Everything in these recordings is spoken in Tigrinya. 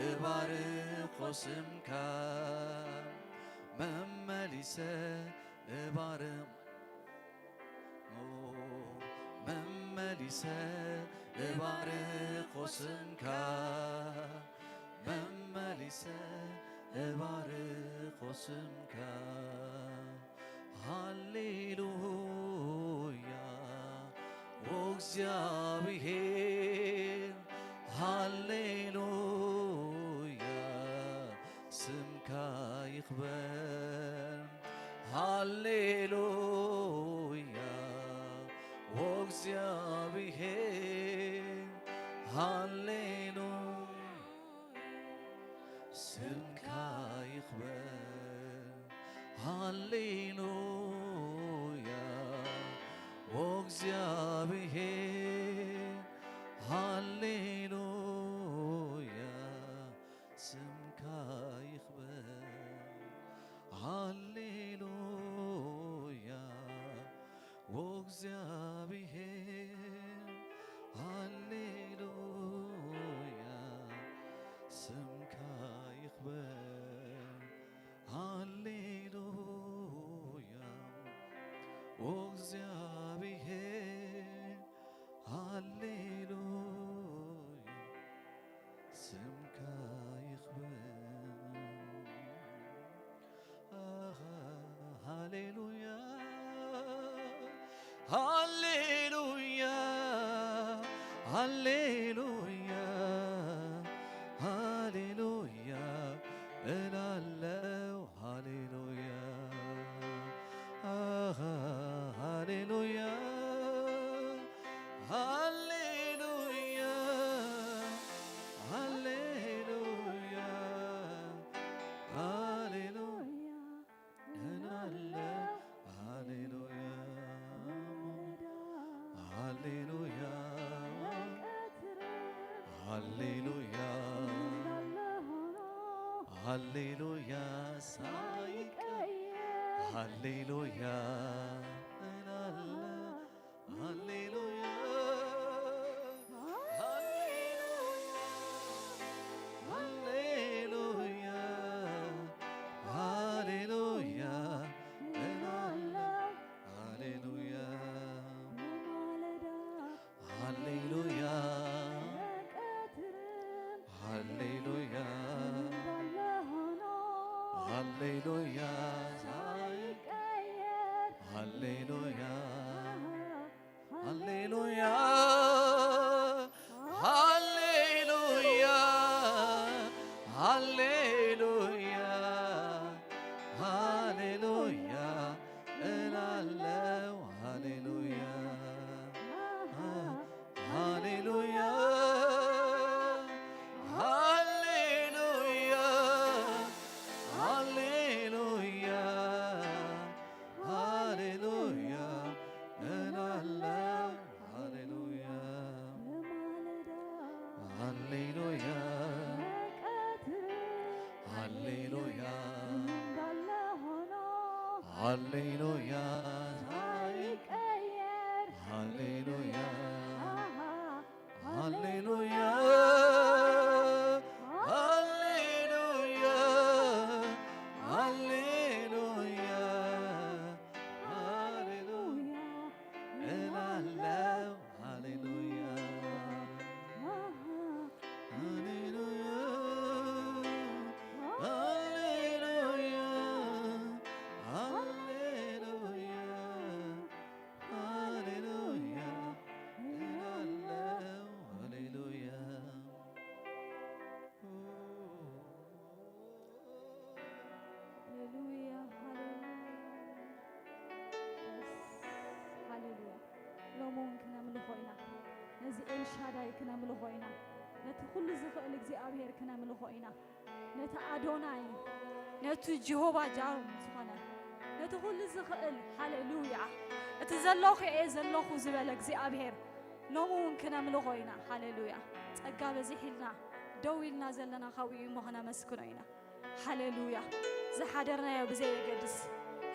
እባርኾ ስምካ፣ መመሊሰ እባርኽ፣ መመሊሰ እባርኾ ስምካ፣ መመሊሰ እባርኾ ስምካ። ሃሌሉያ፣ ኦ እግዚኣብሔር፣ ሃሌሉያ፣ ስምካ ይኽበር። ሃሌሉያ፣ ኦ እግዚኣብሔር፣ ሃሌሉያ፣ ስምካ ይኽበር። ሃሌሉያ፣ ኦ እግዚኣብሔር፣ ሃሌሉያ፣ ስምካ ይኽበር። ሃሌሉያ፣ ኦ እግዚኣብሔር፣ ሃሌሉያ፣ ስምካ ይኽበር። ሃሌሉያ፣ ኦ እግዚኣብሔር፣ ሃሌሉያ፣ ስምካ ይኽበር። ኣሃ፣ ሃሌሉያ፣ ሃሌሉያ፣ ሃሌሉያ፣ ሃሌሉያ እላለው። ሃሌሉያ፣ ኣሃ፣ ሃሌሉያ፣ ሃሌሉያ፣ ሃሌሉያ፣ ሃሌሉያ እላለ። ሃሌሉያ፣ ሃሌሉያ፣ ሃሌሉያ፣ ሃሌሉያ ሳይቀየር፣ ሃሌሉያ እላለ። ሃሌሉያ፣ ሃሌሉያ፣ ሃሌሉያ፣ ሃሌሉያ እላለ። ሃሌሉያ፣ ሃሌሉያ፣ ሃሌሉያ፣ ሃሌሉያ፣ ሃሌሉያ፣ ሃሌሉያ፣ ሃሌሉያ፣ ሃሌሉያ እላለው። ሃሌሉያ፣ ሃሌሉያ፣ ሃሌሉያ፣ ሃሌሉያ፣ ሃሌሉያ እላለው። ሃሌሉያ፣ ሃሌሉያ፣ ሃሌሉያ፣ ሃሌሉያ፣ ሃሌሉያ፣ ሃሌሉያ፣ ሃሌሉያ፣ ሃሌሉያ፣ ሃሌሉያ እላለው። ሃሌሉያ፣ ሃሌሉያ፣ ሃሌሉያ፣ ሃሌሉያ፣ ሃሌሉያ እላለው። ሃሌሉያ። ሃሌሉያ፣ ሃሌሉያ፣ ሃሌሉያ። ሎሚ እውን ክነምልኾ ኢና። ነዚ ኤልሻዳይ ክነምልኾ ኢና። ነቲ ኩሉ ዝኽእል እግዚኣብሔር ክነምልኾ ኢና። ነቲ ኣዶናይ፣ ነቲ ጀሆቫ ጃር ዝኾነ፣ ነቲ ኩሉ ዝኽእል፣ ሃሌሉያ፣ እቲ ዘለኹ እየ ዘለኹ ዝበለ እግዚኣብሔር ሎሚ እውን ክነምልኾ ኢና። ሃሌሉያ። ጸጋ በዚሒልና፣ ደው ኢልና ዘለና ካብኡ እዩ እሞ ክነመስግኖ ኢና። ሃሌሉያ። ዝሓደርናዮ ብዘየገድስ፣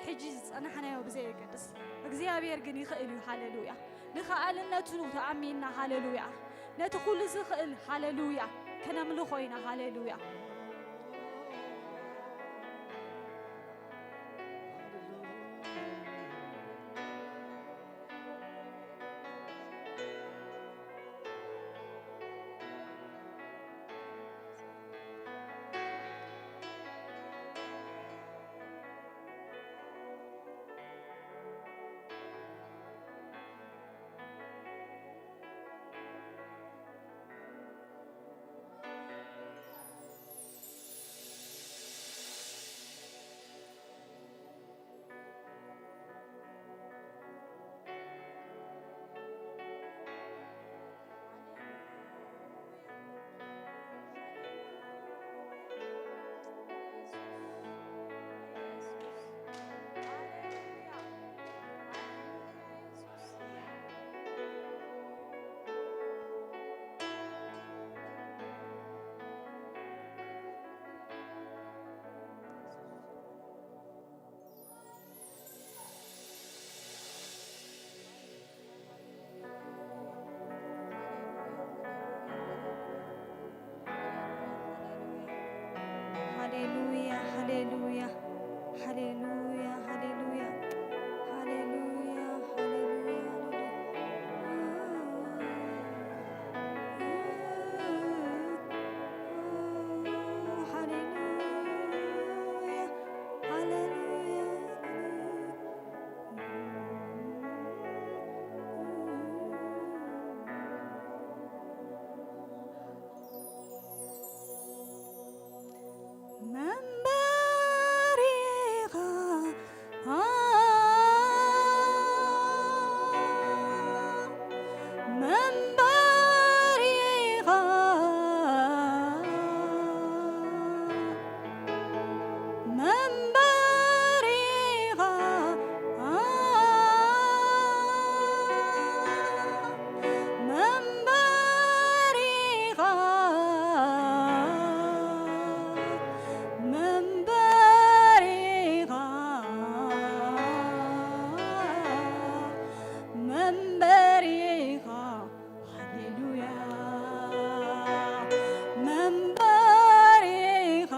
ሕጂ ዝጸናሕናዮ ብዘየገድስ፣ እግዚኣብሔር ግን ይኽእል እዩ። ሃሌሉያ። ንኸኣልነቱ ተኣሚንና፣ ሃሌሉያ፣ ነቲ ኩሉ ዝኽእል፣ ሃሌሉያ፣ ከነምልኾ ኢና። ሃሌሉያ። ሃሌሉያ፣ ሃሌሉያ፣ ሃሌሉያ፣ ሃሌሉያ፣ ሃሌሉያ፣ ሃሌሉያ፣ ሃሌሉያ፣ ሃሌሉያ። መንበሪኻ፣ መንበሪኻ፣ መንበሪኻ፣ መንበሪኻ፣ መንበሪኻ፣ መንበሪኻ። ሃሌሉያ። መንበሪኻ፣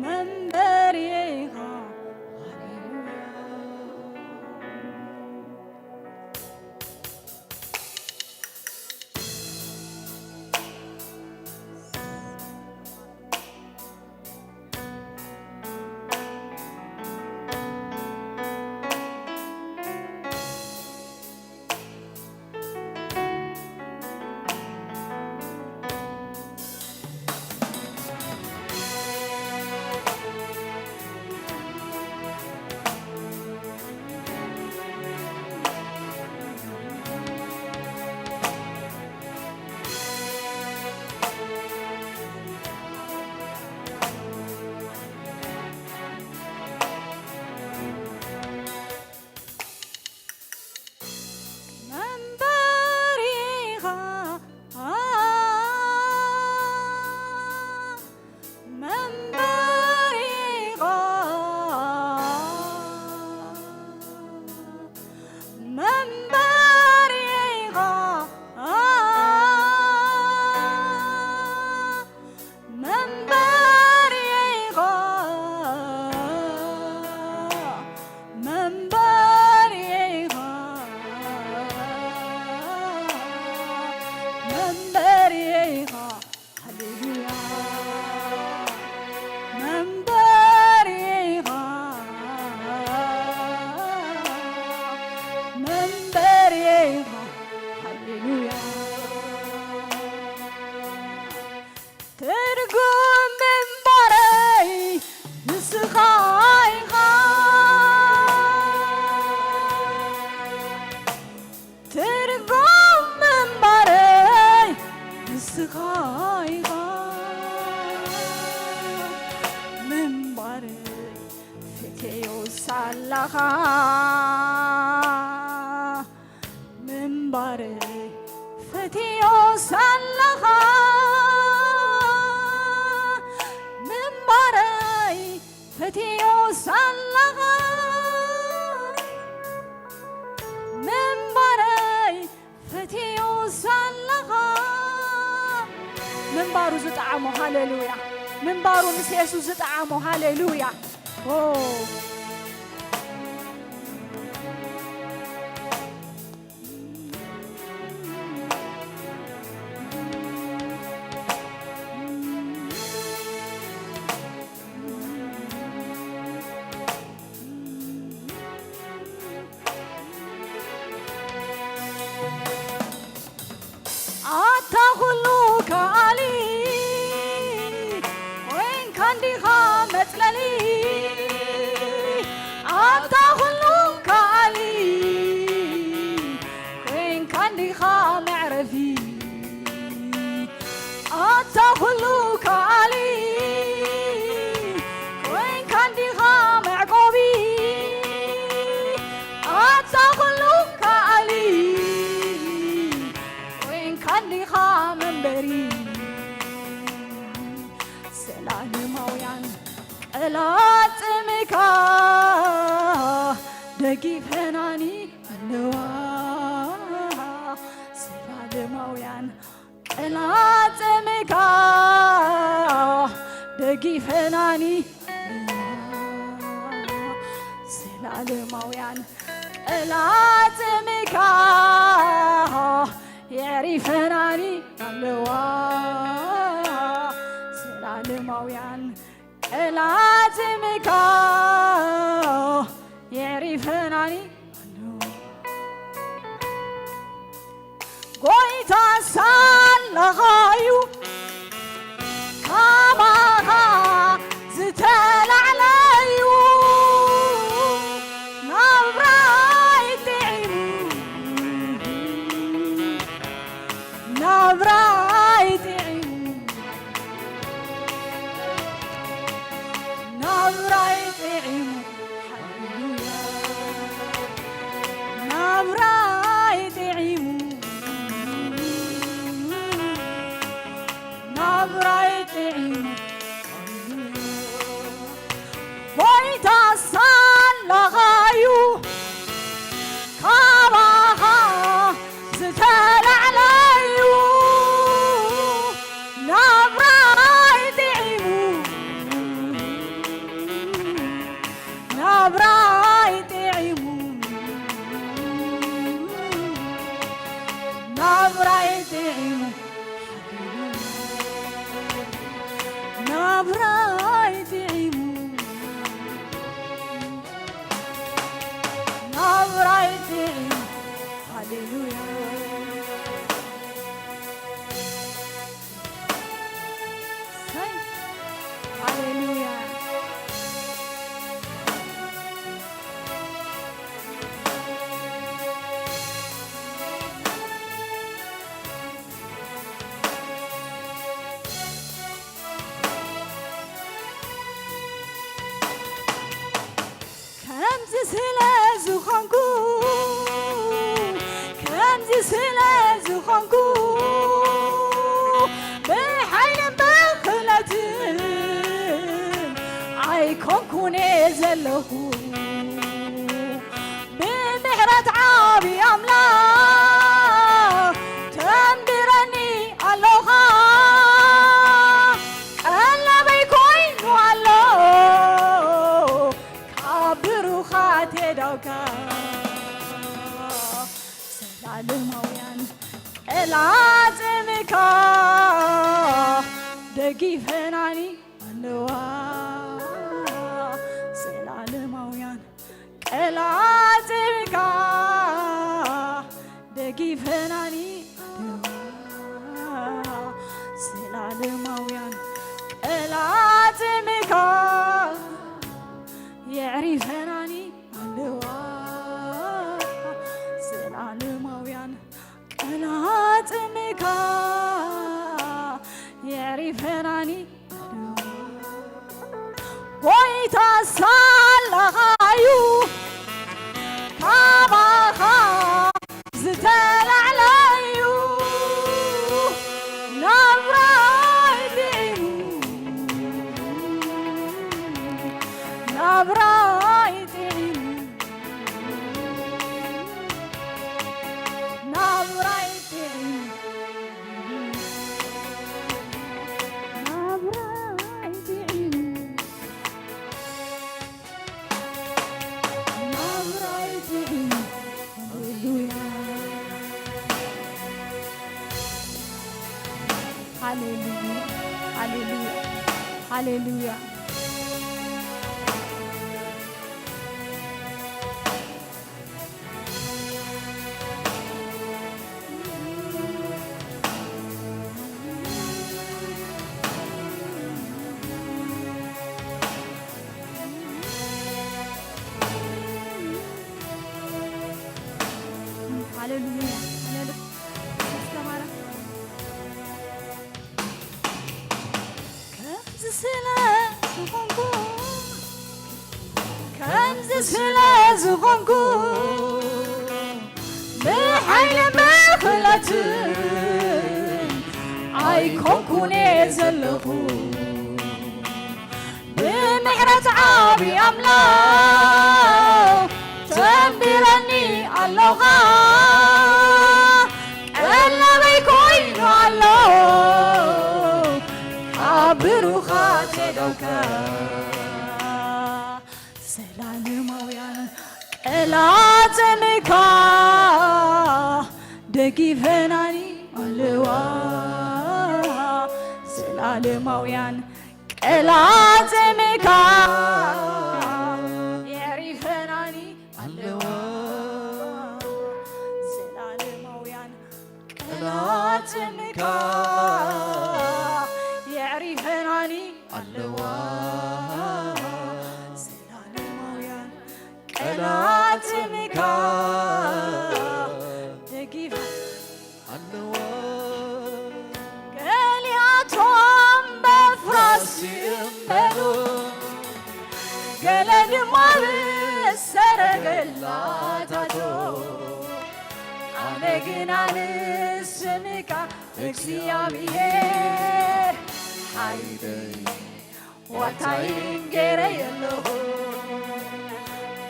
መንበሪኻ። ሃሌሉያ። መንበሪኻ፣ መንበሪኻ፣ መንበሪኻ፣ መንበሪኻ፣ መንበሪኻ፣ መንበሪኻ። ሃሌሉያ። መንበሪኻ፣ መንበሪኻ። ሃሌሉያ። ትርጉም ምንባረይ ንስኻ ኢኻ። ትርጉም ምንባረይ ንስኻ ኢኻ። ምንባረይ ፈትየዮ ሳለኻ፣ ምንባረይ ፈትየዮ ሳለኻ፣ ምንባረይ ፈትየዮ ሳለኻ፣ ምንባረይ ፈትየዮ ምንባሩ ዝጠዓሞ፣ ሃሌሉያ። ምንባሩ ምስ የሱስ ዝጠዓሞ፣ ሃሌሉያ። ኦ። ኣታ ኩሉ ከኣሊ፣ ኮይንካ እንዲኻ መጽለሊ። ኣታ ኩሉ ከኣሊ፣ ኮይንካ እንዲኻ መዕረፊ። ኣታ ኩሉ ከኣሊ፣ ኮይንካ እንዲኻ መዕቆቢ። ኣታ ኩሉ ከኣሊ፣ ኮይንካ እንዲኻ መንበሪ። ዘላለማውያን ቀላጽምካ ደጊፈናኒ ኣለዋ። ዘላለማውያን ቀላጽምካ ደጊፈናኒ ዘለዓለማውያን ቀላጽምካ የዕሪፈናኒ ኣለዋ። ዘለዓለማውያን ቀላጽምካ የዕሪፈናኒ ኣለዋ። ጎይታ ሳለኻዩ ካባኻ ዝተላዕለዩ ናብራይ ጥዒሙ፣ ናብራይ ጥዒሙ፣ ናብራይ ጥዒሙ፣ ሃሌሉያ። ናብራይ ጥዒሙ፣ ናብራይ ጥዒሙ፣ ሃሌሉያ። ጎይታ ሳለኻዩ ካባኻ ዝተላዕለዩ ናብራይ ጥዒሙ፣ ናብራይ ጥዒሙ፣ ናብራይ ጥዒሙ፣ ናብራይ ጥዒሙ፣ ናብራይ ጥዒሙ። ሃሌሉያ። ሃሌሉያ። ከምዚ ስለ ዝኾንኩ፣ ከምዚ ስለ ዝኾንኩ፣ ብሓይልን ብኽእለትን ኣይኮንኩን እየ ዘለኹ። ብምሕረት ዓቢ ኣምላኽ ተንቢረኒ ኣሎኻ። ቀለበይ ኮይኑ ኣሎ ካብ ብሩኻት የዳውካ። ዘላለማውያን ቀላጽምካ ደጊፈናኒ ኣለዋ። ዘላለማውያን ቀላጽምካ ደጊፈናኒ ኣለዋ። ዘላለማውያን ቀላጽምካ የዕሪፈናኒ ኣለዋ። ዘላለማውያን ቀላጽምካ የዕሪፈናኒ ኣለዋ። ጎይታ ሳላኻዩ ካባኻ ዝተላዕለ ሃሌሉያ። ሃሌሉያ። ሃሌሉያ። ከምዚ ስለ ዝኾንኩ፣ ከምዚ ስለ ዝኾንኩ፣ ብሓይልን ብኽእለትን ኣይኮንኩን እየ ዘለኹ። ብምሕረት ዓቢ ኣምላኽ ተንቢረኒ ኣለኻ። ቀለበይ ኮይኑ ኣሎ ካብ ብሩኻት የደውከ። ዘላለማውያን ቀላጽምካ ደጊፈናኒ ኣለዋ። ዘላለማውያን ቀላጽምካ የዕሪፈናኒ ኣለዋ። ዘላለማውያን ቀላጽምካ የዕሪፈናኒ ኣለዋ። ዘላለማውያን ቀላጽምካ ደጊፈ ኣለዋ። ገሊኣቶም በፍራስ ይእመኑ፣ ገለ ድማ ብሰረገላታቶ። ኣነ ግና ንስምካ እግዚኣብሔር ሓይለይ ዋታይን ገይረ ኣለኹ።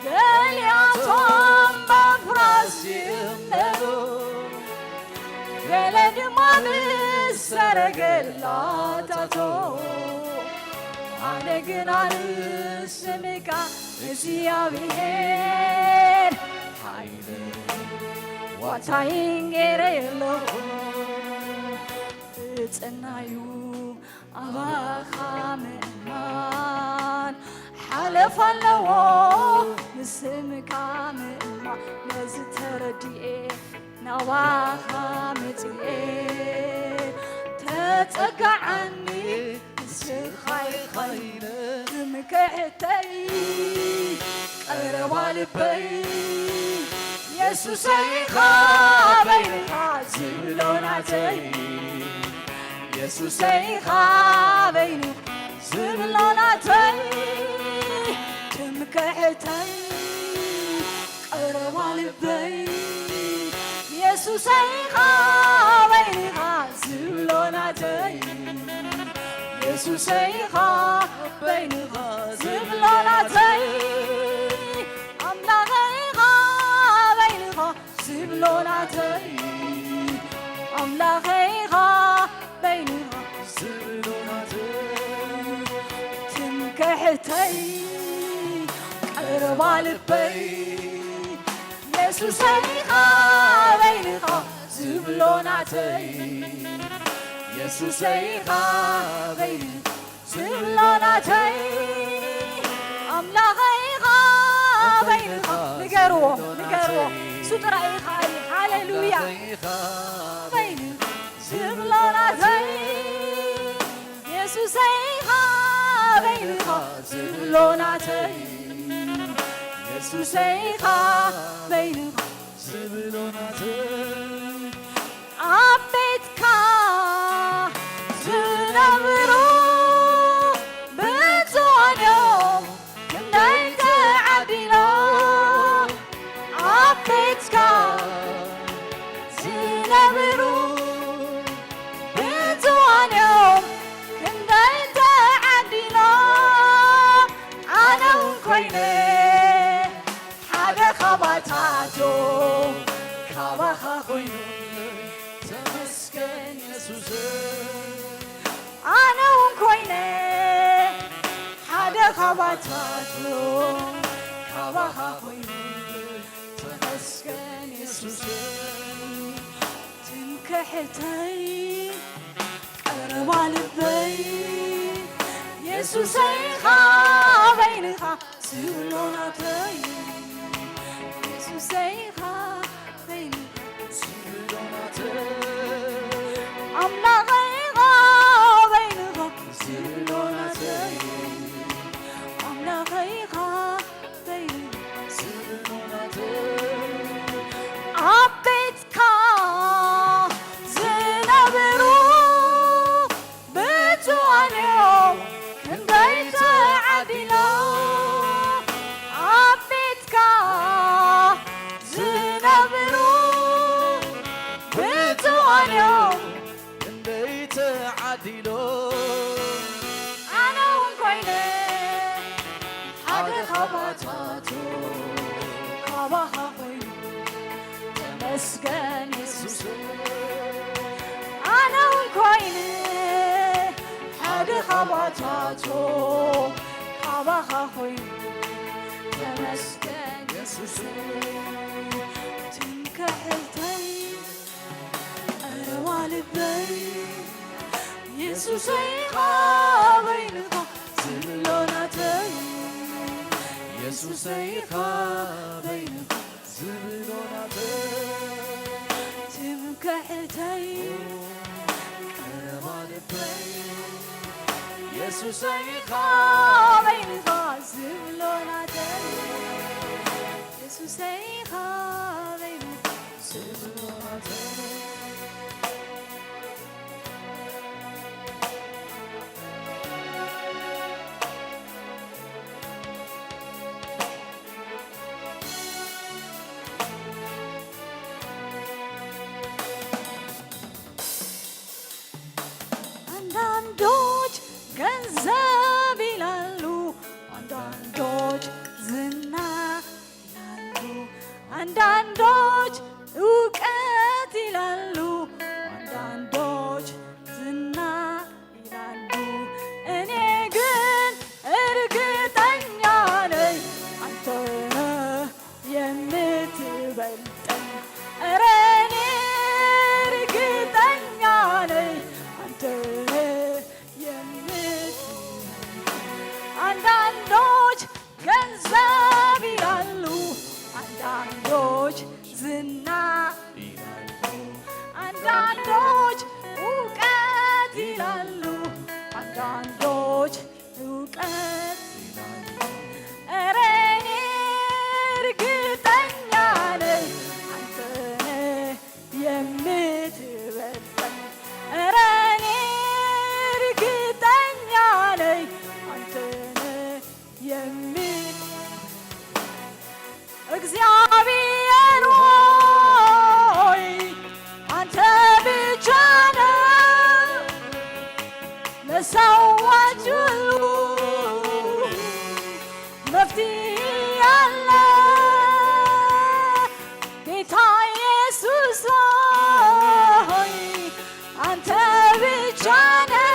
ገሊኣቶም በፍራስ ይእመኑ፣ ገለ ድማ ብሰረገላታቶ። ኣነ ግና ንስምካ እግዚኣብሔር ሓይለ ዋታይን ገይረ ኣለኹ። ብጽናዩ ኣባኻ ምእማን ሓለፍ ኣለዎ፣ ንስምካ ምእማን። ነዚ ተረዲኤ ናባኻ መጺኤ፣ ተጸጋዓኒ ንስኻ ኢኻ ትምክሕተይ፣ ቀረባ ልበይ። የሱሰይ ኢኻ በይንኻ ዝብሎ ናተይ፣ የሱሰይ ኢኻ በይንኻ ዝብሎ ናተይ፣ ትምክሕተይ፣ ቀረባ ልበይ። የሱሰይ ኢኻ በይንኻ ዝብሎ ናተይ፣ የሱሰይ ኢኻ በይንኻ ዝብሎ ናተይ፣ ኣምላኸይ ኢኻ በይንኻ ዝብሎ ናተይ፣ ኣምላኸይ ኢኻ በይንኻ ዝብሎ ናተይ፣ ትምክሕተይ፣ ቀረባ ልበይ፣ የሱሰይ ኢኻ በይንኻ ዝብሎ ናተይ፣ የሱሰይ ኢኻ በይንኻ ዝብሎ ናተይ፣ ኣምላኸይ ኢኻ በይንኻ። ንገርዎ፣ ንገርዎ። እሱ ጥራይ ይኽኣል እዩ። ሃሌሉያ። በይንኻ ዝብሎ ናተይ፣ የሱሰይ ኢኻ በይንኻ ዝብሎ ናተይ፣ የሱሰይ ኢኻ በይንኻ ዝብሎ ናተይ። ኣብ ቤትካ ዝነብሩ ብፁዓን እዮም ክንደይ ተዓዲሎም። ኣብ ቤትካ ዝነብሩ ብፁዓን እዮም ክንደይ ተዓዲሎም። ኣነ እውን ኮይነ ሓደ ካባታቶም ካባኻ ኮይኑ ተመስገን የሱስ። ኣነ እውን ኮይነ ሓደ ካባታቶም ካባኻ ኮይኑ ተመስገን የሱስ። ትምክሕተይ ቀረባ ልበይ የሱሰይ ኢኻ በይንኻ ዝብሎ ናተይ። የሱሰይ ኢኻ በይንኻ ዝብሎ ናተይ። ኣምላኸይ ኢኻ በይንኻ ዝብሎ ናተይ። ኣምላኸይ ኢኻ በይንኻ ዝብሎ ናተይ። ኣብ ቤትካ ዝነብሩ ብፁዓን እዮም ክንደይ ተዓዲሎም። ኣብ ቤትካ ዝነብሩ ብፁዓን እዮም ክንደይ ተዓዲሎም። ኣነ እውን ኮይነ ሓደ ካብኣታቶም። ካባኻ ኮይኑ ተመስገን የሱስ። ኣነ እውን ኮይነ ሓደ ካብኣታቶም። ካባኻ ኮይኑ ተመስገን የሱስ። ትምክሕተይ ቀረባ ልበይ የሱሰይ ኢኻ በይንኻ ዝብሎ ናተይ። የሱሰይ ኢኻ በይንኻ ዝብሎ ናተይ። ትምክሕተይ ቀረባ ልበይ የሱሰይ ኢኻ በይንኻ ዝብሎ ናተይ። የሱሰይ ኢኻ በይንኻ ዝብሎ ናተይ። አንዳንዶች ገንዘብ ይላሉ፣ አንዳንዶች ዝና ይላሉ፣ አንዳንዶች እውቀት ይላሉ፣ አንዳንዶች ዝና ይላሉ። እኔ ግን እርግጠኛ ነኝ አንተ ነህ የምትበልጠኝ። ኧረ እኔ እርግጠኛ ነኝ አንተ ነህ የምትበልጠኝ። አንዳንዶች ገንዘብ ይላሉ፣ አንዳንዶች ዝና ይላሉ፣ አንዳንዶች እውቀት ይላሉ፣ አንዳንዶች እውቀት ይላሉ። ኧረ እኔ እርግጠኛ ነኝ አንተ ነህ የምትበልጠኝ። ኧረ እኔ እርግጠኛ ነኝ አንተ ነህ የምት- እግዚአብሔር ሆይ አንተ ብቻ ነህ ለሰዎች ሁሉ መፍትሄ ያለ። ጌታ ኢየሱስ ሆይ አንተ ብቻ ነህ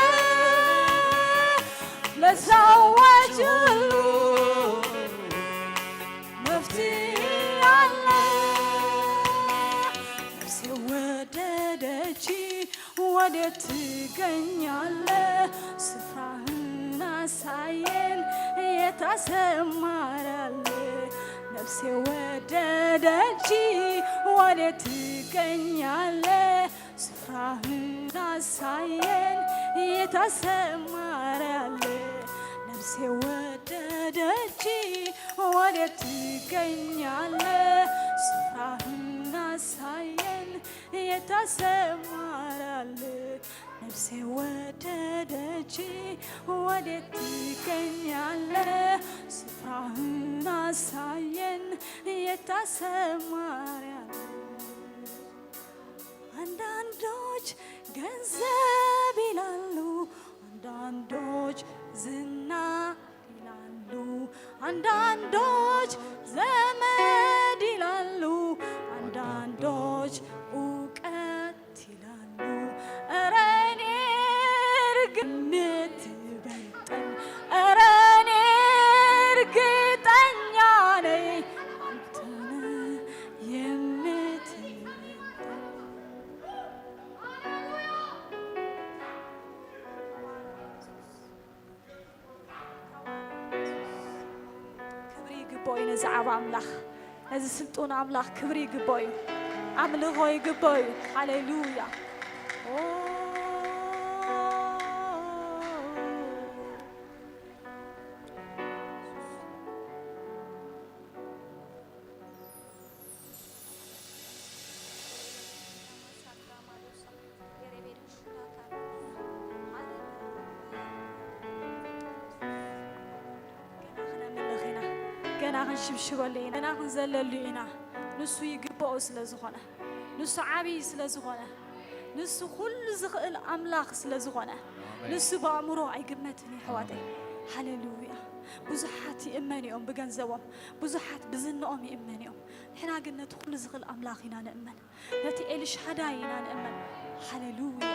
ለሰዎች ሁሉ መፍትሄ ያለ። ነፍሴ ወደደች ወዴት ትገኛለህ? ስፍራህን አሳየን የት ታሰማራለህ? ነፍሴ ወደደች ወዴት ትገኛለህ? ስፍራህን አሳየን የት ታሰማራለህ? ነፍሴ ወደደች ወዴት ትገኛለህ? ስፍራህን አሳየን የት ታሰማራለህ? ነፍሴ ወደደች ወዴት ትገኛለህ? ስፍራህን አሳየን የት ታሰማራለህ? አንዳንዶች ገንዘብ ይላሉ፣ አንዳንዶች ዝና ይላሉ፣ አንዳንዶች ዘመድ ይላሉ፣ አንዳንዶች እውቀት ይላሉ። ኧረ እኔ እርግ- የምትበልጠኝ፣ ኧረ እኔ እርግጠኛ ነኝ አንተ ነህ የም- እዩ። ነዚ ዓቢ ኣምላኽ፣ ነዚ ስልጡን ኣምላኽ ክብሪ ይግብኦ እዩ። ኣምልኾ ይግብኦ እዩ። ሃሌሉያ። ኦ። ገና ክነምልኽ ኢና። ገና ክንሽብሽበሉ ኢና። ገና ክንዘለሉ ኢና። ንሱ ይግብኦ ስለ ዝኾነ፣ ንሱ ዓብዪ ስለ ዝኾነ፣ ንሱ ኩሉ ዝኽእል ኣምላኽ ስለ ዝኾነ፣ ኣሜን። ንሱ ብኣእምሮ ኣይግመትን እዩ፣ ኣሕዋተይ። ኣሜን። ሃሌሉያ። ብዙሓት ይእመን እዮም ብገንዘቦም፣ ብዙሓት ብዝንኦም ይእመን እዮም። ንሕና ግን ነቲ ኩሉ ዝኽእል ኣምላኽ ኢና ንእመን። ነቲ ኤልሻዳይ ኢና ንእመን። ሃሌሉያ።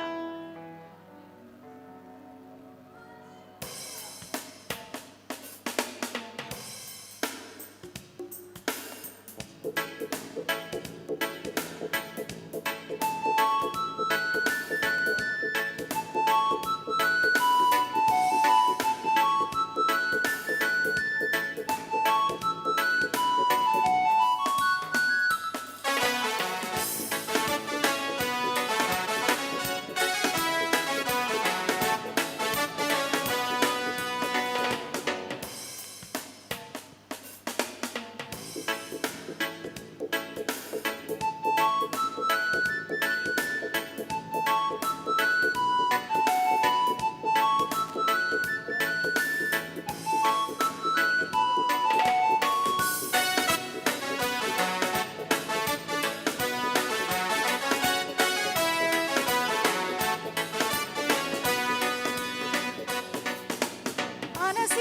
ኣነሲ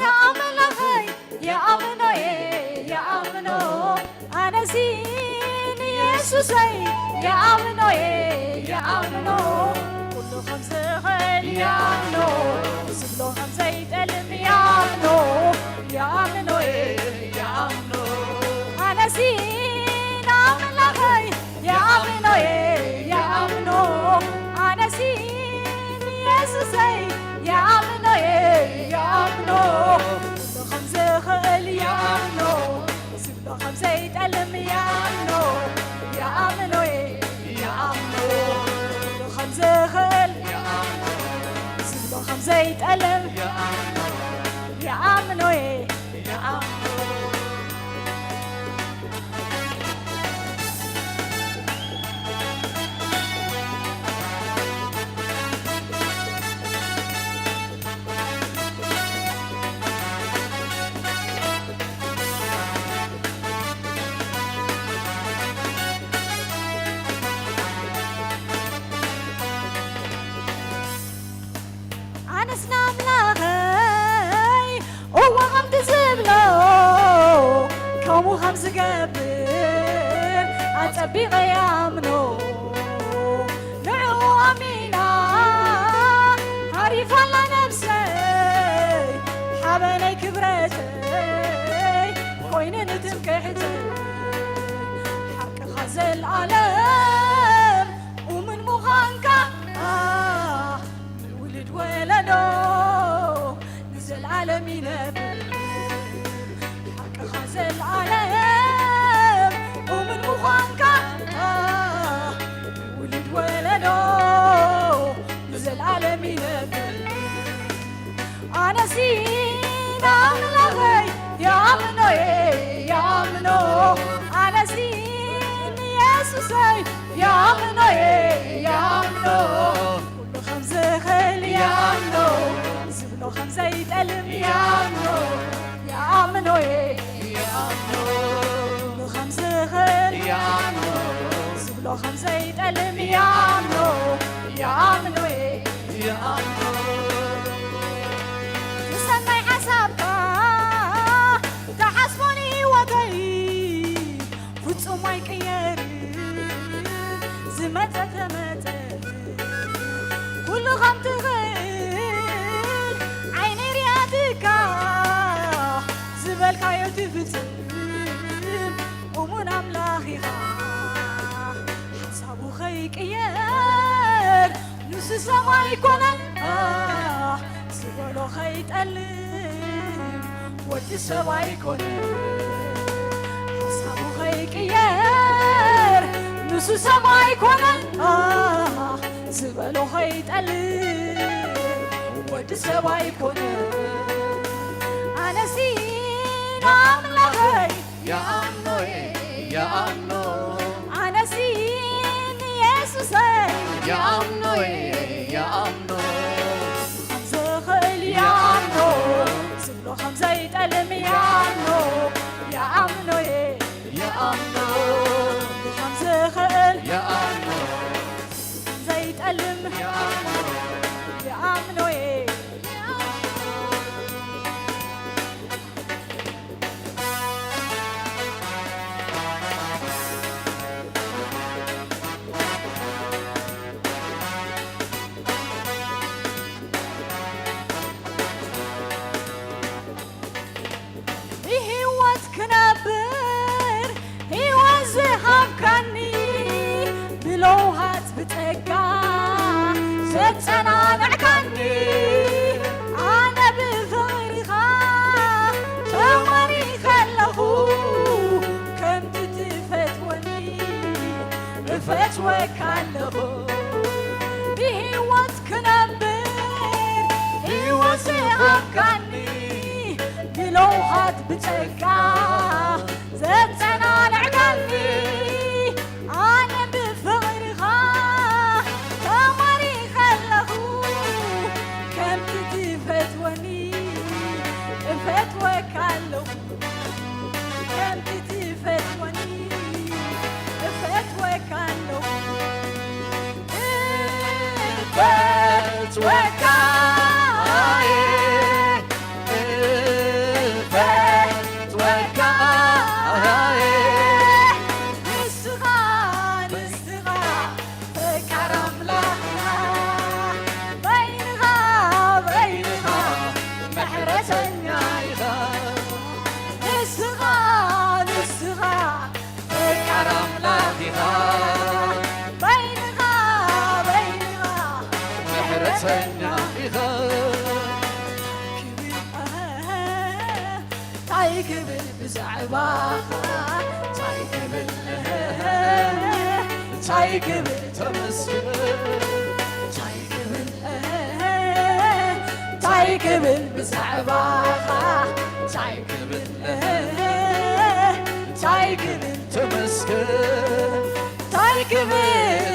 ንኣምላኸይ ይኣምኖ እየ፣ ይኣምኖ። ኣነሲ ንየሱሰይ ይኣምኖ እየ፣ ይኣምኖ። ኩሉ ከም ዝኽእል ይኣምኖ፣ ዝብሎ ከም ዘይጠልም ይኣምኖ፣ ይኣምኖ እየ፣ ይኣምኖ። ኣነሲ ንኣምላኸይ ይኣምኖ እየ፣ ይኣምኖ። ኣነሲ ንየሱሰይ ይኣምኖ እየ፣ ይኣምኖ። ኩሉ ከም ዝኽእል ይኣምኖ፣ ዝብሎ ከም ዘይጠልም ይኣምኖ፣ ይኣምኖ እየ፣ ይኣምኖ። ኩሉ ከም ዝኽእል ይኣምኖ፣ ዝብሎ ከም ዘይጠልም ይኣምኖ፣ ይኣምኖ እየ፣ ይኣምኖ። ኣነስ ንኣምላኸይ እወ ከምቲ ዝብሎ ከምኡ ከም ዝገብር ኣጸቢቐ ይኣምኖ። ንዕኡ ኣሚና ዓሪፋላ ነብሰይ፣ ሓበነይ ክብረተይ ኮይኑ ንትምክሕተይ። ሓቅኻ ዘልኣለም እሙን ምዃንካ፣ ንውሉድ ወለዶ ንዘልኣለም ይነብር። ሓቅኻ ዘልኣለም እሙን ምዃንካ፣ ንውሉድ ወለዶ ንዘልኣለም ይነብር። ኣነሲ ንኣምላኸይ ይኣምኖ እየ፣ ይኣምኖ። ኣነሲ ንየሱሰይ ይኣምኖ እየ፣ ይኣምኖ። ኩሉ ከም ዝኽእል ይኣምኖ፣ ዝብሎ ከም ዘይጠልም ይኣምኖ፣ ይኣምኖ እየ፣ ይኣምኖ። ኩሉ ከም ዝኽእል ይኣምኖ፣ ዝብሎ ከም ዘይጠልም ይኣምኖ፣ ይኣምኖ እየ። ይኣምኖ። ንሰናይ ሓሳብካ ተሓስቦ ንህይወተይ ፍጹም ኣይቅየርን። ዝመጸ ተመጸ ኩሉ ከም ትኽእል ዓይነይ ርያትካ ዝበልካዮ ትፍጽም እሙን ኣምላኽ ኢኻ። ሓሳቡ ኸይቅየር ንሱ ሰማይ ኣይኮነን ዝበሎ ኸይጠልም ወዲ ሰብ ኣይኮነ ሓሳቡ ኸይቅየር፣ ንሱ ሰብ ኣይኮነ ዝበሎ ኸይጠልም። ወዲ ሰብ ኣይኮነ ኣነሲ ንኣምላኸይ ይኣምኖ እየ፣ ይኣምኖ። ኣነሲ ንየሱሰይ ይኣምኖ እየ፣ ይኣምኖ። ዝኽእል ይኣምኖ፣ ዝብሎ ከም ዘይጠልም ይኣምኖ፣ ይኣምኖ እየ፣ ይኣምኖ። ከም ዝኽእል ይኣምኖ፣ ከም ዘይጠልም ይኣምኖ፣ ይኣምኖ እየ፣ ይኣምኖ። ብህይወት ክነብር ህይወት ዝሃብካኒ፣ ብለውሃት ብጸጋ ዘጸናንዕካኒ፣ ኣነ ብፍቕርኻ ተማሪኸ ኣለኹ፣ ከምቲ ትፈትወኒ እፈትወካ ኣለኹ። ብህይወት ክነብር ህይወት ዝሃብካኒ፣ ብለውሃት ብጸጋ ዘጸናንዕካኒ፣ ኣነ ብፍቕርኻ ተማሪኸ ኣለኹ፣ ከምቲ ትፈትወኒ እፈትወካ ኣለኹ። ከምቲ ትፈትወኒ እፈትወካ ኣለኹ። እፈትወካ፣ እፈትወካ። ንስኻ፣ ንስኻ ፈቃር ኣምላኽ ኢኻ፣ በይንኻ፣ በይንኻ ምሕረተኛ ኢኻ። ንስኻ፣ ንስኻ ፈቃር ኣምላኽ ኢኻ፣ በይንኻ፣ በይንኻ ምሕረተኛ ኢኻ። ክብር እንታይ ክብል ብዛዕባኻ? እንታይ ክብል? እንታይ ክብል? ተመስገን። እንታይ ክብል? እንታይ ክብል ብዛዕባኻ? እንታይ ክብል? እንታይ ክብል? ተመስገን። እንታይ ክብል?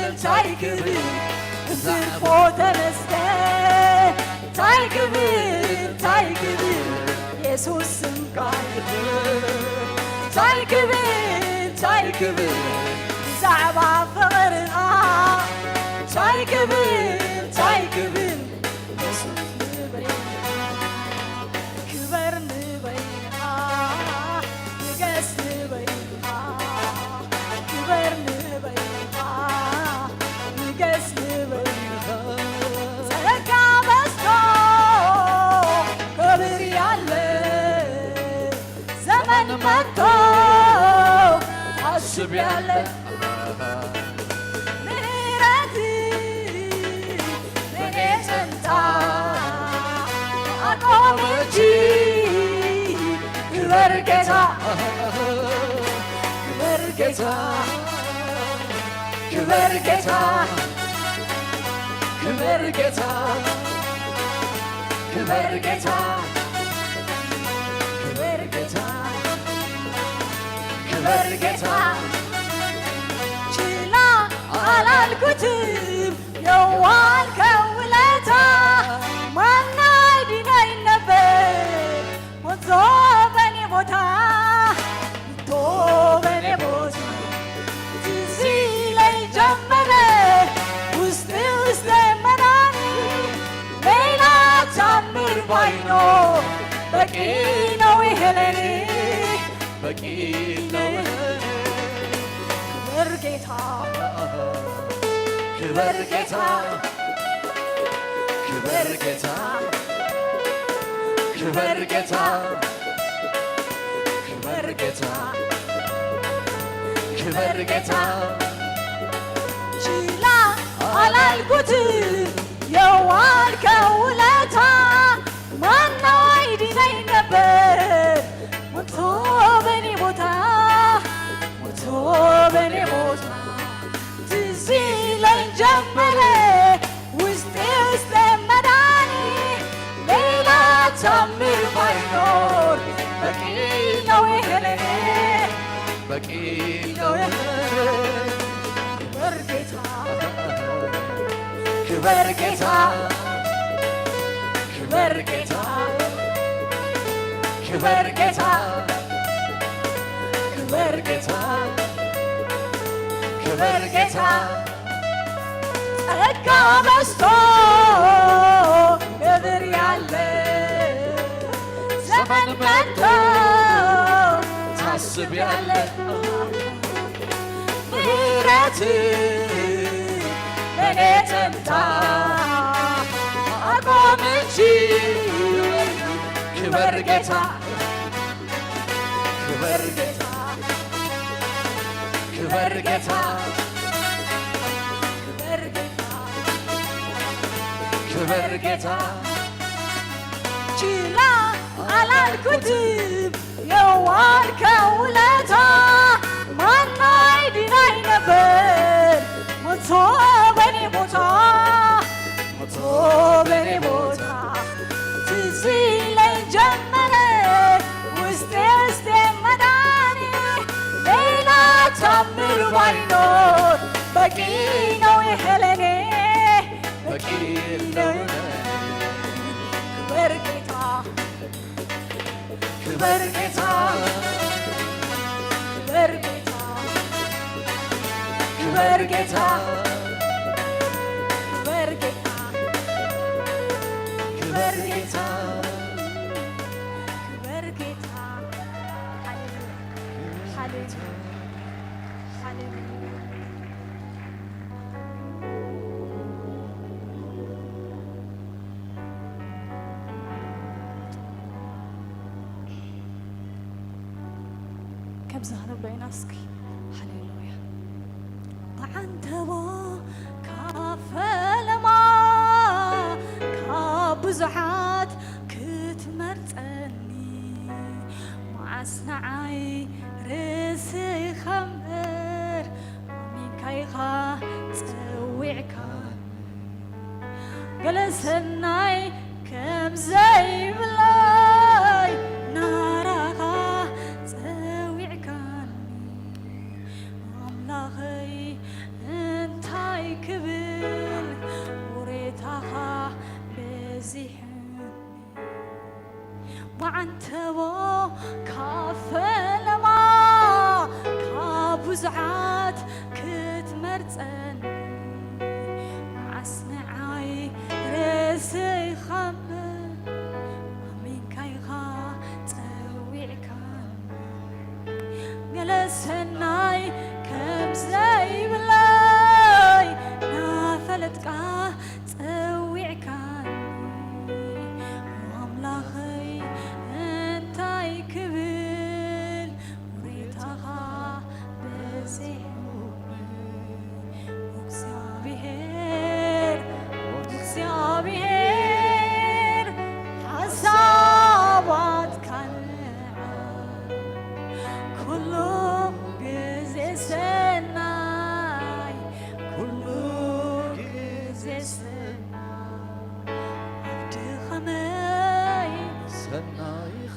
እንታይ ክብል? ብዘርፎ ተመስገን። እንታይ ክብል? እንታይ ክብል? የሱስ ስምካ ይኽበር። እንታይ ክብል? እንታይ ክብል? ብዛዕባ ፍቕርኻ እንታይ ክብል? እንታይ ክብል? የሱስ ንበይንኻ፣ ክበር ንበይንኻ፣ ንገስ ንበይንኻ፣ ክበር ንበይንኻ፣ ንገስ ንበይንኻ። ጸጋ በዝቶ ክብር ያለ ዘመን መጥቶ ኣስብ ያለ ምህረት በኔ ጸንታ ኣቆመች። ክበር ጌታ፣ ክበር ጌታ፣ ክበር ጌታ፣ ክበር ጌታ፣ ክበር ጌታ፣ ክበር ጌታ፣ ክበር ጌታ። ችላ ኣላልኩትም የዋልከው ውለታ፣ ማን ኣድነኝ ነበር ሞቶ በኔ ቦታ፣ ሞቶ በኔ ቦታ። ትዝ ይለኝ ጀመረ ውስጥ ውስጥ መናኒ፣ ሌላ ታምር ባይኖር በቂ ነው ይሄ ለኔ፣ በቂ ነው። ክብር ጌታ፣ ክብር ጌታ፣ ክብር ጌታ፣ ክብር ጌታ፣ ክብር ጌታ፣ ክብር ጌታ። ችላ ኣላልኩትም የዋልከው ውለታ፣ ማነው አይድነኝ ነበር በኔ ቦታ ትዝ ኢለኝ ጀመረ ውስጤ ውስጤ መዳኒ ሌላ ታምር ባይኖር በቂ ነው ይሄ ለኔ በቂ ነው ይሄ ክብር ጌታ ክብር ጌታ ክብር ጌታ ክብር ጌታ ክብር ጌታ ክብር ጌታ ጸጋ በዝቶ ክብር ያለ ዘመን መጥቶ ታስብ ያለ ምህረት በኔ ጸንታ አቆም እንጂ ክብር ጌታ ክብር ጌታ ክብር ጌታ ክብር ጌታ ክብር ጌታ ችላ አላልኩትም የዋልከው ውለታ ማናይ ድናይ ነበር ሞቶ በኔ ቦታ ሞቶ በኔ ቦታ ትዝ ይለኝ ጀመረ ውስጤ ውስጤ መዳኔ ሌላ ታምር ባይኖር በቂ ነው ይሄ ለኔ በቂ ነው ይሄ ለኔ ክብር ጌታ ክብር ጌታ ክብር ጌታ ክብር ጌታ ክብር ጌታ ክብር ጌታ ክብር ጌታ ሃሌሉያ ሃሌሉያ ሃሌሉያ ከብዛ ክነብሎ ኢና እስኪ ሃሌሉያ ብዓንተቦ ካብ ፈለማ ካብ ብዙሓት ክትመርፀኒ መዓስ ንዓይ ርእስኻ እምበር ኣሚንካ ኢኻ ፀዊዕካ ገለ ሰናይ ከም ዘይብለይ ናራኻ ጸዊዕካኒ ኣምላኸይ እንታይ ክብል ውሬታኻ በዚሕኒ ብዓንተቦ ካብ ፈለማ ካብ ብዙሓት ክትመርጸኒ መዓስ ንዓይ ርእሰይ ኻምር ኣሚንካ ኢኻ ጸዊዕካኒ ገለ ሰናይ ከም ዘይብለይ ናፈለጥካ ጸዊዕካኒ ኣምላኸይ እንታይ ክብል ውሬታኻ በዚሑ እግዚኣብሔር እግዚኣብሔር ሓሳባትካ ንዓይ ኩሉ ግዜ ሰናይ ኩሉ ግዜ ሰናይ ኣብ ድኸመይ ሰናይኻ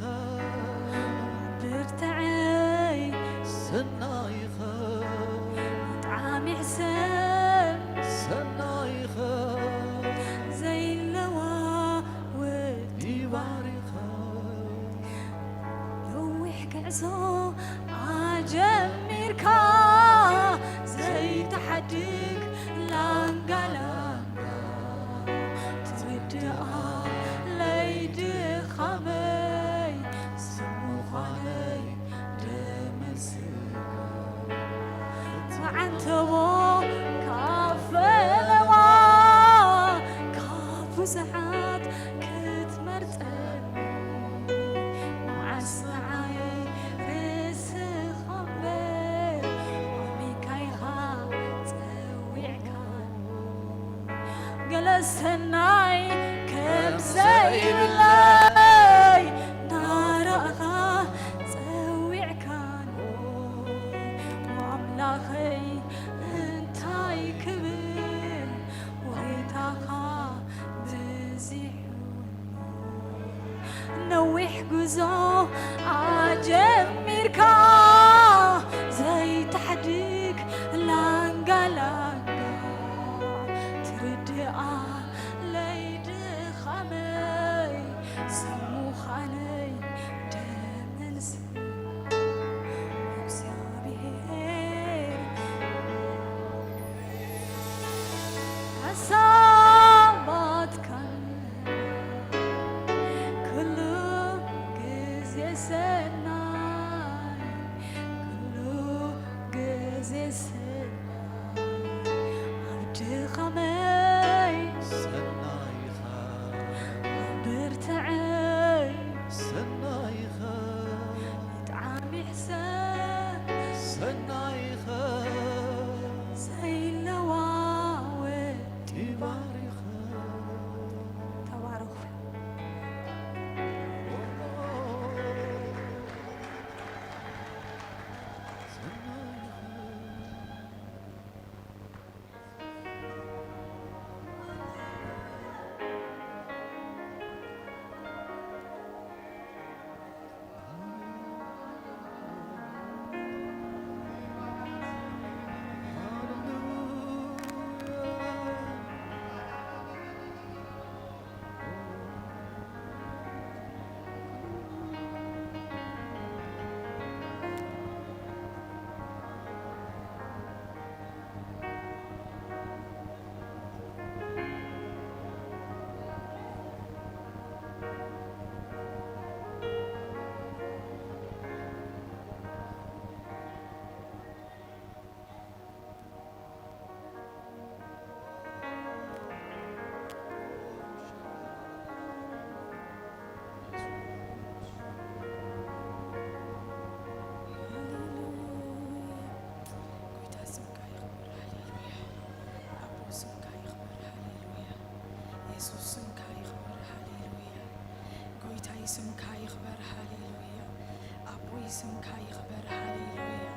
ብርትዐይ ሰናይኻ ብጣዕሚ ሕሰብ ሰናይኻ ዘይለዋወጥ ይባርኻ ነዊሕ ጉዕዞ ኣጀሚርካ ዘይትሓድግ ላንጋላንጋ ትርድኣ ለይድኻመይ ስብ ምዃነይ ደመ ስጋ መዓንተቦ ካብ ፈለማ ካብ ብዙሓት ክትመርጸኒ መዓስ ንዓይ ርእስኻ እምበር ኣሚንካ ኢኻ ጸዊዕካ ገለ ሰናይ ከም ዘይብለይ ናራእኻ ጸዊዕካኒ ጉዞ ኣጀሚርካ ዘይተሕድግ ላንጋ ላንጋ ትርድኣ ለይድኻመይ ስም ምዃነይ ደመንስ እግዚኣብሔር ሓሳባትካን ኩሉ ግዜ ሰናይ፣ ኩሉ ግዜ ሰናይ። ኣብ ድኻመይ ሰናይኻ፣ ኣብ ብርትዐይ ሰናይኻ፣ ምጥዓም ይሕሰብ ሰናይኻ፣ ዘይለዋወጥ ይባርኻ። ተባረኹ። ሃሌሉያ። ጎይታ ስምካ ይኽበር። ሃሌሉያ። ኣቦ ስምካ ይኽበር። ሃሌሉያ። የሱስ ስምካ ይኽበር። ሃሌሉያ። ጎይታይ ስምካ ይኽበር። ሃሌሉያ። ኣቦይ ስምካ ይኽበር። ሃሌሉያ።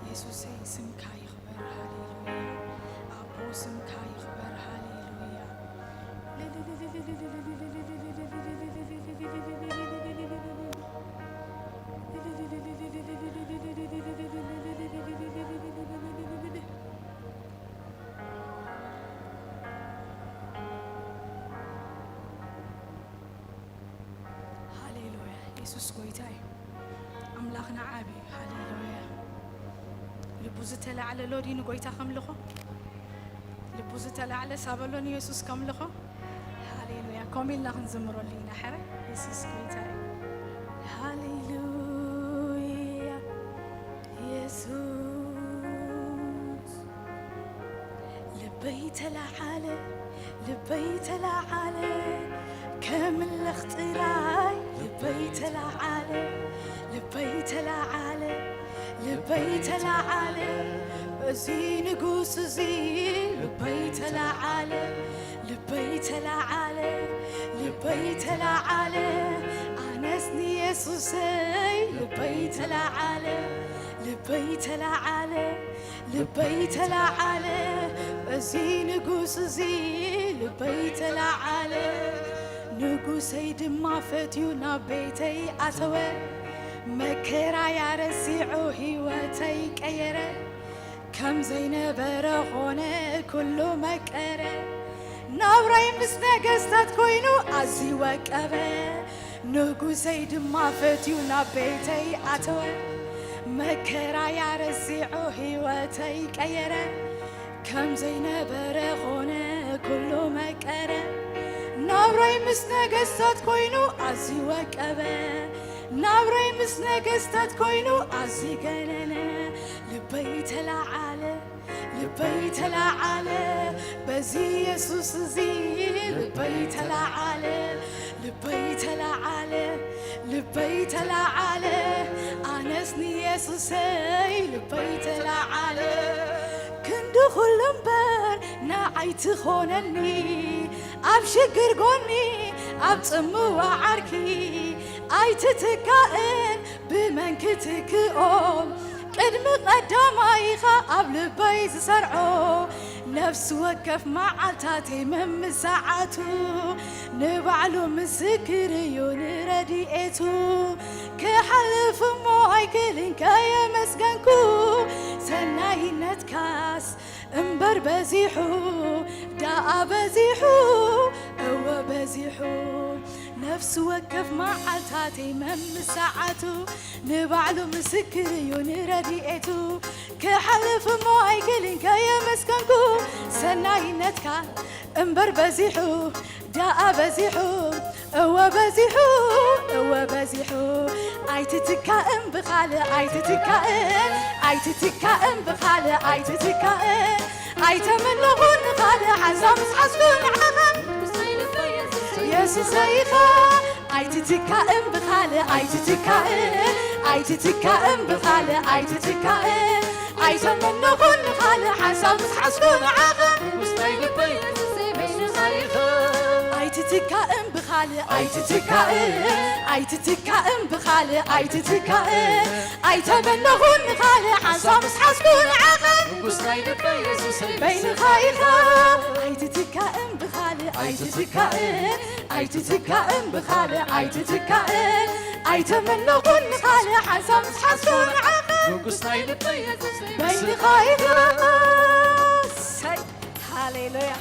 የሱሰይ ስምካ ይኽበር። ሃሌሉያ። ኣቦ ስምካ ይኽበር። ሃሌሉያ። ሃሌሉያ። የሱስ ጎይታ እዩ። ኣምላኽና ዓቢ እዩ። ሃሌሉያ። ልቡ ዝተላዕለ ኣሎ ድዩ ንጎይታ ከምልኾ? ልቡ ዝተላዕለ ሳብ ኣሎ ንየሱስ ከምልኾ? ሃሌሉያ። ከምኡ ኢልና ክንዝምረሉ ኢና። ሕረ የሱስ ጎይታ እዩ። ሃሌሉያ። የሱስ ልበይ ተላዓለ፣ ልበይ ተላዓለ፣ ከምልኽ ጥራይ ልበይ ተላዓለ፣ ልበይ ተላዓለ፣ ልበይ ተላዓለ፣ በዚ ንጉስ እዚ ልበይ ተላዓለ፣ ልበይ ተላዓለ፣ ልበይ ተላዓለ፣ ኣነስ ንየሱሰይ ልበይ ተላዓለ፣ ልበይ ተላዓለ፣ ልበይ ተላዓለ፣ በዚ ንጉስ እዚ ልበይ ተላዓለ። ንጉሰይ ድማ ፈትዩ ናብ ቤተይ ኣተወ፣ መከራያ ረሲዑ ህይወተይ ቀየረ። ከም ዘይነበረ ኾነ፣ ኩሉ መቀረ። ናብራይ ምስ ነገስታት ኮይኑ ኣዝዩ ወቀበ። ንጉሰይ ድማ ፈትዩ ናብ ቤተይ ኣተወ። መከራያ ረሲዑ ህይወተይ ቀየረ። ከም ዘይነበረ ኾነ፣ ኩሉ መቀረ። ናብራይ ምስ ነገስታት ኮይኑ ኣዝዩ ወቀበ። ናብራይ ምስ ነገስታት ኮይኑ ኣዝዩ ገነነ። ልበይ ተላዓለ፣ ልበይ ተላዓለ፣ በዚ የሱስ እዚ ልበይ ተላዓለ፣ ልበይ ተላዓለ፣ ልበይ ተላዓለ፣ ኣነስ ንየሱሰይ ልበይ ተላዓለ። ክንዲ ኩሉ እምበር ንዓይ ትኾነኒ፣ ኣብ ሽግር ጎኒ፣ ኣብ ጽምዋ ዓርኪ ኣይትትካእን፣ ብመን ክትክኦም? ቅድሚ ቀዳማይኻ ኣብ ልበይ ዝሰርዖ፣ ነፍሲ ወከፍ መዓልታተይ መምሰዓቱ፣ ንባዕሉ ምስክር እዩ ንረድኤቱ። ክሓልፍ እሞ ኣይክእልን ከየመስገንኩ፣ ሰናይነትካስ እምበር በዚሑ፣ ደኣ በዚሑ፣ እወ በዚሑ። ነፍሲ ወከፍ መዓልታተይ መምሰዓቱ፣ ንባዕሉ ምስክር እዩ ንረድኤቱ። ክሓልፍ እሞ ኣይክእልን ከየመስገንኩ፣ ሰናይነትካ እምበር በዚሑ፣ ደኣ በዚሑ፣ እወ በዚሑ፣ እወ በዚሑ። ኣይትትካእን ብኻልእ ኣይትትካእን፣ ኣይትትካእን ብኻልእ ኣይትትካእን። ኣይተመነኹን ንኻልእ ሓንሳብ ምስ ሓዝኩ ንዓኻ የሱሰይ ኢኻ። ኣይትትካእን ብኻልእ ኣይትትካእን፣ ኣይትትካእን ብኻልእ ኣይትትካእን። ኣይተመነኹን ንኻልእ ሓንሳብ ምስ ሓዝኩ ንዓኻ። ንጉስ ናይ ልበይ የሱሰይ በይንኻ ኢኻ። ኣይትትካእን ብኻልእ ኣይትትካእን፣ ኣይትትካእን ብኻልእ ኣይትትካእን። ኣይተመነኹን ንኻልእ ሓንሳብ ምስ ሓዝኩ ንዓኻ። ንጉስ ናይ ልበይ የሱሰይ በይንኻ ኢኻ። ኣይትትካእን ብኻልእ ኣይትትካእን፣ ኣይትትካእን ብኻልእ ኣይትትካእን። ኣይተመነኹን ንኻልእ ሓንሳብ ምስ ሓዝኩ ንዓኻ። ንጉስ ናይ ልበይ የሱሰይ በይንኻ ኢኻ። ሰይ፣ ሃሌሉያ።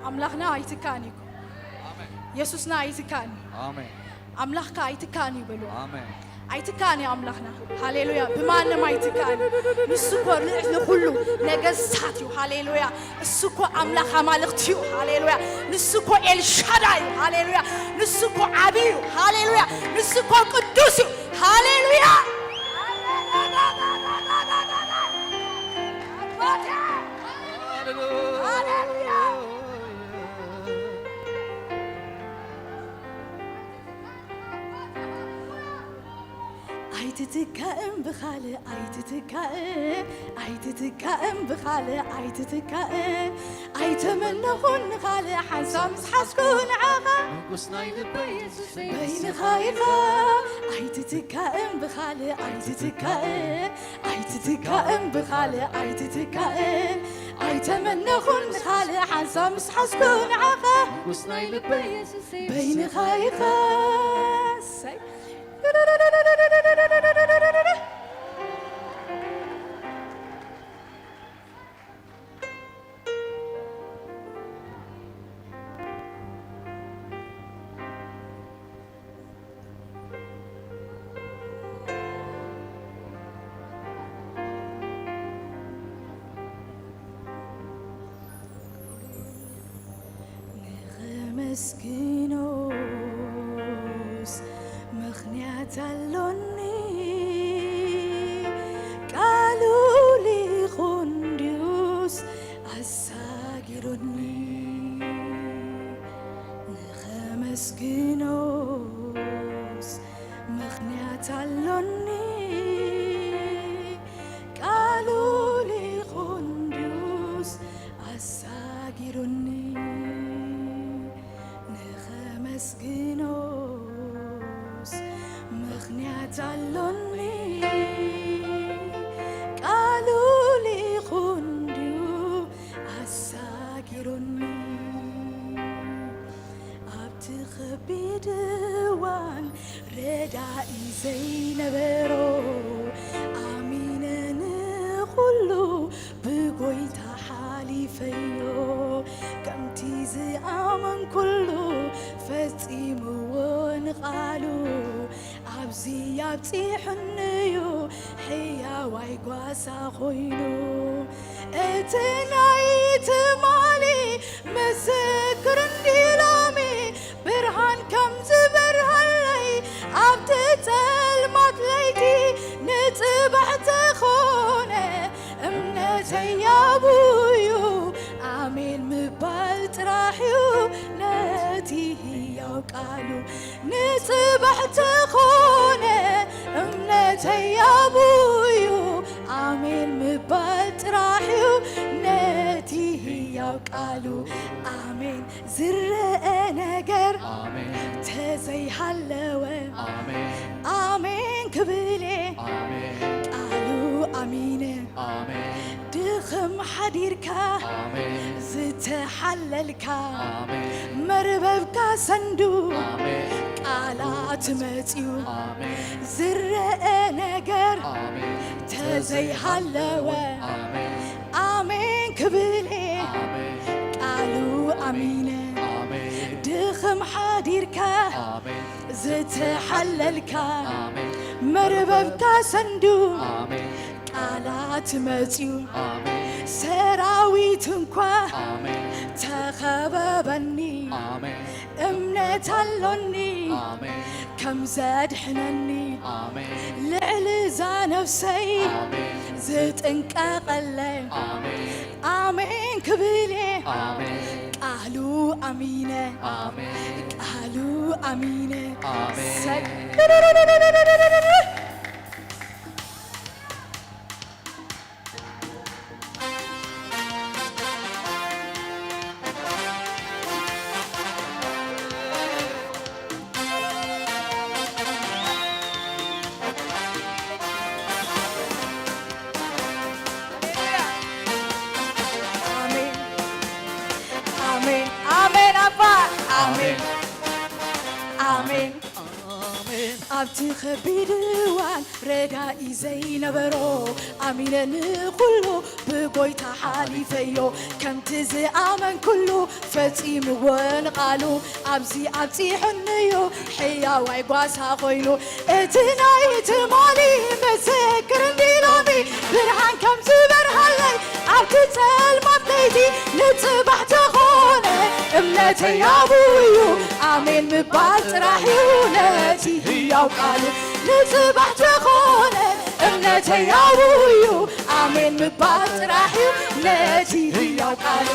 ኣምላኽና ኣይትካእን እዩ። የሱስና ኣይትካእን እዩ። ኣሜን። ኣምላኽካ ኣይትካእን እዩ በልዎ። ኣሜን። ኣይትካእን እዩ ኣምላኽና። ሃሌሉያ። ብማንም ኣይትካእን እዩ። ንሱ እኮ ልዕሊ ኩሉ ነገስታት እዩ። ሃሌሉያ። እሱ እኮ ኣምላኽ ኣማልኽቲ እዩ። ሃሌሉያ። ንሱ እኮ ኤልሻዳይ እዩ። ሃሌሉያ። ንሱ እኮ ዓቢ እዩ። ሃሌሉያ። ንሱ እኮ ቅዱስ እዩ። ሃሌሉያ። ሃሌሉያ። ኣይትትካእን ብኻልእ ኣይትትካእን፣ ኣይትትካእን ብኻልእ ኣይትትካእን። ኣይተመነኹን ንኻልእ ሓንሳብ ምስ ሓዝኩ ንዓኻ። ንጉስ ናይ ልበይ የሱሰይ በይንኻ ኢኻ። ኣይትትካእን ብኻልእ ኣይትትካእን፣ ኣይትትካእን ብኻልእ ኣይትትካእን። ኣይተመነኹን ንኻልእ ሓንሳብ ምስ ሓዝኩ ንዓኻ። ንጉስ ናይ ልበይ የሱሰይ በይንኻ ኢኻ። እሰይ። ንኸመስግኖስ ምኽንያት ኣሎኒ፣ ቃሉ ሊኹን ድዩስ ኣሳጊሩኒ። ንኸመስግኖስ ምኽንያት ኣሎኒ፣ ቃሉ ሊኹን ድዩስ ኣሳጊሩኒ። ንኸመስግኖስ ምኽንያት ኣሎኒ፣ ቃሉ ሊኹን ድዩ ኣሳጊሩኒ። ኣብቲ ኸቢድ እዋን ረዳኢ ዘይነበሮ፣ ኣሚነ ንኹሉ ብጎይታ ሓሊፈዮ። ከምቲ ዝኣመንኩሉ ፈጺምዎ ንቓሉ፣ ኣብዚ ኣብጺሑኒ'ዩ ሕያዋይ ጓሳ ኮይኑ። እቲ ናይ ትማሊ ምስክር እንዲ ሎሚ ብርሃን ከም ዝበርሃለይ፣ ኣብቲ ጸልማት ለይቲ ንጽባሕ ተኾነ። እምነተይ ኣብዩ ኣሜን ምባል ጥራሕ እዩ ነቲ ህያው ቃሉ። ንጽባሕ ተኾነ እምነተይ ኣብዩ ኣሜን ምባል ጥራሕ እዩ ነቲ ህያው ቃሉ። ኣሜን ዝረአ ነገር ኣሜን። ተዘይሃለወ ኣሜን። ኣሜን ክብል እየ ኣሜን። ቃሉ ኣሚነ ኣሜን። ድኽም ሓዲርካ ኣሜን። ዝተሓለልካ ኣሜን። መርበብካ ሰንዱ ኣሜን። ቃላት መጽዩ ኣሜን። ዝረአ ነገር ኣሜን። ተዘይሃለወ ኣሜን። ኣሜን ክብል እየ ኣሜን። ቃሉ ኣሚነ ኣሜን። ድኽም ሓዲርካ ኣሜን። ዝተሓለልካ ኣሜን። መርበብካ ሰንዱ ኣሜን። ቃላት መጽዩ ኣሜን። ሰራዊት እንኳ ኣሜን። ተኸበበኒ ኣሜን። እምነት ኣሎኒ ኣሜን። ከም ዘድሕነኒ ኣሜን። ልዕሊ እዛ ነፍሰይ ኣሜን። ዝጥንቀቐለይ ኣሜን። ኣሜን ክብል እየ ኣሜን። ቃሉ ኣሚነ ኣሜን። ቃሉ ኣሚነ ኣሜን። ሰ- ኣሜን። ኣሜን። ኣሜን ኣባ። ኣሜን። ኣሜን። ኣብቲ ኸቢድ እዋን ረዳኢ ዘይነበሮ ኣሚነ ንኹሉ ብጎይታ ሓሊፈዮ። ከምቲ ዝኣመንኩሉ ፈጺምዎ ንቓሉ ኣብዚ ኣብጺሑኒዩ ሕያዋይ ጓሳ ኮይኑ። እቲ ናይ ትማሊ ምስክር እንዲ ሎሚ ብርሃን ከም ዝበርሃለይ ኣብቲ ጸልማት ለይቲ ንጽባሕ ተኾነ እምነተይ ኣብኡ እዩ ኣሜን ምባል ጥራሕ እዩ ነቲ ህያው ቃሉ። ንጽባሕ ተኾነ እምነተይ ኣብኡ እዩ ኣሜን ምባል ጥራሕ እዩ ነቲ ህያው ቃሉ።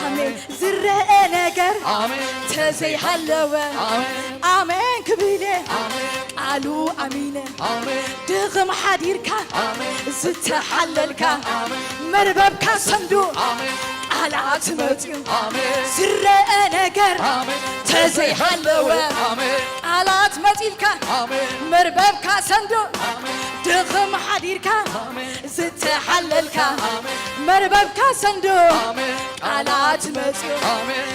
ኣሜን ዝረአ ነገር ኣሜን። ተዘይሃለወ ኣሜን። ኣሜን ክብል እየ ኣሜን። ቃሉ ኣሚነ ኣሜን። ድኽም ሓዲርካ ኣሜን። ዝተሓለልካ ኣሜን። መርበብካ ሰንዱ ኣሜን። ቃላት መጽዩ ኣሜን። ዝረአ ነገር ኣሜን። ተዘይሃለወ ኣሜን። ቃላት መጺልካ ኣሜን። መርበብካ ሰንዱ ኣሜን። ድኽም ሓዲርካ ኣሜን። ዝተሓለልካ ኣሜን። መርበብካ ሰንዱ ኣሜን። ቃላት መጽዩ ኣሜን።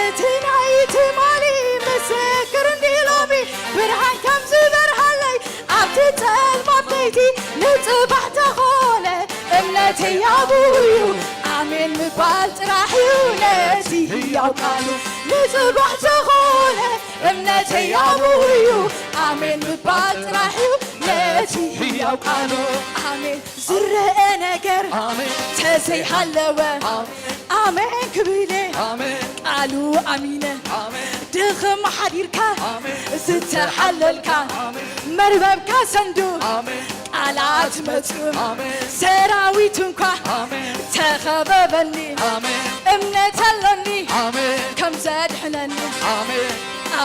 እቲ ናይ ትማሊ ምስክር እንዲ ሎሚ ብርሃን ከም ዝበርሃለይ ኣብቲ ጸልማት ለይቲ ንጽባሕ ተኾነ እምነተይ ኣብኡ እዩ ኣሜን ምባል ጥራሕ እዩ ነቲ ህያው ቃሉ። ንጽባሕ ተኾነ እምነተይ ኣብኡ እዩ ኣሜን ምባል ጥራሕ እዩ ነቲ ህያው ቃሉ። ኣሜን ዝረአ ነገር ኣሜን። ተዘይሃለወ ኣሜን። ኣሜን ክብል እየ ኣሜን። ቃሉ ኣሚነ ኣሜን። ድኽም ሓዲርካ ኣሜን። ዝተሓለልካ ኣሜን። መርበብካ ሰንዱ ኣሜን። ቃላት መጽዩ ኣሜን። ሰራዊት እንኳ ኣሜን። ተኸበበኒ ኣሜን። እምነት ኣሎኒ ኣሜን። ከም ዘድሕነኒ ኣሜን።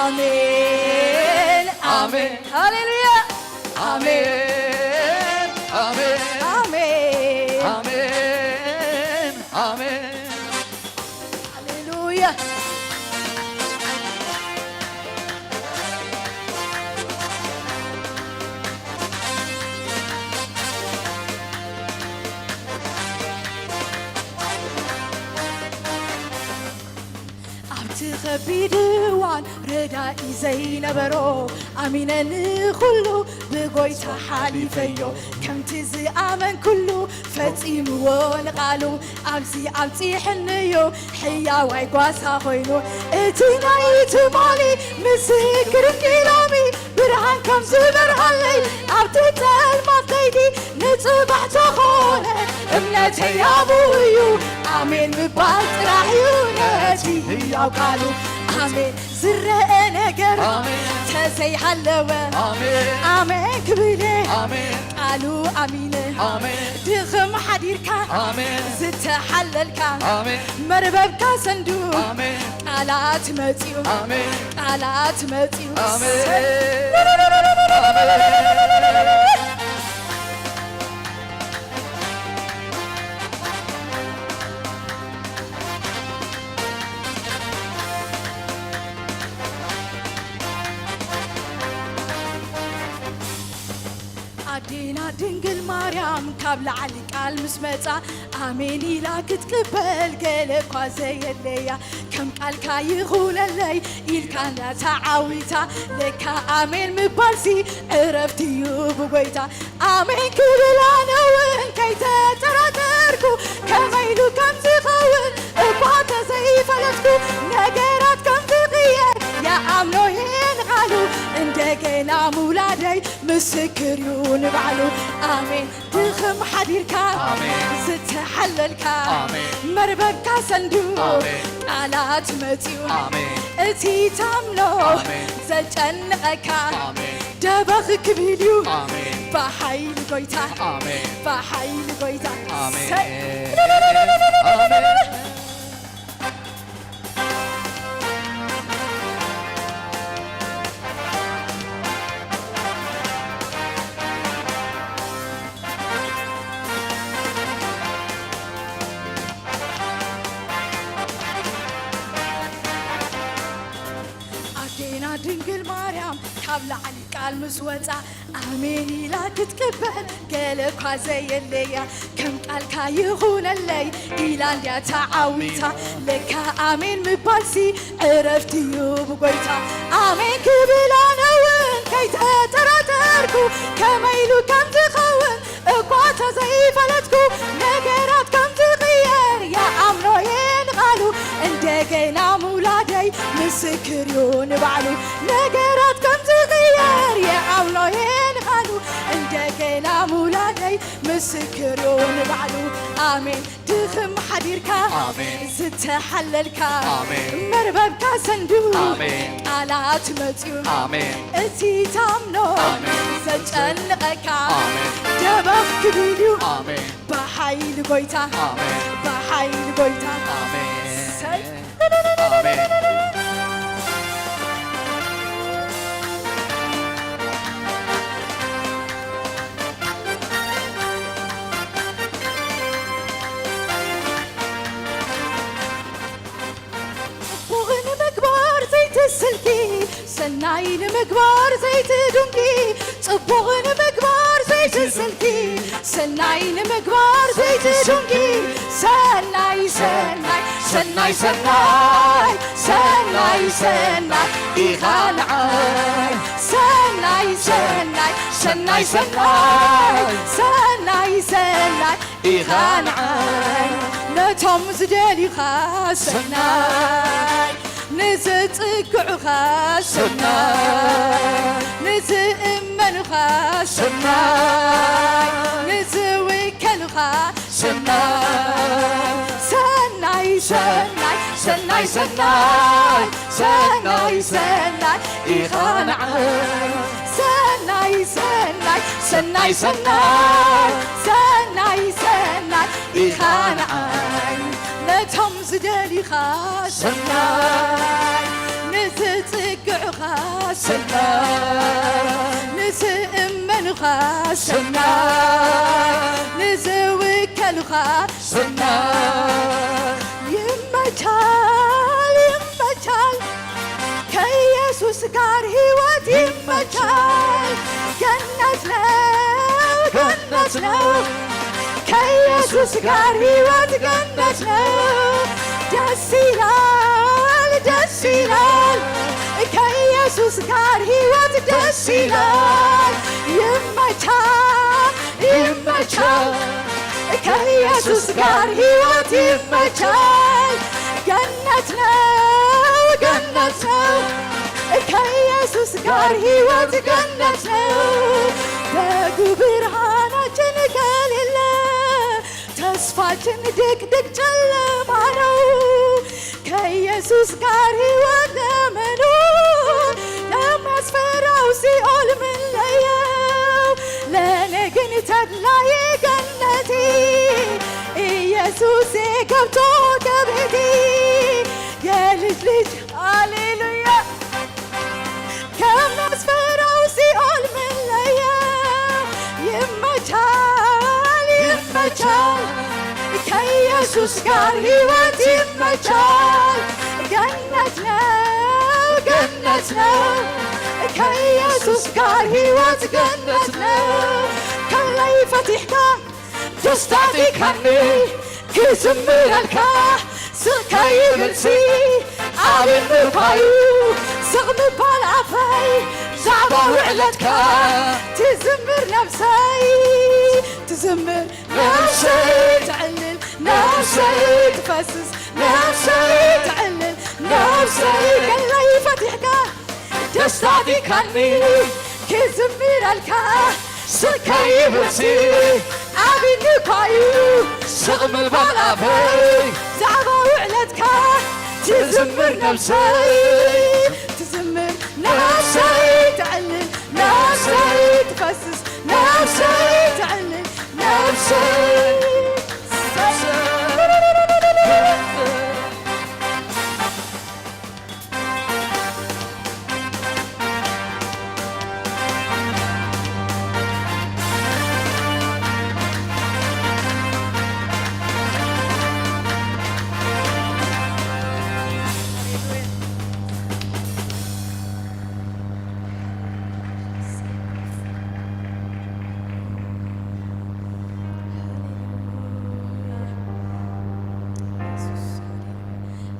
ኣሜን ኣሜን። ኣሜን። ሃሌሉያ። ኣሜን፣ ኣሜን፣ ኣሜን። ኣሜን፣ ኣሜን። ሃሌሉያ። ኣብቲ ኸቢድ እዋን ረዳኢ ዘይነበሮ ኣሚነ ንኹሉ ብጎይታ ሓሊፈዮ። ከምቲ ዝኣመንኩሉ ፈጺምዎ ንቓሉ ኣብዚ ኣብጺሕንዮ ሕያዋይ ጓሳ ኮይኑ። እቲ ናይ ትማሊ ምስክር እንዲ ሎሚ ብርሃን ከም ዝበርሃለይ ኣብቲ ጸልማት ለይቲ ንጽባሕ ተኾነ እምነተይ ኣብኡ እዩ ኣሜን ምባል ጥራሕ እዩ ነቲ ህያው ቃሉ። ኣሜን ዝረአ ነገር ኣሜን። ተዘይሃለወ ኣሜን። ኣሜን ክብለ ኣሜን። ቃሉ ኣሚነ ኣሜን። ድኽም ሓዲርካ ኣሜን። ዝተሓለልካ ኣሜን። መርበብካ ሰንዱ ኣሜን። ቃላት መጽዩ ኣሜን። ቃላት መጽዩ ኣሜን። ና ድንግል ማርያም ካብ ላዕሊ ቃል ምስ መጻ ኣሜን ኢላ ክትቅበል ገለ እኳ ዘየለያ ከም ቃልካ ይኹነለይ ኢልካ እንዳ ተዓዊታ ለካ ኣሜን ምባልሲ ዕረፍቲ እዩ ብጎይታ ኣሜን ክብል ኣነ እውን ከይተጠራጠርኩ ከመይ ኢሉ ከም ዝኸውን እኳ ተዘይፈለጥኩ ነገራት ከም ዝቕየር የኣምኖ እየ ንቓሉ እንደገና ምውላደይ ምስክር እዩ ንባዕሉ ኣሜን ድኽም ሓዲርካ ዝተሓለልካ መርበብካ ሰንዱ ቃላት መፅዩ እቲ ታምኖ ዘጨንቐካ ደበኽ ክብል እዩ ብሓይሊ ጎይታ ብሓይሊ ጎይታ ኣዴና ድንግል ማርያም ካብ ላዕሊ ቃል ምስ ወፃ ኣሜን ኢላ ክትቅበል ገለ እኳ ዘየለያ ከም ቃልካ ይኹነለይ ኢላ እንድያ ተዓዊታ ለካ ኣሜን ምባልሲ ዕረፍቲ እዩ ብጎይታ ኣሜን ክብል ኣነ እውን ከይተጠራጠርኩ ከመይ ኢሉ ከም ዝኸውን እኳ ተዘይፈለጥኩ ነገራት ከም ዝቕየር የኣምኖ እየ ንቓሉ እንደገና ምውላደይ ምስክር እዩ ንባዕሉ ነገራት ከም ዝቕየር የኣምኖ እየ ንቓሉ እንደገና ምውላደይ ምስክር እዩ ንባዕሉ ኣሜን ድኽም ሓዲርካ ዝተሓለልካ መርበብካ ሰንዱ ቃላት መፅዩ እቲ ታምኖ ዘጨንቐካ ደበኽ ክብል እዩ ብሓይሊ ጎይታ ብሓይሊ ጎይታ ሰይ ጽቡቕ ንምግባር ዘይትስልኪ ሰናይ ንምግባር ዘይትዱንጊ ጽቡቕ ንምግባር ዘይትስልኪ ሰናይ ንምግባር ዘይትዱንጊ ሰናይ ሰናይ ሰናይ ሰናይ ሰናይ ሰናይ ኢኻ ንዓይ ሰናይ ሰናይ ሰናይ ሰናይ ሰናይ ሰናይ ኢኻ ንዓይ ነቶም ዝደልዩኻ ሰናይ ንዝጽግዑኻ ሰናይ ንዝእመኑኻ ሰናይ ንዝውከሉኻ ሰናይ ሰናይ ሰናይ ሰናይ ሰናይ ሰናይ ሰናይ ኢኻ ንዓይ ሰናይ ሰናይ ሰናይ ሰናይ ሰናይ ሰናይ ኢኻ ንዓይ ነቶም ዝደልዩኻ ሰናይ ንዝጽግዑኻ ሰናይ ንዝእመኑኻ ሰናይ ንዝውከሉኻ ሰናይ ይመቻል ይመቻል ከኢየሱስ ጋር ሕይወት ይመቻል ገነት ነው ገነት ነው ከኢየሱስ ጋር ሕይወት ገነት ነው ደስ ይላል ደስ ይላል ከኢየሱስ ጋር ሕይወት ደስ ይላል ይመቻል ይመቻል ከኢየሱስ ጋር ሕይወት ይመቻል ገነት ነው ገነት ነው ከኢየሱስ ጋር ሕይወት ገነት ነው በጉ ብርሃናችን ከሌለ ተስፋችን ድቅድቅ ጨለማ ነው ከኢየሱስ ጋር ሕይወት ለመኖር ለሚያስፈራው ሲኦል ምን ለየው ለእኔ ግን ተድላዬ ገነቴ ኢየሱሴ ገብቶ ከቤቴ የልጅ ልጅ ሃሌሉያ ከሚያስፈራው ሲኦል ምን ለየው ይመቻል ይመቻል ከኢየሱስ ጋር ሕይወት ይመቻል ገነት ነው ገነት ነው ከኢየሱስ ጋር ሕይወት ገነት ነው ኣይ ፈቲሕካ ደስታ ዲካኒ ክዝምረልካ ስቕ ከይብልሲ ኣብንኳዩ ስቕ ምባል ኣፈይ ዛዕባ ውዕለትካ ትዝምር ነብሰይ ትዝምር ነብሰይ ትዕልል ነብሰይ ትፈስስ ነብሰይ ትዕልል ነብሰይ ገላይ ፈቲሕካ ደስታ ዲካኒ ክዝምረልካ ስቕ ከይብልሲ ኣብንኳዩ ስቕ ምባል ኣፈይ ዛዕባ ውዕለትካ ትዝምር ነብሰይ ትዝምር ነብሰይ ትዕልል ነብሰይ ትፈስስ ነብሰይ ትዕልል ነብሰይ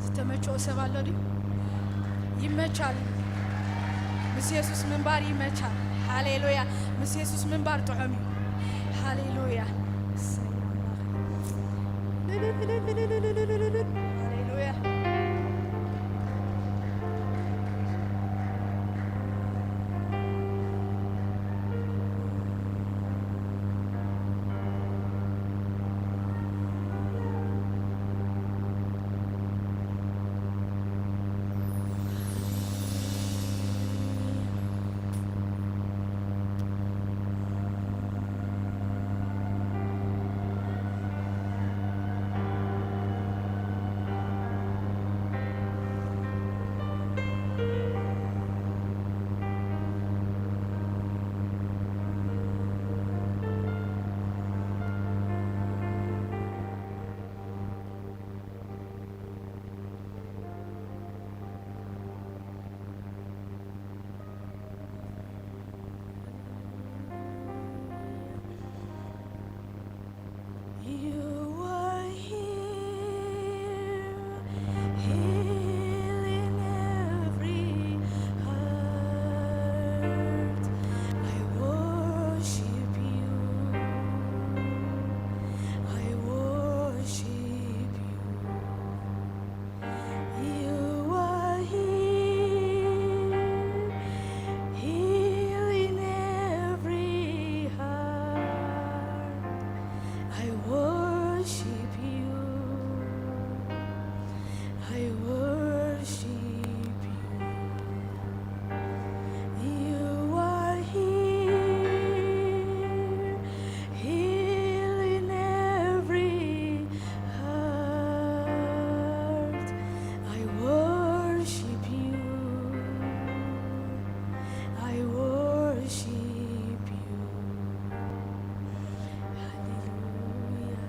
ዝተመቸኦ ሰብ ኣሎ ድዩ? ይመቻል። ምስ የሱስ ምንባር ይመቻል። ሃሌሉያ። ምስ የሱስ ምንባር ጥዑም እዩ። ሃሌሉያ። እሰይ ኣምላኽ። ሃሌሉያ። You are here, healing every hurt. I worship you. I worship you. You are here, healing every heart. I worship you. I worship you. You are here, healing every heart. I worship you. I worship you. Hallelujah.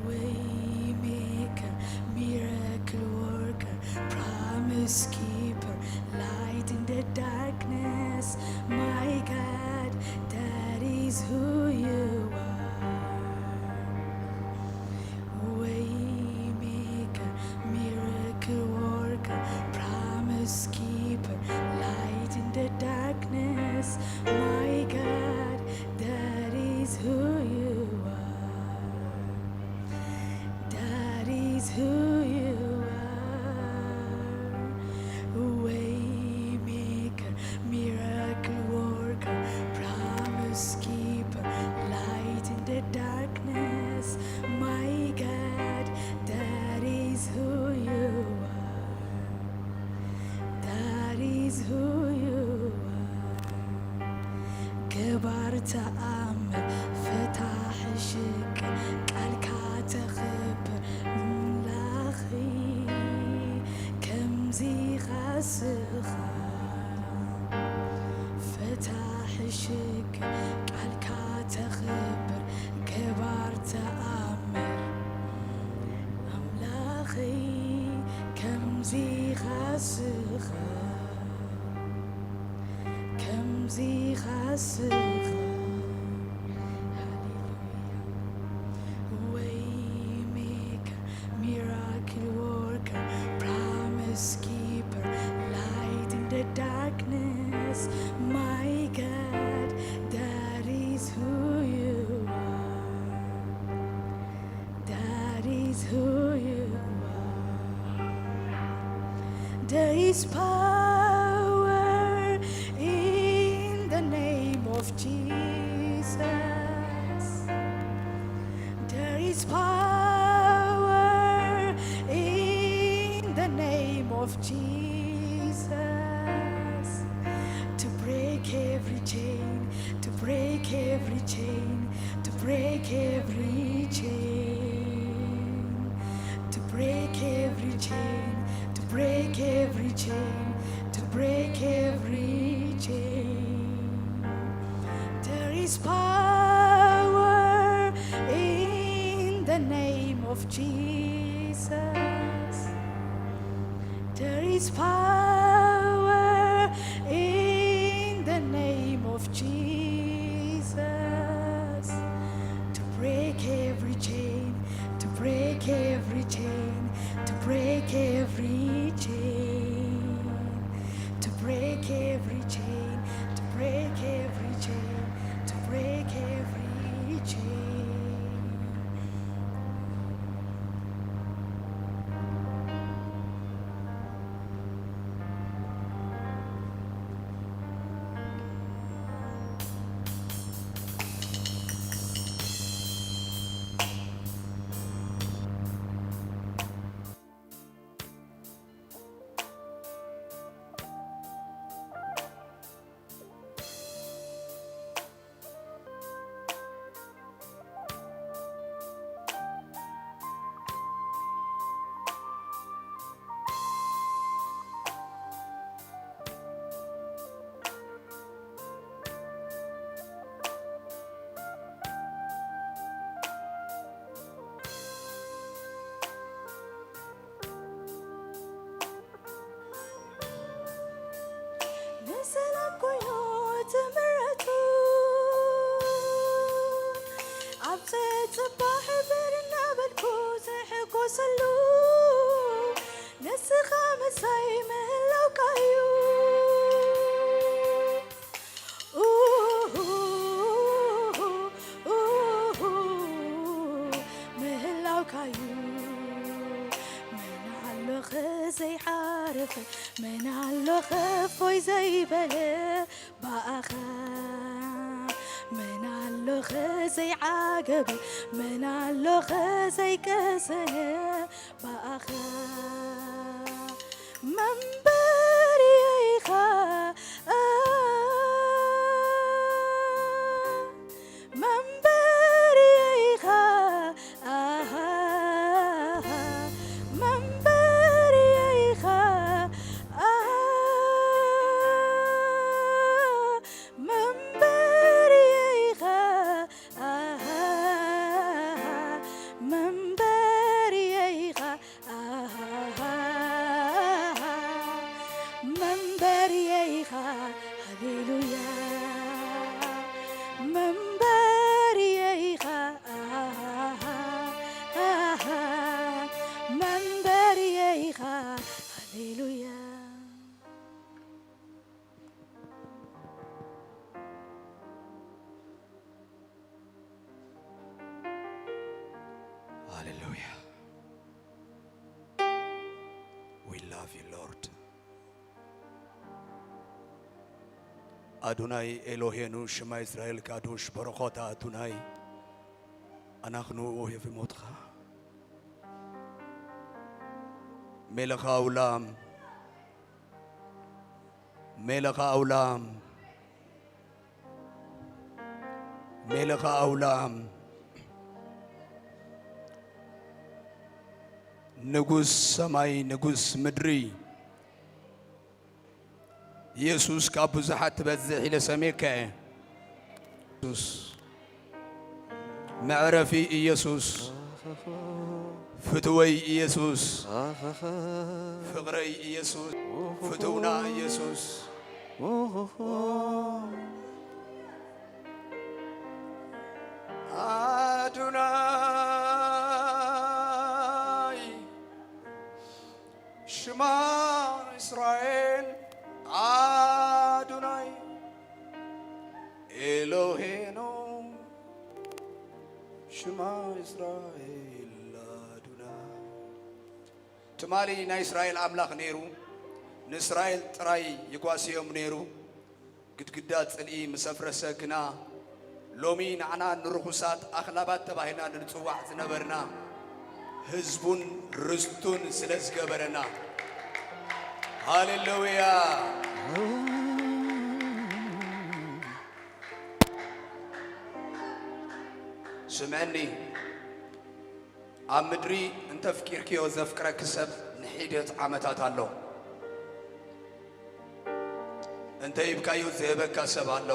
Waymaker, miracle worker, promise keeper, light in the darkness. My God, that is who you are. Waymaker, miracle worker, promise keeper, light in the darkness. My God, that is who you are. That is who you are. Waymaker, miracle worker, promise keeper, light in the darkness. My God, that is who you are. That is who you are. ገባር ተኣምር ፈታሒ ሽግር ቃልካ ተኽብር ኣምላኺ ከምዚኻ ስኻ ፈታሒ ሽግር ቃልካ ተኽብር ገባር ተኣምር ኣምላኺ ከምዚኻ ስኻ ከምዚኻ ስኻ darkness, my God, that is who you are. That is who you are. There is power in the name of Jesus. There is power in the name of Jesus to break every chain, to break every chain, to break every chain, to break every chain, to break every chain, to break every chain. There is power in the name of Jesus. There is power in the name of Jesus to break every chain, to break every chain, to break every chain, to break every chain, to break every chain, to break every chain. ንሰላም ኮይኑ ትምረቱ ኣብ ጽባሕ ብር እናበልኩ ዝሕጎሰሉ ንስኻ ምሳይ ምህላውካ እዩ። ኡሁ፣ ኡሁ፣ ምህላውካዩ። መን ኣሎኸ ዘይዓረፈ፣ መን ኣሎኸ እፎይ ዘይበለ ብኣኻ? መን ኣሎኸ ዘይዓገበ፣ መን ኣሎኸ ዘይቀሰነ ብኣኻ? መንበሪ ኢኻ፣ መንበሪ ኢኻ፣ ኣሃ፣ መንበሪ ኢኻ፣ ኣሃ፣ መንበሪ ኢኻ፣ ኣሃ፣ መንበሪ ኢኻ፣ ኣሃ፣ መንበሪ ኢኻ፣ ሃሌሉያ፣ መንበሪ ኢኻ፣ ኣሃ፣ መንበሪ ኢኻ፣ ሃሌሉያ። Hallelujah. We love you, Lord. ኣዶናይ ኤሎሄኑ፣ ሽማ እስራኤል ካዶሽ፣ በረኾታ ኣዶናይ፣ ኣናኽኑ ኦሄፍ ሞትኻ። ሜለኻ ኣውላም፣ ሜለኻ ኣውላም፣ ሜለኻ ኣውላም፣ ንጉስ ሰማይ፣ ንጉስ ምድሪ፣ ኢየሱስ ካብ ብዙሓት ትበዝሕ ኢለ ሰሜከ። ኢየሱስ መዕረፊ፣ ኢየሱስ ፍትወይ፣ ኢየሱስ ፍቕረይ፣ ኢየሱስ ፍትውና፣ ኢየሱስ ኣዱናይ ሽማ እስራኤል ሽማ እስራኤል ኣዱና። ትማሊ ናይ እስራኤል ኣምላኽ ነይሩ፣ ንእስራኤል ጥራይ ይጓስዮም ነይሩ። ግድግዳ ጽልኢ ምስ ኣፍረሰ ግና፣ ሎሚ ንዓና ንርኹሳት ኣኽላባት ተባሂልና ንጽዋዕ ዝነበርና ህዝቡን ርስቱን ስለ ዝገበረና። ሃሌሉያ! ስምዐኒ፣ ኣብ ምድሪ እንተ ኣፍቂርክዮ ዘፍቅረኪ ሰብ ንሒደት ዓመታት ኣሎ። እንተ ሂብካዮ ዝህበካ ሰብ ኣሎ።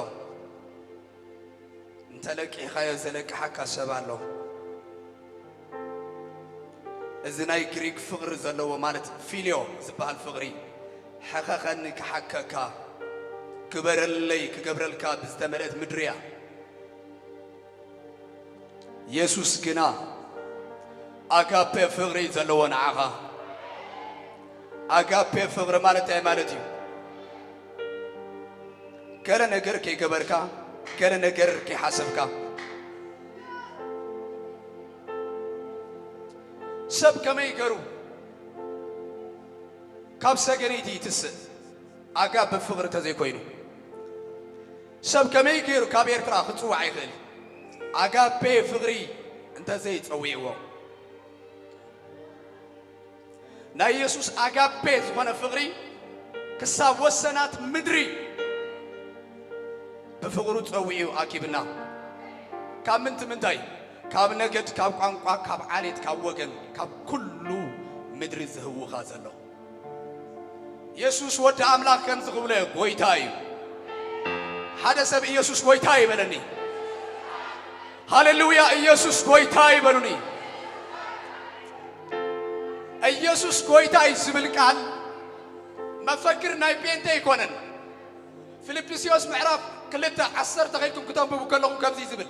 እንተ ለቂሕካዮ ዘለቅሓካ ሰብ ኣሎ። እዚ ናይ ግሪክ ፍቕሪ ዘለዎ፣ ማለት ፊልዮ ዝበሃል ፍቕሪ፣ ሕኸኸኒ ክሓከካ፣ ግበረለይ ክገብረልካ ብዝተመልአት ምድሪ እያ። የሱስ ግና ኣጋፔ ፍቕሪ ዘለዎ ንዓኻ። ኣጋፔ ፍቕሪ ማለት እንታይ ማለት እዩ? ገለ ነገር ከይገበርካ፣ ገለ ነገር ከይሓሰብካ። ሰብ ከመይ ገሩ ካብ ሰገነይቲ ይትስእ? ኣጋፔ ፍቕሪ እንተዘይኮይኑ፣ ሰብ ከመይ ገይሩ ካብ ኤርትራ ክጽዋዕ ይኽእል? ኣጋፔ ፍቕሪ እንተዘይጸዊዕዎ። ናይ የሱስ ኣጋፔ ዝኾነ ፍቕሪ ክሳብ ወሰናት ምድሪ ብፍቕሩ ጸዊዑ ኣኪብና። ካብ ምንቲ ምንታይ? ካብ ነገድ፣ ካብ ቋንቋ፣ ካብ ዓሌት፣ ካብ ወገን፣ ካብ ኩሉ ምድሪ ዝህውኻ ዘሎ። የሱስ ወዲ ኣምላኽ ከምዚ ክብሎ እየ፣ ጎይታ እዩ። ሓደ ሰብ ኢየሱስ ጎይታ ይበለኒ። ሃሌሉያ፣ ኢየሱስ ጎይታ ይበሉኒ። ኢየሱስ ጎይታ እዩ ዝብል ቃል መፈክር ናይ ጴንጤ ኣይኮነን። ፊልጵስዩስ ምዕራፍ ክልተ ዓሰርተ ከይድኩም ክተንብቡ ከለኹም ከምዚ እዩ ዝብል፣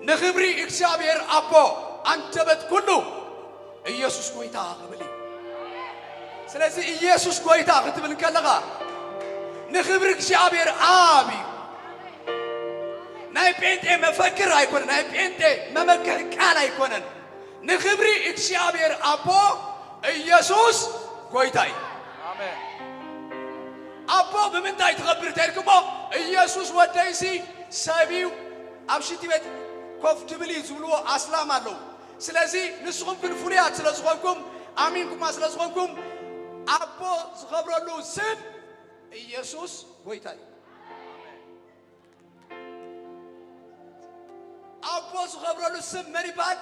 ንኽብሪ እግዚኣብሔር ኣቦ ኣንደበት ኩሉ ኢየሱስ ጎይታ ክብል እዩ። ስለዚ ኢየሱስ ጎይታ ክትብል ከለኻ ንኽብሪ እግዚኣብሔር ኣብ እዩ። ናይ ጴንጤ መፈክር ኣይኮነን፣ ናይ ጴንጤ መመክሒ ቃል ኣይኮነን። ንኽብሪ እግዚኣብሔር ኣቦ ኢየሱስ ጎይታ እዩ። ኣሜን። ኣቦ ብምንታይ ትኸብር ተልኩሞ? ኢየሱስ ወደይሲ ሰብ እዩ፣ ኣብ ሽንቲ ቤት ኮፍ ድብል እዩ ዝብልዎ ኣስላም ኣለዉ። ስለዚ ንስኹም ግን ፍሉያት ስለ ዝኾንኩም፣ ኣሚንኩማ ስለ ዝኾንኩም፣ ኣቦ ዝኸብረሉ ስም ኢየሱስ ጎይታ እዩ። ኣቦ ዝኸብረሉ ስም መን ይበሃል?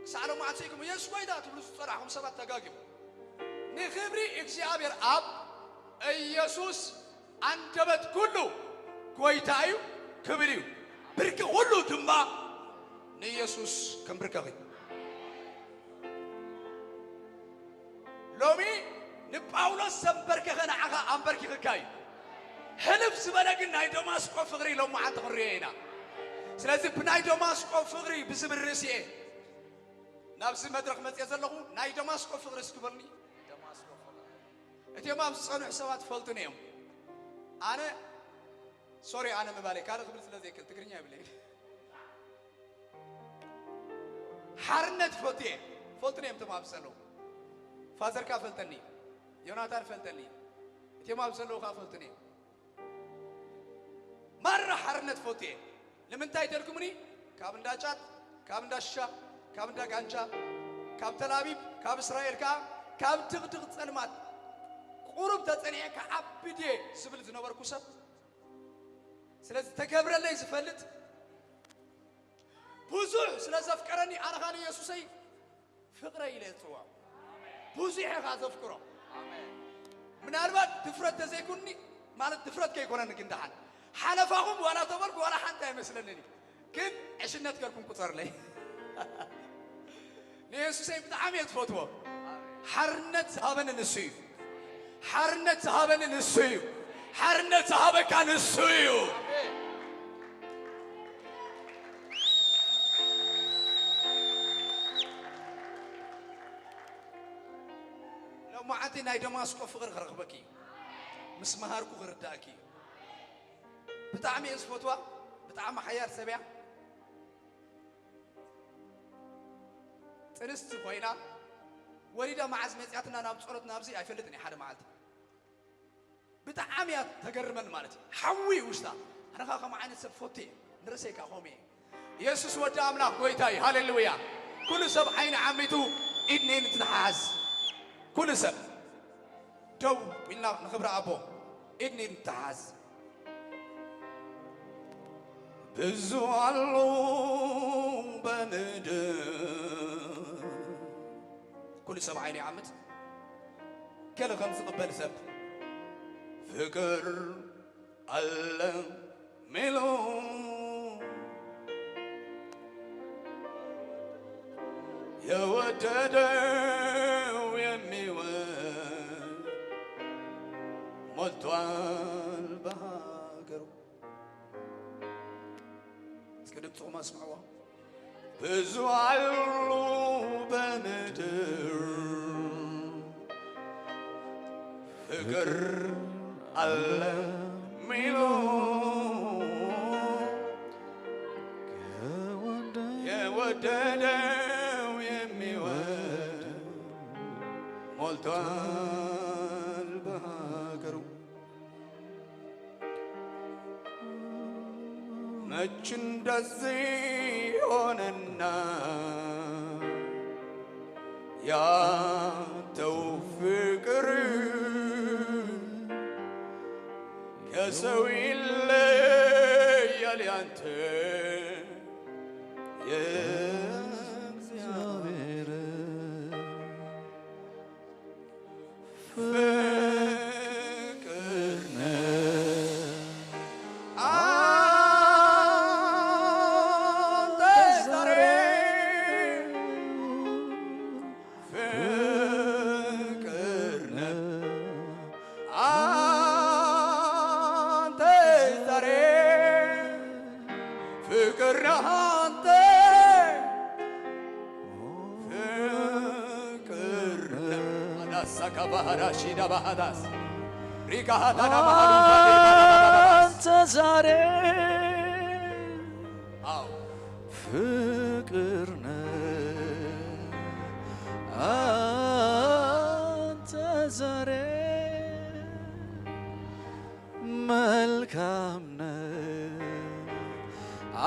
ክሳዕ ሎማዓንቲ ኢኹም ኢየሱስ ጎይታ ትብሉ ዝጸናሕኩም ሰባት ተጋጊኹም። ንኽብሪ እግዚኣብሔር ኣብ ኢየሱስ ኣንደበት ኩሉ ጎይታ እዩ፣ ክብል እዩ። ብርኪ ኩሉ ድማ ንኢየሱስ ከንብርከኽ እዩ። ሎሚ ንጳውሎስ ዘንበርከኸ ንዓኻ ኣንበርኪኽካ እዩ። ሕልፍ ዝበለ ግን ናይ ደማስቆ ፍቕሪ ሎማዓንቲ ክንሪኦ ኢና። ስለዚ ብናይ ደማስቆ ፍቕሪ ብዝብል ርእሲ እየ ናብዚ መድረኽ መፅየ ዘለኹ። ናይ ደማስቆ ፍቕሪ እስኪ በሉኒ። እቲኦም ኣብዚ ዝፀንሑ ሰባት ፈልጡኒ እዮም። ኣነ ሶሪ፣ ኣነ ምባለይ ካልእ ክብል ስለ ዘይክእል ትግርኛ ይብለይ። ሓርነት ይፈቱ እየ። ፈልጡኒ እዮም እቶም ኣብዚ ዘለዉ። ፋዘርካ ፈልጠኒ፣ ዮናታን ፈልጠኒ፣ እቲኦም ኣብዚ ዘለዉ ከዓ ፈልጡኒ እዮም። ማራ ሓርነት ፈቱ እየ። ንምንታይ ተልኩምኒ? ካብ እንዳ ጫት፣ ካብ እንዳ ሽሻ፣ ካብ እንዳ ጋንጃ፣ ካብ ተላቢብ፣ ካብ እስራኤል ከዓ፣ ካብ ድቕድቕ ጸልማት ቁሩብ ተጸኒዐ ክዓቢ ድየ ዝብል ዝነበርኩ ሰብ፣ ስለዚ ተገብረለይ ዝፈልጥ፣ ብዙሕ ስለ ዘፍቀረኒ፣ ኣነ ኻን ኢየሱሰይ ፍቕረይ ኢለ ዝጽውዖ። ብዙሕ ኢኻ ዘፍቅሮ። ምናልባት ድፍረት ተዘይኩኒ፣ ማለት ድፍረት ከይኮነኒ ግን ደሓን ሓለፋኹም ዋላ ተበልኩ ዋላ ሓንቲ ኣይመስለንን እዩ። ግን ዕሽነት ገርኩም ቁጸርለይ። ንየሱሰይ ብጣዕሚ እየ ዝፈትዎ። ሓርነት ዝሃበኒ ንሱ እዩ። ሓርነት ዝሃበኒ ንሱ እዩ። ሓርነት ዝሃበካ ንሱ እዩ። ሎማዓንቲ ናይ ደማስቆ ፍቕሪ ክረኽበኪ እዩ። ምስ መሃርኩ ክርዳእኪ እዩ። ብጣዕሚ እየ ዝፈትዋ። ብጣዕሚ ሓያል ሰብ እያ። ጥንስቲ ኮይና ወሊዳ መዓዝ መጽያትና ናብ ጸሎት ናብዚ ኣይፈልጥን እየ። ሓደ መዓልቲ ብጣዕሚ እያ ተገርመን ማለት እዩ። ሓዊ ውሽጣ ኣነኻ ከም ዓይነት ሰብ ፈቱ እየ። ንርእሰይ ከኣ ከምኡ እየ። ኢየሱስ ወዲ ኣምላኽ ጎይታ እዩ። ሃሌሉያ። ኩሉ ሰብ ዓይኒ ዓሚቱ ኢድ ንኢድ ንተሓዝ። ኩሉ ሰብ ደው ኢልና ንኽብሪ ኣቦ ኢድ ንኢድ ንተሓዝ። ብዙ ኣሎ በምድር። ኩሉ ሰብ ዓይኑ ይዓምት። ገለ ከም ዝቕበል ሰብ ፍቅር ኣለ ሚሉ የወደደው የሚወድ ሞልቷል በሀገሩ። እስኪ ድምፅኹም ኣስምዕዎ። ብዙ አሉ በምድር ፍቅር አለ ሚሉ የወደደው የሚወድ ሞልቷል በሀገሩ። መች እንደዚህ ሆነና ያንተው ፍቅር ከሰው ይለያል ያንተ የእግዚአብሔር ፍቅር ነህ አንተ ዛሬ ፍቅር ነህ አንተ ዛሬ ፍቅር ነህ አንተ ፍቅር ነህ። አዳሳ ካባሃዳ ሺዳ ባሃዳስ ሪጋ ሃዳና ማሃዱ አንተ ዛሬ አዎ ፍቅር ነህ አንተ ዛሬ መልካም ነህ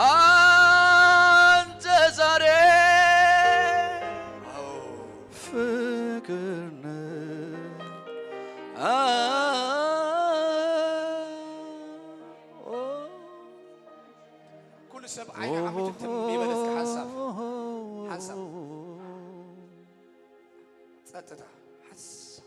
አንተ ዛሬ አዎ ፍቅር ነህ። አ- ኩሉ ሰብ ዓይኑ ዓሚቱ ትም ይበል እስኪ ሓንሳብ፣ ሓንሳብ። ጸጥታ፣ ሓንሳብ።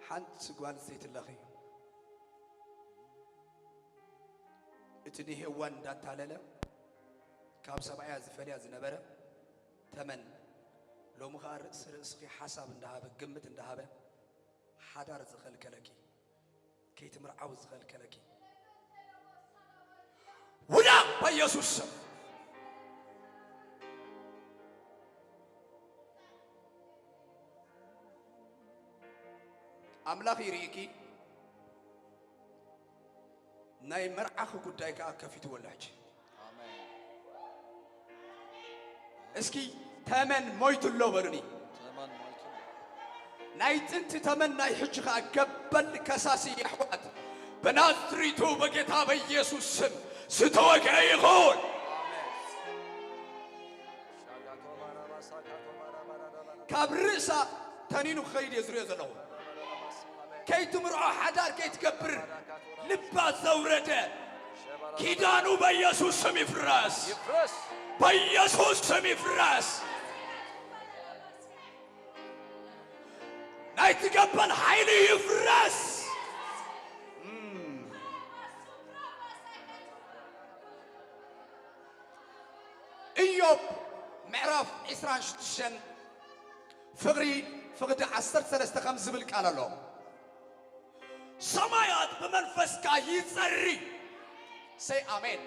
ሓንቲ ጓል ዘይትለኺ። እቲ ንሄዋን እንዳታለለ ካብ ሰብኣያ ዝፈልያ ዝነበረ ተመን፣ ሎሚ ኸኣ ርእሲ ርእስኺ ሓሳብ እንዳሃበ፣ ግምት እንዳሃበ፣ ሓዳር ዝኸልከለኪ፣ ከይትምርዓዊ ዝኸልከለኪ፣ ውዳቕ በኢየሱስ ስም። ኣምላኽ ይርእይኪ። ናይ መርዓኺ ጉዳይ ከኣ ከፊትዎ ኣሎ ሕጂ። ኣሜን። እስኪ ተመን ሞይቱ ኣሎ በሉኒ። ተመን ሞይቱ ኣሎ። ናይ ጥንቲ ተመን ናይ ሕጂ ከኣ ገበል ከሳሲ የሕዋት ብናዝሪቱ በጌታ በኢየሱስ ስም ዝተወግአ ይኹን። ኣሜን። ካብ ርእሳ ተኒኑ ክኸይድ እየ ዝሪኦ ዘለኹ። ከይትምርዖ ሓዳር ከይትገብር ልባ ዘውረደ ኪዳኑ በኢየሱስ ስም ይፍረስ። ይፍረስ። በኢየሱስ ስም ይፍረስ። ናይ ትገበል ሓይሊ ይፍረስ። እም። ኢዮብ ምዕራፍ ዕስራን ሽዱሽተን ፍቕሪ ፍቕዲ ዓሰርተ ሰለስተ ከም ዝብል ቃል ኣሎ። ሰማያት ብመንፈስካ ይጸሪ። ሰይ ኣሜን።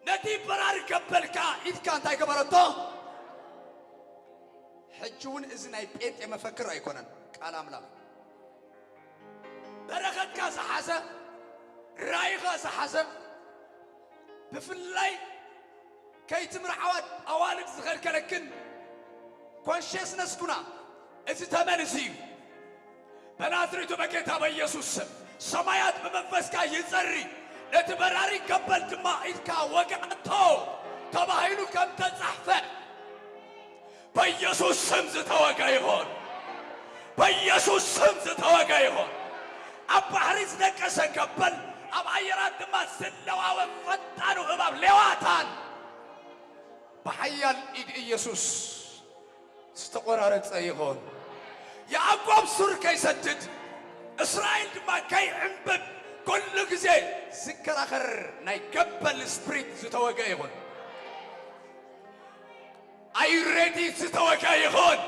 ነቲ በራሪ ገበልካ ኢድካ እንታይ ገበረቶ? ሕጂ እውን እዚ ናይ ጴንጤ መፈክር ኣይኮነን፣ ቃል ኣምላኽ። በረኸትካ ዝሓዘ፣ ራእይኻ ዝሓዘ፣ ብፍላይ ከይትምርዓዋ ኣዋልድ ዝኸልከለክን ኮንሽስነስ ኩና፣ እዚ ተመን እዚ እዩ። በናዝሬቱ በጌታ በኢየሱስ ስም ሰማያት ብመንፈስካ ይጸሪ፣ ነቲ በራሪ ገበል ድማ ኢድካ ወግኣቶ ተባሂሉ ከም ተጻሕፈ በኢየሱስ ስም ዝተወገ ይኹን። በኢየሱስ ስም ዝተወገ ይኹን። ኣብ ባሕሪ ዝደቀሰ ገበል፣ ኣብ ኣየራት ድማ ዝለዋወጥ ፈጣኑ እባብ ሌዋታን ብሓያል ኢድ ኢየሱስ ዝተቖራረጸ ይኹን። ያዕቆብ ሱር ከይሰድድ፣ እስራኤል ድማ ከይዕምብብ፣ ኩሉ ግዜ ዝከራኸር ናይ ገበል ስፕሪት ዝተወገ ይኹን። ኣይ ሬዲ ዝተወጋ ይኹን።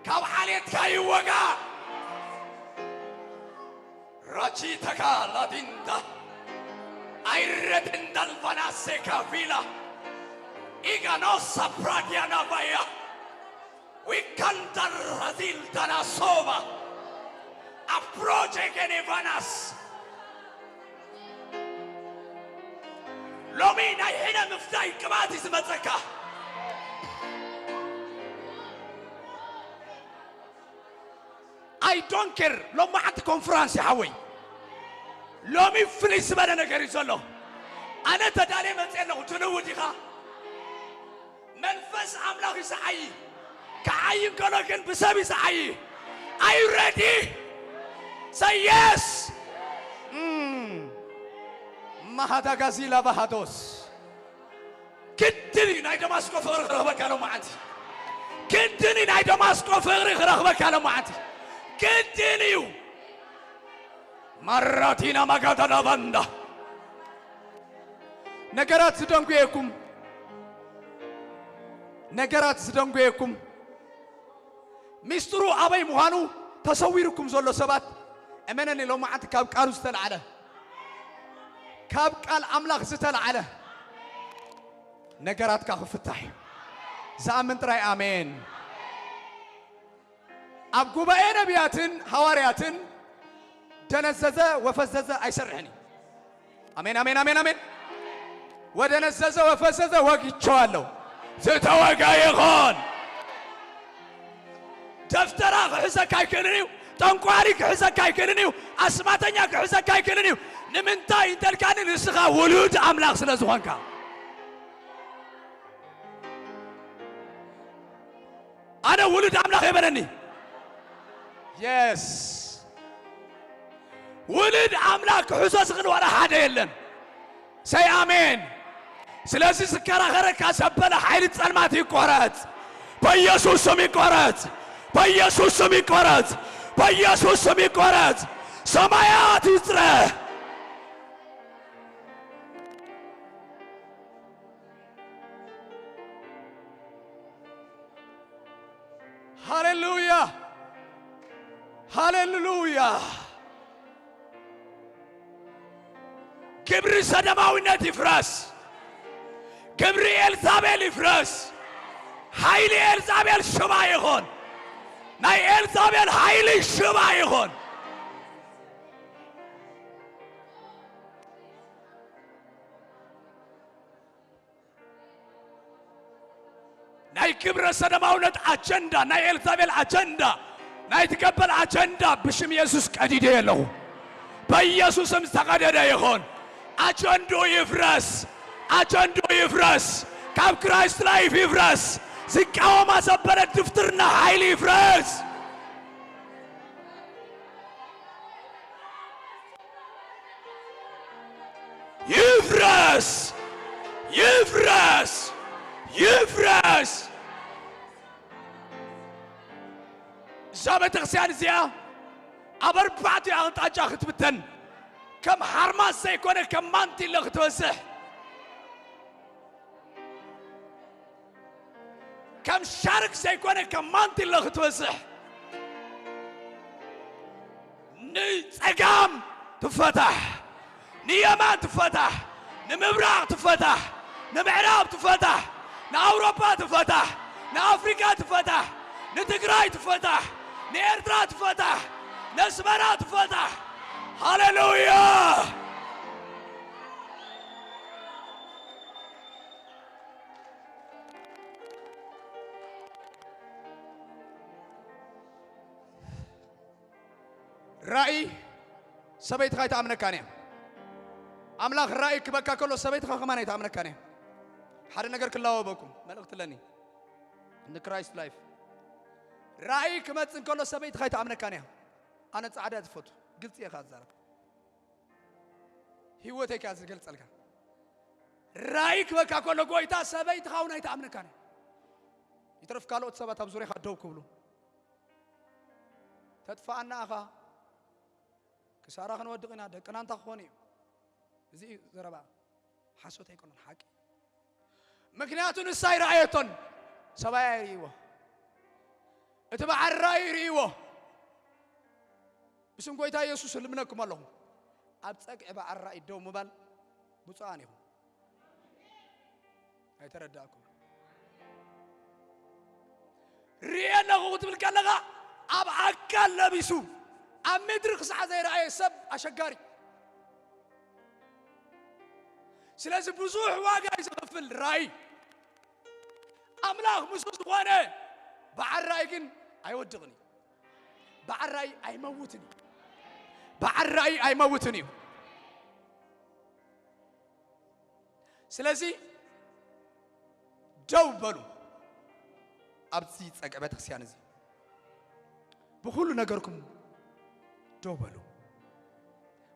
ካብ ዓሌትካ ይወጋ። ራቺ ተካ ላዲንዳ ኣይ ሬዲ እንዳልቫናሴካ ቪላ ኢጋኖሳ ፕራዲያና ባያ ዊካንዳ ራዚል ዳናሶባ ኣፕሮቼ ጌኔቫናስ ሎሚ ናይ ሕነ ምፍዳይ ቅብኣት እዩ ዝመጸካ። ኣይ ዶንት ኬር ሎማዓንቲ ኮንፈራንስ ይሓወይ፣ ሎሚ ፍልይ ዝበለ ነገር እዩ ዘሎ። ኣነ ተዳልየ መፅየ ኣለኹ። ትንውድ ኢኻ። መንፈስ ኣምላኽ ይስዓይ። ክዓይ እንከሎ ግን ብሰብ ይስዓይ። ኣዩ ሬዲ? ሰይ የስ። ማሃዳጋዚ ላባሃዶስ ግድን እዩ ናይ ደማስቆ ፍቕሪ ክረኽበካ ሎማዓንቲ። ግድን እዩ ናይ ደማስቆ ፍቕሪ ክረኽበካ ሎማዓንቲ። ግድን እዩ። ማራቲና ማጋዳዳ ባንዳ ነገራት ዝደንጉየኩም፣ ነገራት ዝደንጉየኩም፣ ሚስጥሩ ኣበይ ምዃኑ ተሰዊሩኩም ዘሎ ሰባት፣ እመነኒ፣ ሎማዓንቲ ካብ ቃሉ ዝተላዕለ፣ ካብ ቃል ኣምላኽ ዝተላዕለ ነገራትካ ክፍታሕ እዩ። ዝኣምን ጥራይ ኣሜን። ኣብ ጉባኤ ነቢያትን ሃዋርያትን ደነዘዘ ወፈዘዘ ኣይሰርሕን እዩ። ኣሜን፣ ኣሜን፣ ኣሜን፣ ኣሜን። ወደነዘዘ ወፈዘዘ ወጊቸዋለሁ። ዝተወጋ ይኹን። ደፍተራ ክሕዘካ ኣይክእልን እዩ። ጠንቋሪ ክሕዘካ ኣይክእልን እዩ። ኣስማተኛ ክሕዘካ ኣይክእልን እዩ። ንምንታይ እንተልካኒ ንስኻ ውሉድ ኣምላኽ ስለ ዝኾንካ። ኣነ ውሉድ ኣምላኽ የበለኒ። የስ ውሉድ ኣምላኽ ክሕዞ ዝኽእል ዋላ ሓደ የለን። ሰይ ኣሜን። ስለዚ ዝከራኸረካ ዘበለ ሓይሊ ጸልማት ይቆረጽ። በኢየሱስ ስም ይቆረጽ። በኢየሱስ ስም ይቆረጽ። በኢየሱስ ስም ይቆረጽ። ሰማያት ይጽረ። ሃሌሉያ፣ ሃሌሉያ። ግብሪ ሰደማዊነት ይፍረስ። ግብሪ ኤልዛቤል ይፍረስ። ሓይሊ ኤልዛቤል ሽባ ይኹን። ናይ ኤልዛቤል ሓይሊ ሽባ ይኹን። ናይ ግብረ ሰደማውነት ኣጀንዳ፣ ናይ ኤልዛቤል ኣጀንዳ፣ ናይ ትገበል ኣጀንዳ ብሽም የሱስ ቀዲደ ኣለኹ። በኢየሱስም ዝተቐደደ ይኹን። ኣጀንድኡ ይፍረስ። ኣጀንድኡ ይፍረስ። ካብ ክራይስት ላይፍ ይፍረስ። ዝቃወማ ዘበለ ድፍትርና ሓይሊ ይፍረስ። ይፍረስ! ይፍረስ! ይፍረስ! እዛ ቤተክርስትያን እዚኣ ኣብ ኣርባዕቲኡ ኣቕጣጫ ክትብተን፣ ከም ሓርማዝ ዘይኮነ ከም ማንቲለ ክትበዝሕ፣ ከም ሻርክ ዘይኮነ ከም ማንቲለ ክትበዝሕ፣ ንጸጋም ትፈታሕ፣ ንየማን ትፈታሕ፣ ንምብራቕ ትፈታሕ፣ ንምዕራብ ትፈታሕ፣ ንኣውሮፓ ትፈታሕ፣ ንኣፍሪካ ትፈታሕ፣ ንትግራይ ትፈታሕ፣ ንኤርትራ ትፈታሕ፣ ነስመራ ትፈታሕ። ሃሌሉያ። ራእይ ሰበይትኻ ኣይትኣምነካን እያ። ኣምላኽ ራእይ ክበካ ከሎ ሰበይትኻ ከማን ኣይትኣምነካን እያ። ሓደ ነገር ክላወበኩም መልእኽቲ ኣለኒ። ንክራይስት ላይፍ ራእይ ክመጽእ እንከሎ ሰበይትኻ ኣይትኣምነካን እያ። ኣነ ጻዕዳ እየ ዝፈቱ፣ ግልጺ እየ ዝዛረብ። ህይወተይ ከኣ ዝገልጸልካ። ራእይ ክበካ ከሎ ጎይታ ሰበይትኻ እውን ኣይትኣምነካን እያ። ይትረፍ ካልኦት ሰባት ኣብ ዙርያኻ ደው ክብሉ ተጥፋኣና ኣኻ። ክሳራ ክንወድቕ ኢና፣ ደቅና እንታይ ክኾኑ እዩ? እዚ እዩ ዘረባ። ሓሶት ኣይኮነን፣ ሓቂ። ምክንያቱ ንሳ ኣይረኣየቶን፣ ሰብኣያ ይርእይዎ። እቲ በዓል ራእይ ይርእይዎ። ብስም ጎይታ ኢየሱስ እልምነኩም ኣለኹ፣ ኣብ ጸግዒ በዓል ራእይ ደው ምባል ብፁዓን ኢኹም። ኣይተረዳእኩም። ርእየ ኣለኹ ክትብል ከለኻ ኣብ ኣካል ለቢሱ ኣብ ምድሪ ክሳዕ ዘይረኣየ ሰብ ኣሸጋሪ። ስለዚ ብዙሕ ዋጋ እዩ ዝኸፍል ራእይ። ኣምላኽ ምስኡ ዝኾነ በዓል ራእይ ግን ኣይወድቕን እዩ። በዓል ራእይ ኣይመውትን እዩ። በዓል ራእይ ኣይመውትን እዩ። ስለዚ ደው በሉ። ኣብዚ ጸግዒ ቤተክርስትያን እዚ ብኹሉ ነገርኩም ደው በሉ።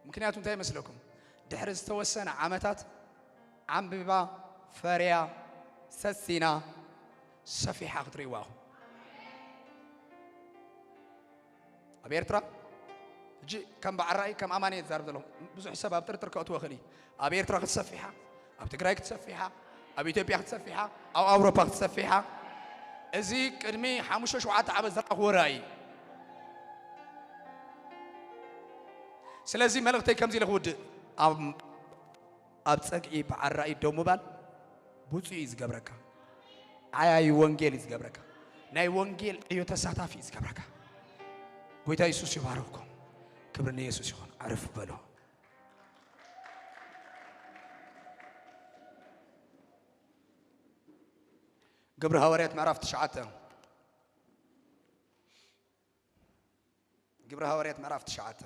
ምክንያቱ እንታይ ይመስለኩም? ድሕሪ ዝተወሰነ ዓመታት ዓምቢባ፣ ፈርያ፣ ሰሲና፣ ሰፊሓ ክትርእይዋ ኢኹም። ኣብ ኤርትራ ሕጂ ከም በዓል ራእይ ከም ኣማኒ እየ ዝዛረብ ዘለኹ። ብዙሕ ሰብ ኣብ ጥርጥር ከእትዎ ይኽእል እዩ። ኣብ ኤርትራ ክትሰፊሓ፣ ኣብ ትግራይ ክትሰፊሓ፣ ኣብ ኢትዮጵያ ክትሰፊሓ፣ ኣብ ኣውሮፓ ክትሰፊሓ። እዚ ቅድሚ ሓሙሽተ ሸውዓተ ዓመት ዝረኣኽዎ ራእይ። ስለዚ መልእኽተይ ከምዚ ኢለ ክውድእ፣ ኣብ ኣብ ጸግዒ በዓል ራእይ ደው ምባል ብፁዕ እዩ ዝገብረካ። ዓያዪ ወንጌል እዩ ዝገብረካ። ናይ ወንጌል ዕዮ ተሳታፊ እዩ ዝገብረካ። ጎይታ የሱስ ይባርኽኩም። ክብሪ ንየሱስ ይኹን። ኣዕርፍ በሉ። ግብሪ ሃዋርያት ምዕራፍ ትሽዓተ። ግብሪ ሃዋርያት ምዕራፍ ትሽዓተ።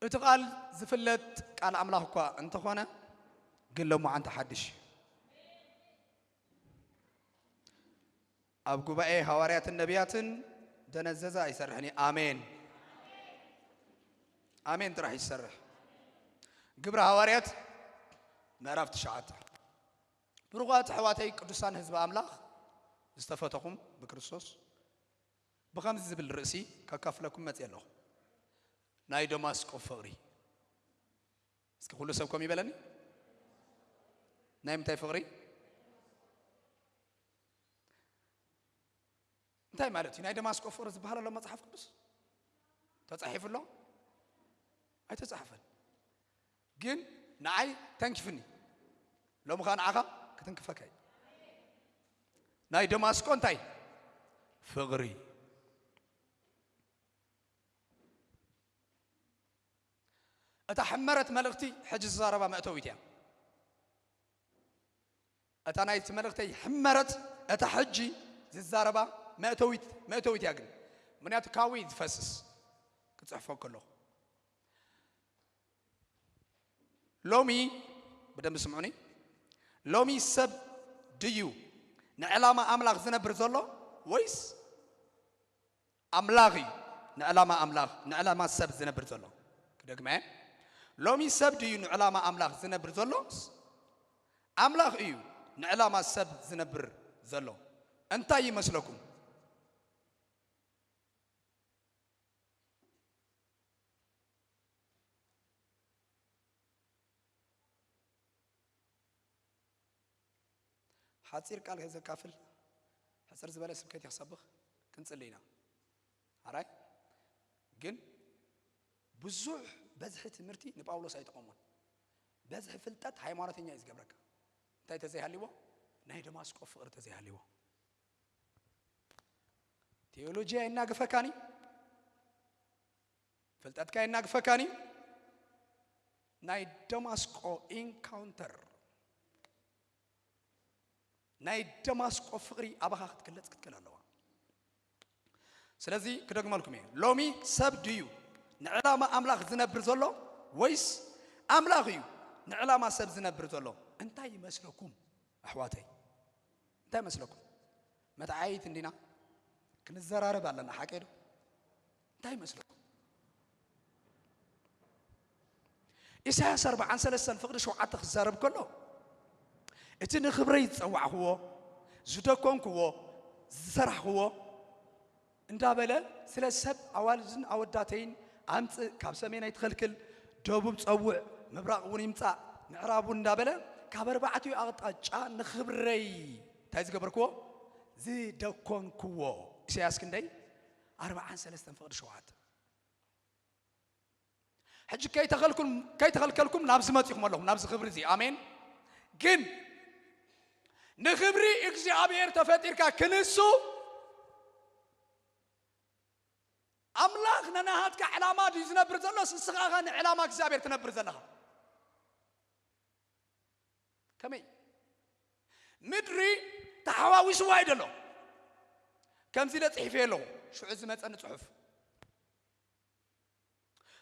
እቲ ቃል ዝፍለጥ ቃል ኣምላኽ እኳ እንተኾነ፣ ግን ሎማዓንቲ ሓድሽ እዩ። ኣብ ጉባኤ ሃዋርያትን ነቢያትን ደነዘዘ ኣይሰርሕን እዩ። ኣሜን፣ ኣሜን ጥራሕ ይሰርሕ። ግብሪ ሃዋርያት ምዕራፍ ትሽዓተ። ብሩኻት ኣሕዋተይ ቅዱሳን ህዝቢ ኣምላኽ ዝተፈተኹም ብክርስቶስ፣ ብኸምዚ ዝብል ርእሲ ከካፍለኩም መጽእ ኣለኹ። ናይ ደማስቆ ፍቕሪ። እስኪ ኩሉ ሰብ ከም ይበለኒ። ናይ ምንታይ ፍቕሪ? እንታይ ማለት እዩ? ናይ ደማስቆ ፍቕሪ ዝበሃል ኣሎ መጽሓፍ ቅዱስ? ተጻሒፉ ኣሎ? ኣይተጻሕፈን። ግን ንዓይ ተንኪፍኒ። ሎሚ ኸኣ ንዓኻ ክትንክፈካ እዩ። ናይ ደማስቆ እንታይ? ፍቕሪ። እታ ሕመረት መልእኽቲ ሕጂ ዝዛረባ መእተዊት እያ። እታ ናይቲ መልእኽተይ ሕመረት፣ እታ ሕጂ ዝዛረባ መእተዊት፣ መእተዊት እያ ግን። ምኽንያቱ ካብኡ እዩ ዝፈስስ ክጽሕፎ ከለኹ። ሎሚ፣ ብደንቢ ስምዑኒ፣ ሎሚ ሰብ ድዩ ንዕላማ ኣምላኽ ዝነብር ዘሎ ወይስ ኣምላኽ እዩ ንዕላማ ኣምላኽ፣ ንዕላማ ሰብ ዝነብር ዘሎ? ክደግመ፣ ሎሚ ሰብ ድዩ ንዕላማ ኣምላኽ ዝነብር ዘሎስ ኣምላኽ እዩ ንዕላማ ሰብ ዝነብር ዘሎ? እንታይ ይመስለኩም? ሓጺር ቃል ከይ ዘካፍል፣ ሕጽር ዝበለ ስብከት እየ ክሰብኽ፣ ክንጽሊ ኢና። ኣራይ ግን ብዙሕ በዝሒ ትምህርቲ ንጳውሎስ ኣይጠቐሞን። በዝሒ ፍልጠት ሃይማኖተኛ እዩ ዝገብረካ። እንታይ ተዘይሃልዎ? ናይ ደማስቆ ፍቕሪ ተዘይሃልዎ። ቴዎሎጂ ኣይናግፈካን እዩ። ፍልጠትካ ኣይናግፈካን እዩ። ናይ ደማስቆ ኢንካውንተር፣ ናይ ደማስቆ ፍቕሪ ኣባኻ ክትግለጽ ክትክእል ኣለዋ። ስለዚ ክደግመልኩም እየ። ሎሚ ሰብ ድዩ ንዕላማ ኣምላኽ ዝነብር ዘሎ፣ ወይስ ኣምላኽ እዩ ንዕላማ ሰብ ዝነብር ዘሎ? እንታይ ይመስለኩም ኣሕዋተይ? እንታይ ይመስለኩም? መተዓይት እንዲና ክንዘራረብ ኣለና፣ ሓቀይ ዶ? እንታይ ይመስለኩም? ኢሳያስ ኣርባዓን ሰለስተን ፍቕዲ ሸውዓተ ክዛረብ ከሎ፣ እቲ ንኽብረይ ዝጸዋዕኽዎ፣ ዝደኮንክዎ፣ ዝሰራሕኽዎ እንዳበለ፣ ስለ ሰብ ኣዋልድን ኣወዳተይን ኣምጽእ፣ ካብ ሰሜን ኣይትኸልክል፣ ደቡብ ጸውዕ፣ ምብራቕ እውን ይምጻእ፣ ምዕራብ እውን እንዳበለ፣ ካብ ኣርባዕቲኡ ኣቕጣጫ ንኽብረይ እንታይ ዝገበርክዎ? ዝደኮንክዎ። ኢሳያስ ክንደይ? ኣርባዓን ሰለስተን ፍቕዲ ሸውዓተ። ሕጂ ከይተኸልኩም-፣ ከይተኸልከልኩም ናብዚ መጺኹም ኣለኹም፣ ናብዚ ክብሪ እዚ። ኣሜን። ግን ንኽብሪ እግዚኣብሔር ተፈጢርካ ክንሱ፣ ኣምላኽ ነናሃትካ ዕላማ ድዩ ዝነብር ዘሎስ ንስኻ ኢኻ ንዕላማ እግዚኣብሔር ትነብር ዘለኻ? ከመይ? ምድሪ ተሓዋዊስዋ እዩ ዘሎ። ከምዚ ኢለ ጽሒፈ ኣለኹ፣ ሽዑ ዝመጸኒ ጽሑፍ።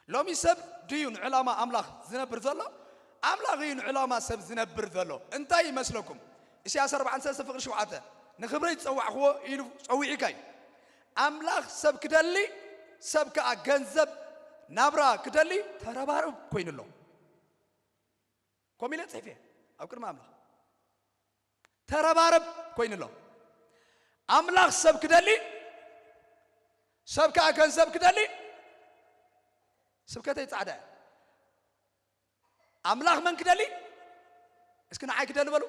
ሎሚ ሰብ ድዩ ንዕላማ ኣምላኽ ዝነብር ዘሎ? ኣምላኽ እዩ ንዕላማ ሰብ ዝነብር ዘሎ። እንታይ ይመስለኩም? ኢሳያስ ኣርባዓን ሰለስተ ፍቕሪ ሸውዓተ፣ "ንኽብረይ ዝጸዋዕኽዎ" ኢሉ ጸዊዑካ እዩ። ኣምላኽ ሰብ ክደሊ፣ ሰብ ከኣ ገንዘብ ናብራ ክደሊ ተረባርብ ኮይኑ ኣሎ። ከምኡ ኢለ ጽሒፈ ኣብ ቅድሚ ኣምላኽ። ተረባረብ ኮይኑ ኣሎ። ኣምላኽ ሰብ ክደሊ፣ ሰብ ከኣ ገንዘብ ክደሊ። ስብከተይ ጻዕዳ እያ። ኣምላኽ መን ክደሊ? እስኪ ንዓይ ክደሊ በሉ።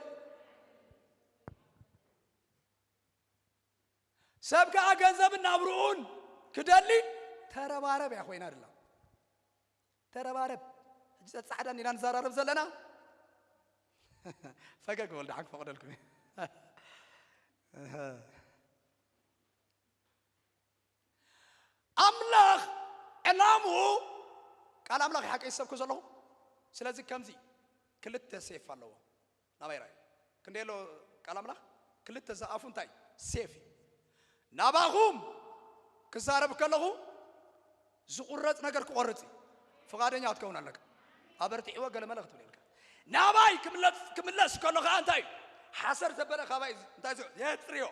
ሰብ ከኣ ገንዘብን ናብርኡን ክደሊ ተረባረብ እያ ኮይና ድላ። ተረባረብ። ሕጂ ጸ-፣ ጻዕዳ እንዲና ንዘራረብ ዘለና። ፈገግ በሉ፣ ደሓን ክፈቕደልኩም እየ። ኣምላኽ ዕላምኡ፣ ቃል ኣምላኽ ይሓቀይ ዝሰብኩ ዘለኹ። ስለዚ ከምዚ ክልተ ሴፍ ኣለዎ። ናባይ ራእዩ። ክንደይ ኣሎ ቃል ኣምላኽ? ክልተ ዝኣፉ እንታይ? ሴፍ እዩ። ናባኹም ክዛረብ ከለኹ ዝቑረጽ ነገር ክቖርጽ እዩ። ፍቓደኛ ክትከውን ኣለካ። ኣበርቲዕዎ ገለ መለ ክትብል የብልካ። ናባይ ክምለስ፣ ክምለስ ከሎ ኸዓ እንታይ እዩ? ሓሰር ዘበለ ካባይ እንታይ እዩ? የጽርዮ።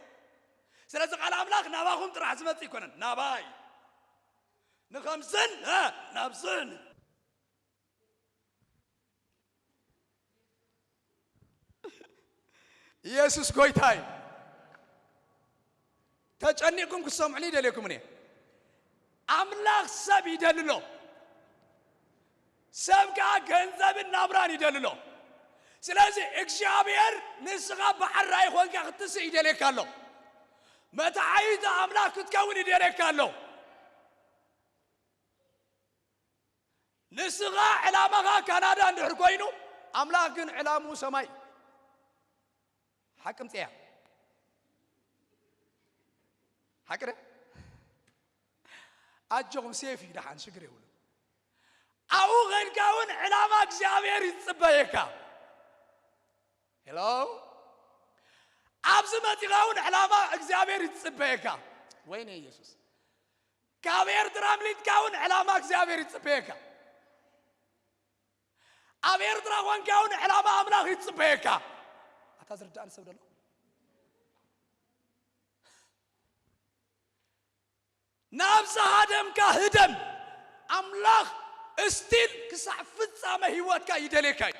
ስለዚ ቃል ኣምላኽ ናባኹም ጥራሕ ዝመጽእ ኣይኮነን። ናባይ። ንኸምዝን፣ እ፣ ናብዝን። ኢየሱስ ጎይታ እዩ። ተጨኒቕኩም ክትሰምዑኒ ይደልየኩም እኔ። ኣምላኽ ሰብ ይደሊ ኣሎ። ሰብ ከኣ ገንዘብን ናብራን ይደሊ ኣሎ። ስለዚ እግዚኣብሔር ንስኻ ብዓራይ ኾንካ ክትስእ ይደልየካ ኣሎ። መተዓይቲ ኣምላኽ ክትከውን ይደልየካ ኣሎ። ንስኻ ዕላማኻ ካናዳ እንድሕር ኮይኑ፣ ኣምላኽ ግን ዕላምኡ ሰማይ። ሓቂ ምጽያ። ሓቂ ደ? ኣጆኹም፣ ሴፍ እዩ፣ ደሓን ሽግር የብሉን። ኣብኡ ኸይድካ እውን ዕላማ እግዚኣብሔር ይጽበየካ። ሄሎ? ኣብዚ መጺኻ እውን ዕላማ እግዚኣብሔር ይጽበየካ። ወይኔ ኢየሱስ። ካብ ኤርትራ ኣምሊጥካ እውን ዕላማ እግዚኣብሔር ይጽበየካ። ኣብ ኤርትራ ኾንካ እውን ዕላማ ኣምላኽ ይጽበየካ። ኣታ ዝርዳእኒ ሰብ ደሎ? ናብዛ ሃደምካ ህደም። ኣምላኽ እስቲል ክሳዕ ፍጻመ ህይወትካ ይደልየካ እዩ።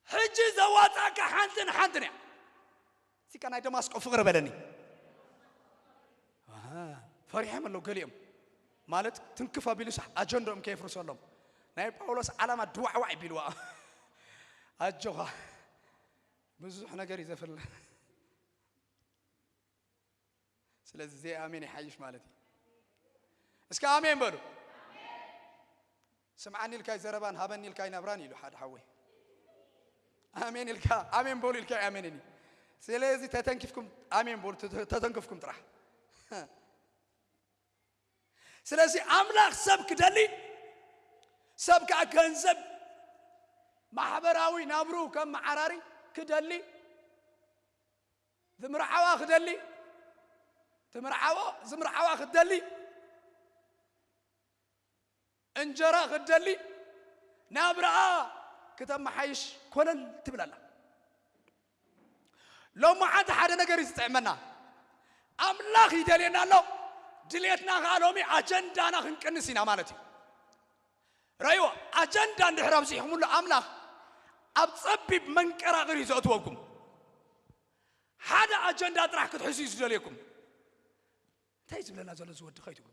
ሕጂ ዘዋጻእካ ሓንትን ሓንትን እያ። እዚካ ናይ ደማስቆ ፍቕሪ በለኒ። ኣሃ፣ ፈሪሖም ኣለዉ ገሊኦም። ማለት ትንክፍ ኣቢሉስ ኣጀንዳኦም ከየፍርሰሎም። ናይ ጳውሎስ ዓላማ ድዋዕዋዕ ቢልዋ። ኣጆኻ። ብዙሕ ነገር እዩ ዘፍለ። ስለዚ ዘይ ኣሜን ይሓይሽ ማለት እዩ። እስከ ኣሜን በሉ። ስምዓኒ ኢልካይ ዘረባን ሃበኒ ኢልካይ ናብራን ኢሉ ሓደ ሓወይ። ኣሜን ኢልካ ኣሜን በሉ ኢልካይ ኣሜንኒ። ስለዚ ተተንኪፍኩም ኣሜን በሉ፣ ተተ-፣ ተተንክፍኩም ጥራሕ። ስለዚ ኣምላኽ ሰብ ክደሊ፣ ሰብ ከኣ ገንዘብ ማሕበራዊ ናብርኡ ከም መዓራሪ ክደሊ፣ ዝምርዓዋ ክደሊ፣ ትምርዓዎ ዝምርዓዋ ክደሊ፣ እንጀራ ክትደሊ፣ ናብራኣ ክተመሓይሽ ኮለል ትብል ኣላ። ሎሚ ዓዲ ሓደ ነገር እዩ ዝጥዕመና። ኣምላኽ ይደልየና ኣሎ። ድሌትና ከኣ ሎሚ ኣጀንዳና ክንቅንስ ኢና ማለት እዩ። ረእይዎ፣ ኣጀንዳ እንድሕር ኣብዚሕኩምሉ ኣምላኽ ኣብ ጸቢብ መንቀራቕር እዩ ዘእትወኩም። ሓደ ኣጀንዳ ጥራሕ ክትሕዙ እዩ ዝደልየኩም። እንታይ ዝብለና ዘሎ እዚ ወዲ ከይትብሉ፣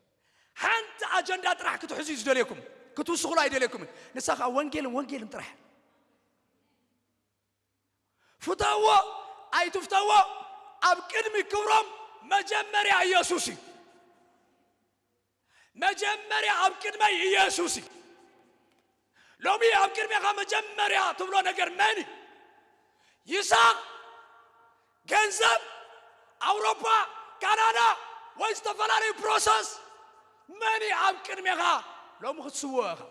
ሓንቲ ኣጀንዳ ጥራሕ ክትሕዙ እዩ ዝደልየኩም። ክትውስኹሉ ኣይደልየኩምን። ንሳ ኸዓ ወንጌልን ወንጌልን ጥራሕ። ፍተዎ ኣይትፍተዎ፣ ኣብ ቅድሚ ክብሮም መጀመርያ ኢየሱስ እዩ። መጀመርያ ኣብ ቅድመይ ኢየሱስ እዩ። ሎሚ ኣብ ቅድሜኻ መጀመርያ ትብሎ ነገር መን እዩ? ይስሐቅ፣ ገንዘብ፣ ኣውሮፓ፣ ካናዳ ወይ ዝተፈላለዩ ፕሮሰስ? መን እዩ ኣብ ቅድሜኻ ሎሚ ክትስውኦ ኢኻ?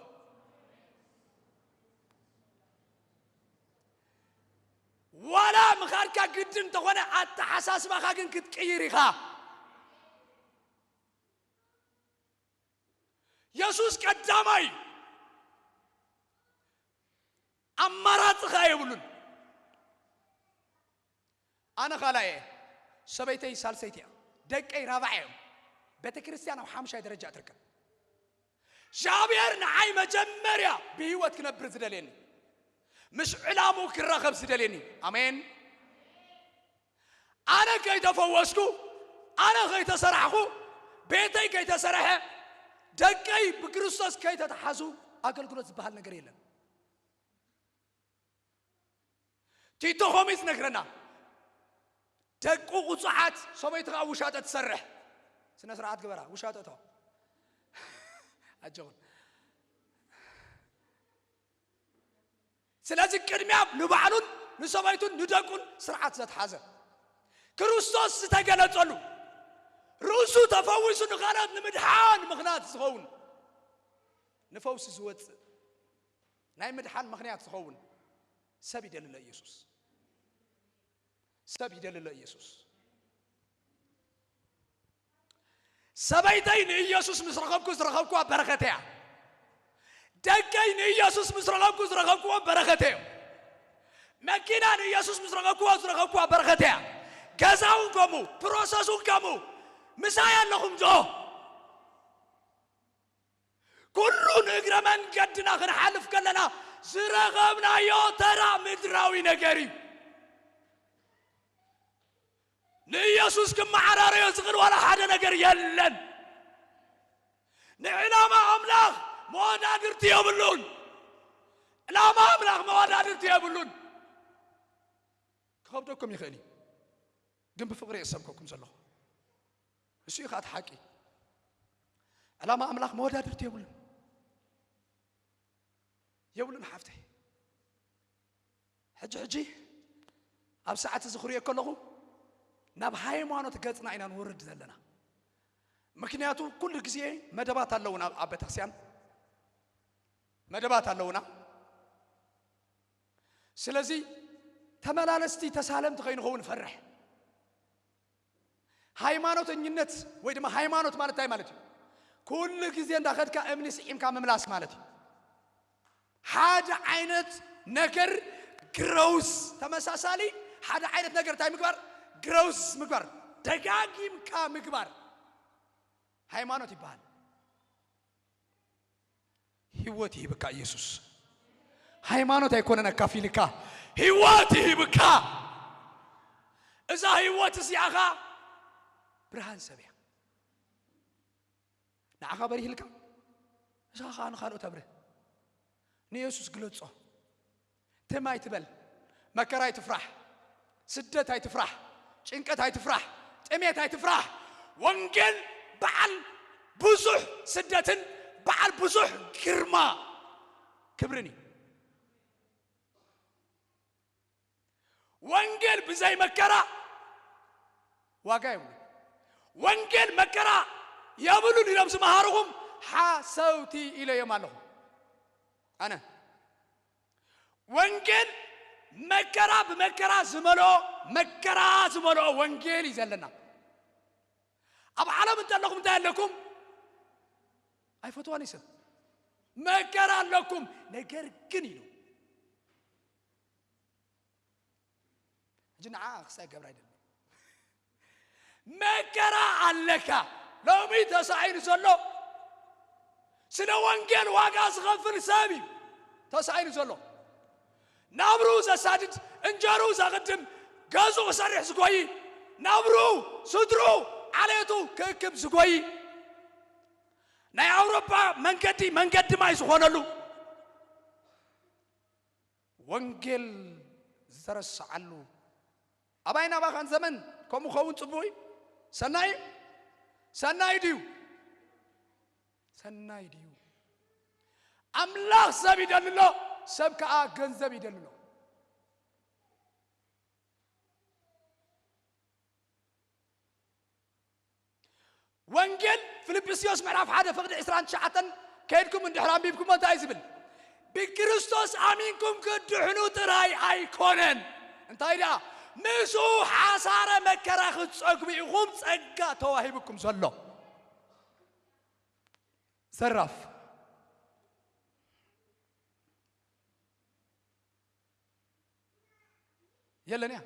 ዋላ ምኻድካ ግድን እንተኾነ ኣተሓሳስባኻ ግን ክትቅይር ኢኻ። የሱስ ቀዳማይ ኣማራጺ ኸኣ የብሉን። ኣነ ኻልኣይ እየ፣ ሰበይተይ ሳልሰይቲ እያ፣ ደቀይ ራብዓይ እዮም። ቤተ ክርስቲያን ኣብ ሓሙሻይ ደረጃ ትርከብ። እግዚኣብሔር ንዓይ መጀመርያ ብህይወት ክነብር ዝደልየኒ፣ ምስ ዕላምኡ ክራኸብ ዝደልየኒ። ኣሜን። ኣነ ከይተፈወስኩ፣ ኣነ ከይተሰራሕኩ፣ ቤተይ ከይተሰረሐ፣ ደቀይ ብክርስቶስ ከይተተሓዙ ኣገልግሎት ዝበሃል ነገር የለን። ቲቶ ኸምኡ እዩ ዝነግረና። ደቁ ቁጹዓት፣ ሰበይቱ ኸዓ ውሻጠ ትሰርሕ። ስነ ስርዓት ግበራ፣ ውሻጠ እቶ። ኣጆኹም። ስለዚ ቅድሚያ ንባዕሉን ንሰበይቱን ንደቁን ስርዓት ዘትሓዘ፣ ክርስቶስ ዝተገለጸሉ፣ ርእሱ ተፈዊሱ ንኻልኦት ንምድሓን ምኽንያት ዝኸውን፣ ንፈውሲ ዝወጽእ ናይ ምድሓን ምኽንያት ዝኸውን ሰብ ይደሊ ኣሎ ኢየሱስ። ሰብ ይደሊ ኣሎ ኢየሱስ። ሰበይተይ ንኢየሱስ ምስ ረኸብኩ ዝረኸብኩዋ በረኸት እያ። ደቀይ ንኢየሱስ ምስ ረኸብኩ ዝረኸብኩዎ በረኸት እዮም። መኪና ንኢየሱስ ምስ ረኸብኩዎ ዝረኸብኩዋ በረኸት እያ። ገዛ እውን ከምኡ፣ ፕሮሰስ እውን ከምኡ። ምሳይ ኣለኹም ዶ? ኩሉ ንእግረ መንገድና ክንሓልፍ ከለና ዝረኸብናዮ ተራ ምድራዊ ነገር እዩ። ንኢየሱስ ክመዓራረዮ ዝኽእል ዋላ ሓደ ነገር የለን። ንዕላማ ኣምላኽ መወዳድርቲ የብሉን። ዕላማ ኣምላኽ መወዳድርቲ የብሉን። ክኸብደኩም ይኽእል እዩ፣ ግን ብፍቕሪ እየ ዝሰብከኩም ዘለኹ። እሱ እዩ ከዓ እቲ ሓቂ። ዕላማ ኣምላኽ መወዳድርቲ የብሉን፣ የብሉን ሓፍተይ። ሕጂ ሕጂ ኣብ ሰዓት እዚ ክሪኦ ከለኹ ናብ ሃይማኖት ገጽና ኢና ንወርድ ዘለና። ምክንያቱ ኩሉ ግዜ መደባት ኣለውና ኣብ ቤተክርስትያን፣ መደባት ኣለውና። ስለዚ ተመላለስቲ ተሳለምቲ ከይንኸውን እፈርሕ። ሃይማኖተኝነት ወይ ድማ ሃይማኖት ማለት እንታይ ማለት እዩ? ኩሉ ግዜ እንዳኸድካ እምኒ ስዒምካ ምምላስ ማለት እዩ። ሓደ ዓይነት ነገር ግረውስ፣ ተመሳሳሊ ሓደ ዓይነት ነገር እንታይ ምግባር? ግረውስ ምግባር፣ ደጋጊምካ ምግባር ሃይማኖት ይበሃል። ህይወት ይህብካ ኢየሱስ። ሃይማኖት ኣይኮነን ኣካፊልካ፣ ህይወት ይህብካ። እዛ ህይወት እዚኣኻ ብርሃን ሰብ እያ። ንዓኻ በሪህልካ፣ እዛ ኸዓ ንኻልኦት ኣብርህ። ንየሱስ ግለጾ። ትም ኣይትበል፣ መከራ ኣይትፍራሕ፣ ስደት ኣይትፍራሕ፣ ጭንቀት ኣይትፍራሕ፣ ጥሜት ኣይትፍራሕ። ወንጌል በዓል ብዙሕ ስደትን በዓል ብዙሕ ግርማ ክብርን እዩ። ወንጌል ብዘይ መከራ ዋጋ የብሉን። ወንጌል መከራ የብሉን ኢሎም ዝመሃርኹም ሓሰውቲ ኢለዮም ኣለኹ። ኣነ ወንጌል መከራ ብመከራ ዝመልኦ፣ መከራ ዝመልኦ ወንጌል እዩ ዘለና። ኣብ ዓለም እንተለኹም እንታይ ኣለኩም? ኣይፈትዋን እዩ ሰብ። መከራ ኣለኩም፣ ነገር ግን ኢሉ ሕጂ ንዓ ክሳይ ገብራ ኣይደለም። መከራ ኣለካ። ሎሚ ተሳኢኑ ዘሎ ስለ ወንጌል ዋጋ ዝኸፍል ሰብ እዩ ተሳኢኑ ዘሎ። ናብርኡ ዘሳድድ፣ እንጀርኡ ዘቕድም፣ ገዝኡ ክሰርሕ ዝጎይ፣ ናብርኡ፣ ስድርኡ፣ ዓሌቱ ክእክብ ዝጎይ፣ ናይ ኣውሮፓ መንገዲ መንገዲ ማይ ዝኾነሉ፣ ወንጌል ዝተረስዓሉ ኣባይ ናባኻን ዘመን ከምኡ ኸውን ጽቡቕ እዩ? ሰናይ እዩ? ሰናይ ድዩ? ሰናይ ድዩ? ኣምላኽ ሰብ ይደሊ ኣሎ፣ ሰብ ከኣ ገንዘብ ይደሊ ኣሎ። ወንጌል ፊልጵስዩስ ምዕራፍ ሓደ ፍቕዲ ዕስራን ትሽዓተን ከይድኩም እንድሕር ኣንቢብኩሞ እንታይ እዩ ዝብል? ብክርስቶስ ኣሚንኩም ክትድሕኑ ጥራይ ኣይኮነን፣ እንታይ ደኣ፣ ምስኡ ሓሳረ መከራ ክትጸግቡ ኢኹም ጸጋ ተዋሂቡኩም ዘሎ። ዘራፍ የለን እያ።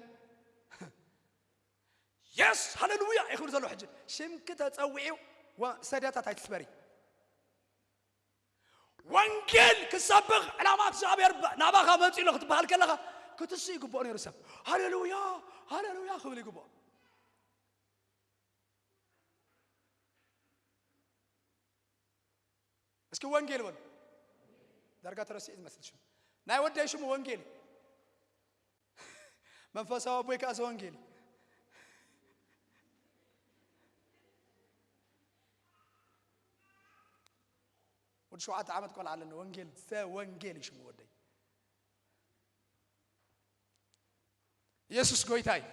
የስ ሃሌሉያ ይኽብል ዘሎ። ሕጂ ሽምኪ ተጸዊዑ ወ-፣ ሰድያታት ኣይትስበሪ። ወንጌል ክሰብኽ ዕላማ እግዚኣብሔር ብ-፣ ናባኻ መጺኡ ኣሎ ክትበሃል ከለኻ ክትስእ ይግብኦ ነይሩ። ሰብ ሃሌሉያ ሃሌሉያ ክብል ይግብኦ። እስኪ ወንጌል በሉ። ዳርጋ ተረሲዑ ዝመስል ሽሙ። ናይ ወደይ ሽሙ ወንጌል እዩ። መንፈሳዊ ኣቦይ ከኣ ዘወንጌል እዩ። ወዲ ሸውዓተ ዓመት ቆልዓ ኣለኒ። ወንጌል፣ ዘወንጌል እዩ ሽሙ ወደይ። ኢየሱስ ጎይታ እዩ።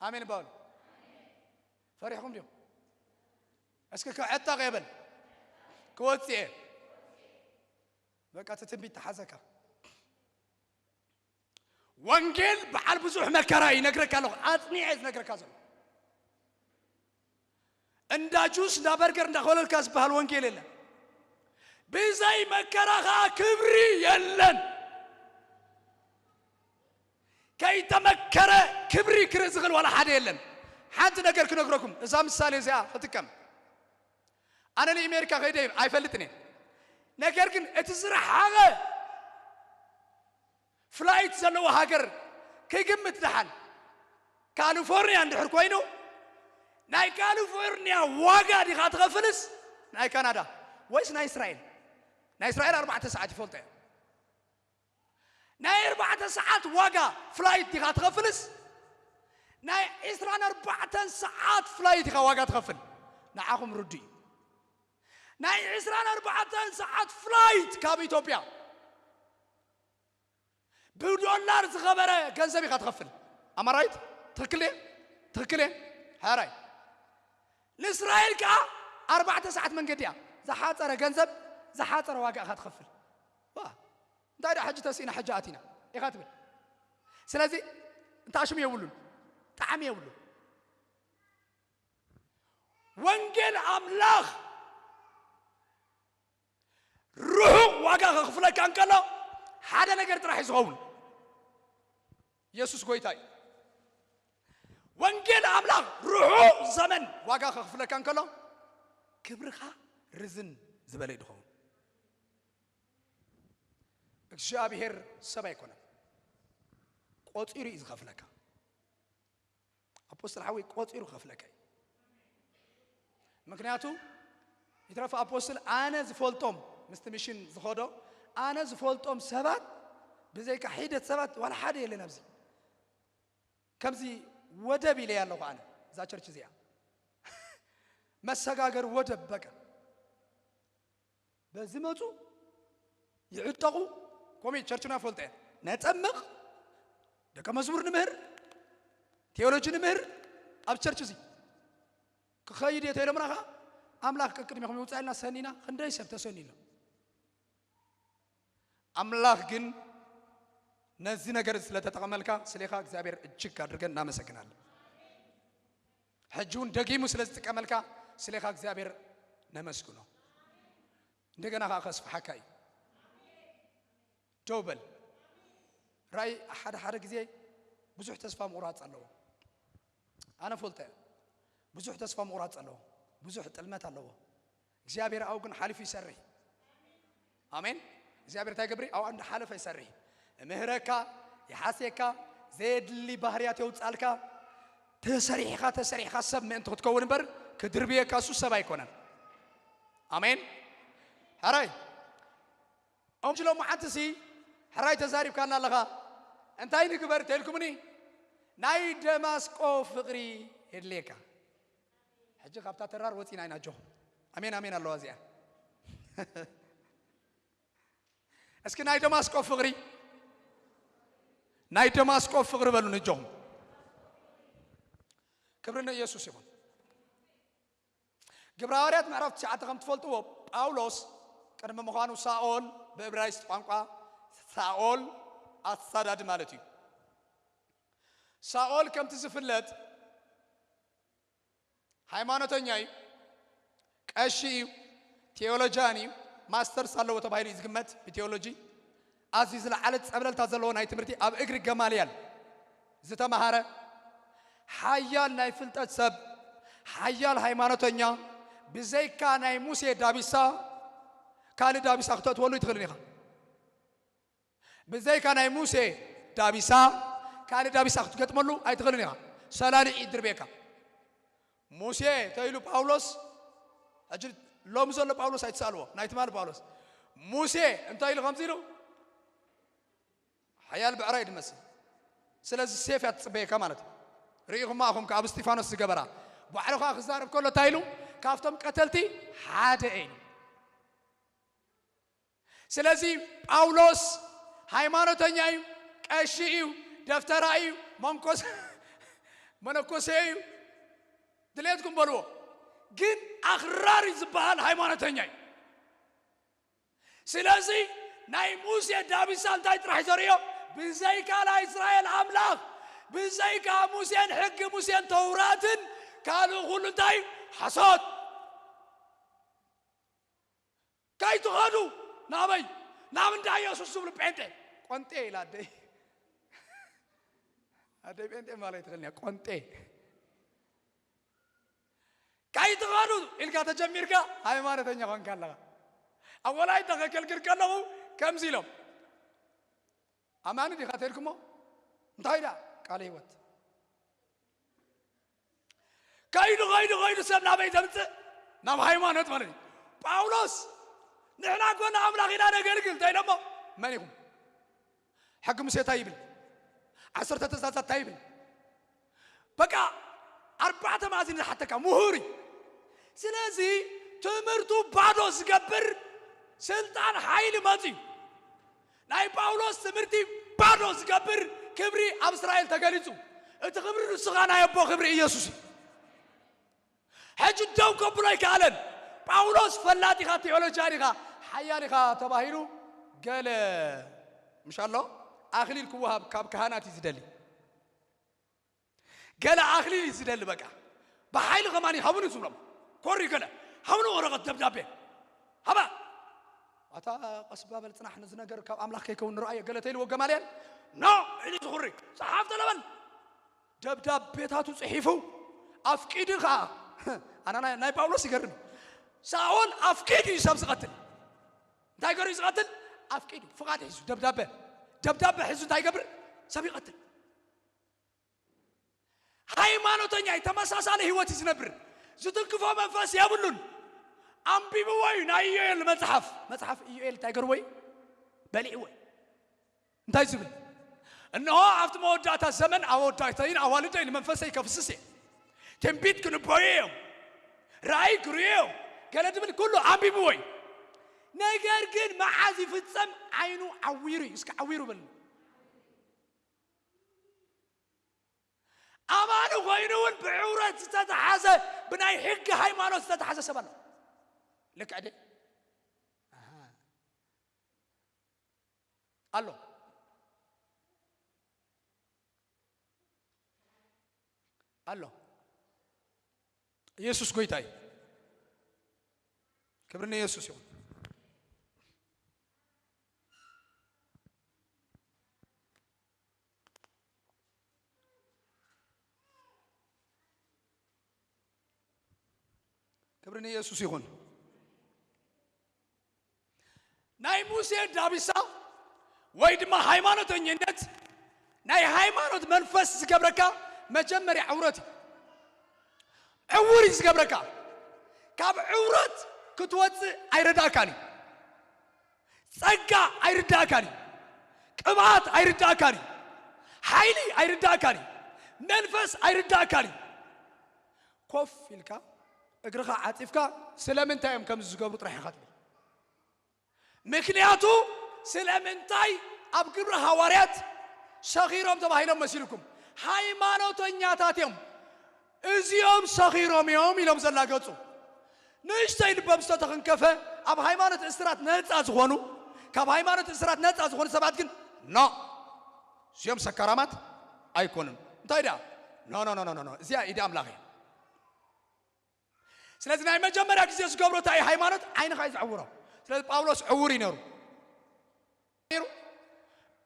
ኣሜን በሉ። ፈሪሕኩም ዲኹም? እስኪ ክዕጠቕ የብል። ክወጽእ እየ። በቃ እቲ ትንቢት ተሓዘካ። ወንጌል በዓል ብዙሕ መከራ ይነግረካ ኣለኹ። ኣጽኒዐ ዝነግረካ ዘሎ። እንዳ ጁስ፣ እንዳ በርገር፣ እንዳ ኮለልካ ዝበሃል ወንጌል የለን። ብዘይ መከራ ኸኣ ክብሪ የለን። ከይተመከረ ክብሪ ክርኢ ዝኽእል ዋላ ሓደ የለን። ሓንቲ ነገር ክነግረኩም፣ እዛ ምሳሌ እዚኣ ክጥቀም። ኣነ ንኣሜሪካ ከይደ ኣይፈልጥን እየ። ነገር ግን እቲ ዝረሓቐ ፍላይት ዘለዎ ሃገር ክግምት ደሓን ካሊፎርኒያ እንድሕር ኮይኑ፣ ናይ ካሊፎርኒያ ዋጋ ዲኻ ትኸፍልስ ናይ ካናዳ ወይስ ናይ እስራኤል? ናይ እስራኤል ኣርባዕተ ሰዓት ይፈልጦ እየ። ናይ ኣርባዕተ ሰዓት ዋጋ ፍላይት ዲኻ ትኸፍልስ ናይ ዕስራን ኣርባዕተን ሰዓት ፍላይት ኢኻ ዋጋ ትኸፍል? ንዓኹም ርዱ እዩ። ናይ ዕስራን ኣርባዕተን ሰዓት ፍላይት ካብ ኢትዮጵያ ብዶላር ዝኸበረ ገንዘብ ኢኻ ትኸፍል። ኣማራይት ትኽክል እየ? ትኽክል እየ? ሓራይ። ንእስራኤል ከኣ ኣርባዕተ ሰዓት መንገዲ እያ። ዝሓጸረ ገንዘብ፣ ዝሓጸረ ዋጋ ኢኻ ትኸፍል። ዋ፣ እንታይ ደኣ ሕጂ ተሲእና ሕጂ ኣቲና ኢኻ ትብል። ስለዚ እንታይ ሽም የብሉን፣ ጣዕሚ የብሉን። ወንጌል ኣምላኽ ርሑቕ ዋጋ ከኽፍለካ እንከሎ ሓደ ነገር ጥራሕ እዩ ዝኸውን። የሱስ ጎይታ እዩ። ወንጌል ኣምላኽ ርሑቕ ዘመን ዋጋ ከኽፍለካ እንከሎ ክብርኻ ርዝን ዝበለ እዩ ዝኸውን። እግዚኣብሔር ሰብ ኣይኮነን፣ ቆጺሩ እዩ ዝኸፍለካ። ኣፖስትል ሓወይ ቆጺሩ ክኸፍለካ እዩ። ምክንያቱ ይትረፍ ኣፖስትል ኣነ ዝፈልጦም ምስቲ ሚሽን ዝኸዶ ኣነ ዝፈልጦም ሰባት ብዘይካ ሒደት ሰባት ዋላ ሓደ የለን ኣብዚ። ከምዚ ወደብ ኢለያ ኣለኹ ኣነ እዛ ቸርች እዚኣ መሰጋገሪ ወደብ በቃ። በዚ መፁ ይዕጠቑ። ከምኡ ቸርችና ፈልጠ ነጠምቕ፣ ደቀ መዝሙር ንምህር፣ ቴዎሎጂ ንምህር። ኣብ ቸርች እዚ ክኸይድ እየ ተኢሎምና ኸዓ ኣምላኽ ቅድሚኹም ይውፃልና ሰኒና ክንደይ ሰብ ተሰኒሎም። ኣምላኽ ግን ነዚ ነገር ስለተጠቐመልካ ስሌኻ እግዚኣብሔር እጅግ ኣድርገን እናመሰግናለን። ሕጂ እውን ደጊሙ ስለ ዝጥቀመልካ ስሌኻ እግዚኣብሔር ነመስግኖ። እንደገና ከዓ ከስፍሓካ እዩ። ደው በል። ራእይ ሓደ ሓደ ግዜ ብዙሕ ተስፋ ምቑራፅ ኣለዎ። ኣነ ፈልጠ ብዙሕ ተስፋ ምቑራፅ ኣለዎ። ብዙሕ ጥልመት ኣለዎ። እግዚኣብሔር ኣብኡ ግን ሓሊፉ ይሰርሕ። ኣሜን። እግዚኣብሔር እንታይ ገብሪ ኣብኡ እንዳሓለፈ ይሰርሕ። ምህረካ፣ ይሓስየካ፣ ዘየድሊ ባህርያት የውፃልካ። ተሰሪሕኻ ተሰሪሕኻ ሰብ ምእንቲ ክትከውን እምበር ክድርብየካ እሱ ሰብ ኣይኮነን። ኣሜን። ሕራይ እምጅሎ መዓንቲ ሲ ሕራይ ተዛሪብካና ኣለኻ። እንታይ ንግበር ተልኩምኒ? ናይ ደማስቆ ፍቕሪ የድልየካ። ሕጂ ካብታ ተራር ወፂና ኢና ኣጆኹም። ኣሜን ኣሜን ኣለዋ እዚኣ። እስኪ ናይ ደማስቆ ፍቕሪ፣ ናይ ደማስቆ ፍቕሪ በሉ ንጆኹም። ክብሪ ንኢየሱስ ይኹን። ግብረ ሃዋርያት ምዕራፍ ትሽዓተ ከም ትፈልጥዎ ጳውሎስ ቅድሚ ምዃኑ ሳኦል፣ ብእብራይስጥ ቋንቋ ሳኦል ኣሳዳዲ ማለት እዩ። ሳኦል ከምቲ ዝፍለጥ ሃይማኖተኛ እዩ፣ ቀሺ እዩ፣ ቴዎሎጂያን እዩ፣ ማስተርስ ኣለዎ ተባሂሉ እዩ ዝግመት ብቴዎሎጂ። ኣዝዩ ዝለዓለ ጸብለልታ ዘለዎ ናይ ትምህርቲ ኣብ እግሪ ገማልያል ዝተምሃረ ሓያል ናይ ፍልጠት ሰብ፣ ሓያል ሃይማኖተኛ፣ ብዘይካ ናይ ሙሴ ዳቢሳ ካልእ ዳቢሳ ክተእትወሉ ኣይትኽእልን ኢኻ። ብዘይካ ናይ ሙሴ ዳቢሳ ካልእ ዳቢሳ ክትገጥመሉ ኣይትኽእልን ኢኻ። ሰላሊ ይድርቤካ። ሙሴ ተይሉ ጳውሎስ፣ ሕጂ ሎሚ ዘሎ ጳውሎስ ኣይትስኣልዎ፣ ናይ ትማሊ ጳውሎስ። ሙሴ እንታይ ኢሉ ከምዚ ኢሉ ሓያል ብዕራይ ድመስል። ስለዚ ሴፍ እያ ትጽበየካ ማለት እዩ። ርኢኹማ ኢኹም ከኣ ኣብ እስጢፋኖስ ዝገበራ። ባዕሉ ከኣ ክዛረብ ከሎ እንታይ ኢሉ? ካብቶም ቀተልቲ ሓደ እየ ኢሉ። ስለዚ ጳውሎስ ሃይማኖተኛ እዩ፣ ቀሺ እዩ፣ ደፍተራ እዩ፣ መንኮስ መነኮሴ እዩ፣ ድሌትኩም በልዎ። ግን ኣኽራሪ ዝበሃል ሃይማኖተኛ እዩ። ስለዚ ናይ ሙሴ ዳቢሳ እንታይ ጥራሕ እዩ ዘርእዮ? ብዘይካ ናይ እስራኤል ኣምላኽ፣ ብዘይካ ሙሴን ሕጊ ሙሴን ተውራትን ካልእ ኩሉ እንታይ እዩ? ሓሶት። ከይትኸዱ ናበይ? ናብ እንዳ ኢየሱስ ዝብሉ ጴንጤ። ቆንጤ ኢላ ኣደይ። ኣደይ ጴንጤ ማለት ኣይትኽእልን እያ። ቆንጤ። ከይትኸዱ ኢልካ ተጀሚርካ ሃይማኖተኛ ኾንካ ኣለኻ። ኣብ ወላይታ ከገልግል ከለኹ ከምዚ ኢሎም፣ ኣማኒ ዲኻ ተልኩሞ? እንታይ ዳ? ቃለ ህይወት። ከይዱ፣ ከይዱ፣ ከይዱ ሰብ ናበይ ተምጽእ? ናብ ሃይማኖት ማለት እዩ። ጳውሎስ ንሕና እኮ ንኣምላኽ ኢና ነገልግል እንታይ ኢሎሞ? መን ኢኹም? ሕጊ ሙሴ እንታይ ይብል? ዓሰርተ ትእዛዛት እንታይ ይብል? በቃ ኣርባዕተ መኣዝን ዝሓተካ ምሁር እዩ። ስለዚ ትምህርቱ ባዶ ዝገብር ስልጣን ሓይሊ መጺኡ። ናይ ጳውሎስ ትምህርቲ ባዶ ዝገብር ክብሪ ኣብ እስራኤል ተገሊጹ። እቲ ክብሪ ንሱ ኸኣ ናይ ኣቦ ክብሪ ኢየሱስ እዩ። ሕጂ ደው ከብሎ ኣይከኣለን። ጳውሎስ ፈላጥ ኢኻ፣ ቴዎሎጂያን ኢኻ፣ ሓያል ኢኻ ተባሂሉ ገለ ምሽ ኣሎ ኣኽሊል ክወሃብ ካብ ካህናት እዩ ዝደሊ። ገለ ኣኽሊል እዩ ዝደሊ። በቃ ብሓይሊ ከማን ሃቡኒ ዝብሎም ኮሪ ገለ ሃቡኒ ወረቐት ደብዳቤ ሃባ ኣታ ቀስ ባበል ጽናሕ ነዚ ነገር ካብ ኣምላኽ ከይከውን ንረኣዮ ገለ ተይልዎ ገማልያል ኖ ኢሉ ዝኹሪ ጸሓፍ ተለበል ደብዳቤታቱ ጽሒፉ ኣፍቂዱ ኸዓ ኣና ናይ- ናይ ጳውሎስ ይገርም ሳኦል ኣፍቂዱ እዩ ሰብ ዝቐትል እንታይ ገሩ እዩ ዝቐትል ኣፍቂዱ ፍቓድ ሒዙ ደብዳቤ ደብዳቤ ሒዙ እንታይ ይገብር ሰብ ይቐትል ሃይማኖተኛ እዩ፣ ተመሳሳሊ ህይወት እዩ ዝነብር። ዝትንክፎ መንፈስ የብሉን። ኣንቢብዎ እዩ ናይ ኢዮኤል መጽሓፍ። መጽሓፍ ኢዮኤል እንታይ ገርዎ እዩ? በሊዕዎ እዩ። እንታይ ዝብል? እንሆ ኣብቲ መወዳእታ ዘመን ኣወዳእተይን ኣዋልደይ ንመንፈሰይ ከፍስስ እየ። ትንቢት ክንበዩ እዮም። ራእይ ክርእዩ እዮም። ገለ ዝብል ኩሉ ኣንቢብዎ እዩ። ነገር ግን መዓዝ ይፍጸም? ዓይኑ ዓዊሩ እዩ። እስኪ ዓዊሩ በል። ኣማኒ ኮይኑ እውን ብዕውረት ዝተተሓዘ፣ ብናይ ሕጊ ሃይማኖት ዝተተሓዘ ሰብ ኣሎ። ልክዕ ድየ? ኣሃ። ኣሎ። ኣሎ። ኢየሱስ ጎይታ እዩ። ክብሪ ንኢየሱስ ይኹን። ክብሪ ንኢየሱስ ይኹን። ናይ ሙሴ ዳቢሳ ወይ ድማ ሃይማኖተኝነት፣ ናይ ሃይማኖት መንፈስ ዝገብረካ መጀመርያ ዕውረት እዩ። ዕውር እዩ ዝገብረካ። ካብ ዕውረት ክትወፅእ ኣይረዳእካን እዩ። ጸጋ ኣይርዳእካን እዩ። ቅብኣት ኣይርዳእካን እዩ። ሓይሊ ኣይርዳእካን እዩ። መንፈስ ኣይርዳእካን እዩ። ኮፍ ኢልካ እግርኻ ዓጺፍካ ስለምንታይ እዮም ከምዚ ዝገብሩ ጥራሕ ኢኻ ትብል። ምክንያቱ ስለምንታይ ኣብ ግብሪ ሃዋርያት ሰኺሮም ተባሂሎም መሲልኩም? ሃይማኖተኛታት እዮም። እዚኦም ሰኺሮም እዮም ኢሎም ዘላገጹ። ንእሽተይ ልቦም ዝተተኽንከፈ፣ ኣብ ሃይማኖት እስራት ነጻ ዝኾኑ፣ ካብ ሃይማኖት እስራት ነጻ ዝኾኑ ሰባት ግን፣ ኖ፣ እዚኦም ሰካራማት ኣይኮኑን። እንታይ ደኣ? ኖ፣ ኖ፣ ኖ፣ ኖ፣ ኖ፣ እዚኣ ኢድ ኣምላኽ እያ። ስለዚ ናይ መጀመርያ ግዜ ዝገብሮ እንታይ እዩ? ሃይማኖት ዓይንኻ እዩ ዘዕውሮ። ስለዚ ጳውሎስ ዕውር እዩ ነይሩ። ነይሩ።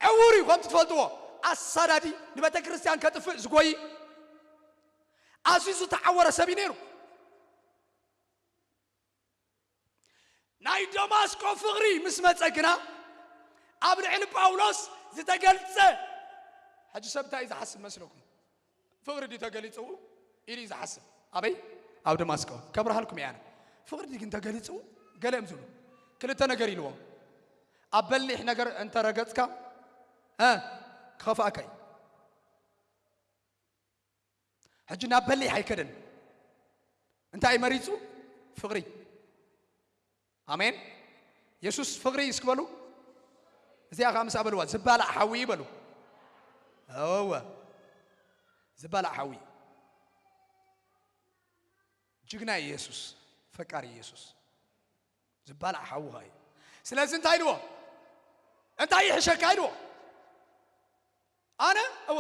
ዕውር እዩ፣ ከምቲ ትፈልጥዎ። ኣሳዳዲ፣ ንቤተ ክርስቲያን ከጥፍእ ዝጎይ፣ ኣዝዩ ዝተዓወረ ሰብ እዩ ነይሩ። ናይ ደማስቆ ፍቕሪ ምስ መጸ ግና፣ ኣብ ልዕሊ ጳውሎስ ዝተገልጸ፣ ሕጂ ሰብ እንታይ እዩ ዝሓስብ መስለኩም? ፍቕሪ ድዩ ተገሊጹ ኢሉ እዩ ዝሓስብ። ኣበይ? ኣብ ደማስቆ። ከብርሃልኩም እየ ኣነ። ፍቕሪ ድዩ ግን ተገሊጹ? ገለ እዮም ዝብሉ። ክልተ ነገር ኢልዎም። ኣብ በሊሕ ነገር እንተ ረገጽካ፣ እ፣ ክኸፍኣካ እዩ። ሕጂ ናብ በሊሕ ኣይከደን። እንታይ መሪጹ? ፍቕሪ። ኣሜን። የሱስ ፍቕሪ እስኪ በሉ። እዚኣ ኸዓ ምስኣ በልዋ። ዝባላዕ ሓዊ በሉ። እወ። ዝባላዕ ሓዊ። ጅግና ኢየሱስ፣ ፈቃሪ ኢየሱስ። ዝባላዕ ሓዊ ኸዓ እዩ። ስለዚ እንታይ ኢልዎ? እንታይ ይሕሸካ ኢልዎ? ኣነ? እወ።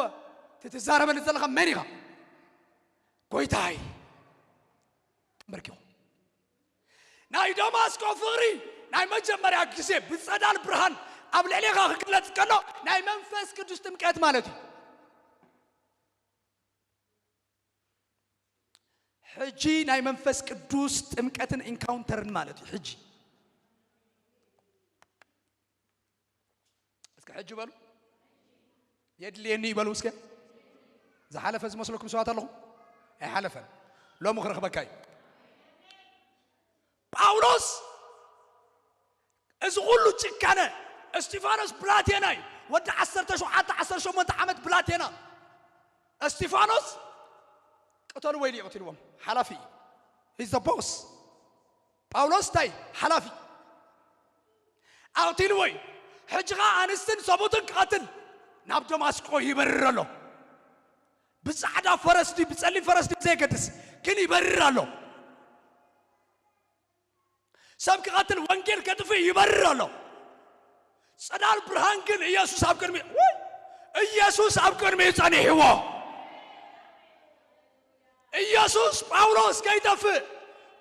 እቲ ትዛረበኒ ዘለኻ መን ኢኻ? ጎይታይ። ተንበርኪኹ። ናይ ደማስቆ ፍቕሪ ናይ መጀመርያ ግዜ ብጸዳል ብርሃን ኣብ ልዕሌኻ ክግለጽ ከሎ ናይ መንፈስ ቅዱስ ጥምቀት ማለት እዩ። ሕጂ ናይ መንፈስ ቅዱስ ጥምቀትን ኢንካውንተርን ማለት እዩ። ሕጂ እስከ ሕጂ በሉ። የድልየኒ ይበሉ እስከ። ዝሓለፈ ዝመስለኩም ሰባት ኣለኹም? ኣይሓለፈን። ሎሚ ክረኽበካ እዩ። ጳውሎስ እዚ ኩሉ ጭካነ፣ እስጢፋኖስ ብላቴና እዩ። ወዲ ዓሰርተ ሸውዓተ ዓሰርተ ሸሞንተ ዓመት ብላቴና። እስጢፋኖስ ቅተሉ ወይ ልኢቑት ኢልዎም። ሓላፊ እዩ። He's the boss። ጳውሎስ እንታይ? ሓላፊ። ኣቕቲልዎ እዩ። ሕጂ ኸዓ ኣንስትን ሰቡትን ክቐትል ናብ ደማስቆ ይበርር ኣሎ። ብጻዕዳ ፈረስ ድዩ ብጸሊም ፈረስ ድዩ ብዘየገድስ ግን ይበርር ኣሎ። ሰብ ክቐትል ወንጌል ከጥፍእ ይበርር ኣሎ። ጸዳል ብርሃን ግን ኢየሱስ ኣብ ቅድሚ፣ ውይ! ኢየሱስ ኣብ ቅድሚኡ ጸኒሕዎ። ኢየሱስ ጳውሎስ ከይጠፍእ፣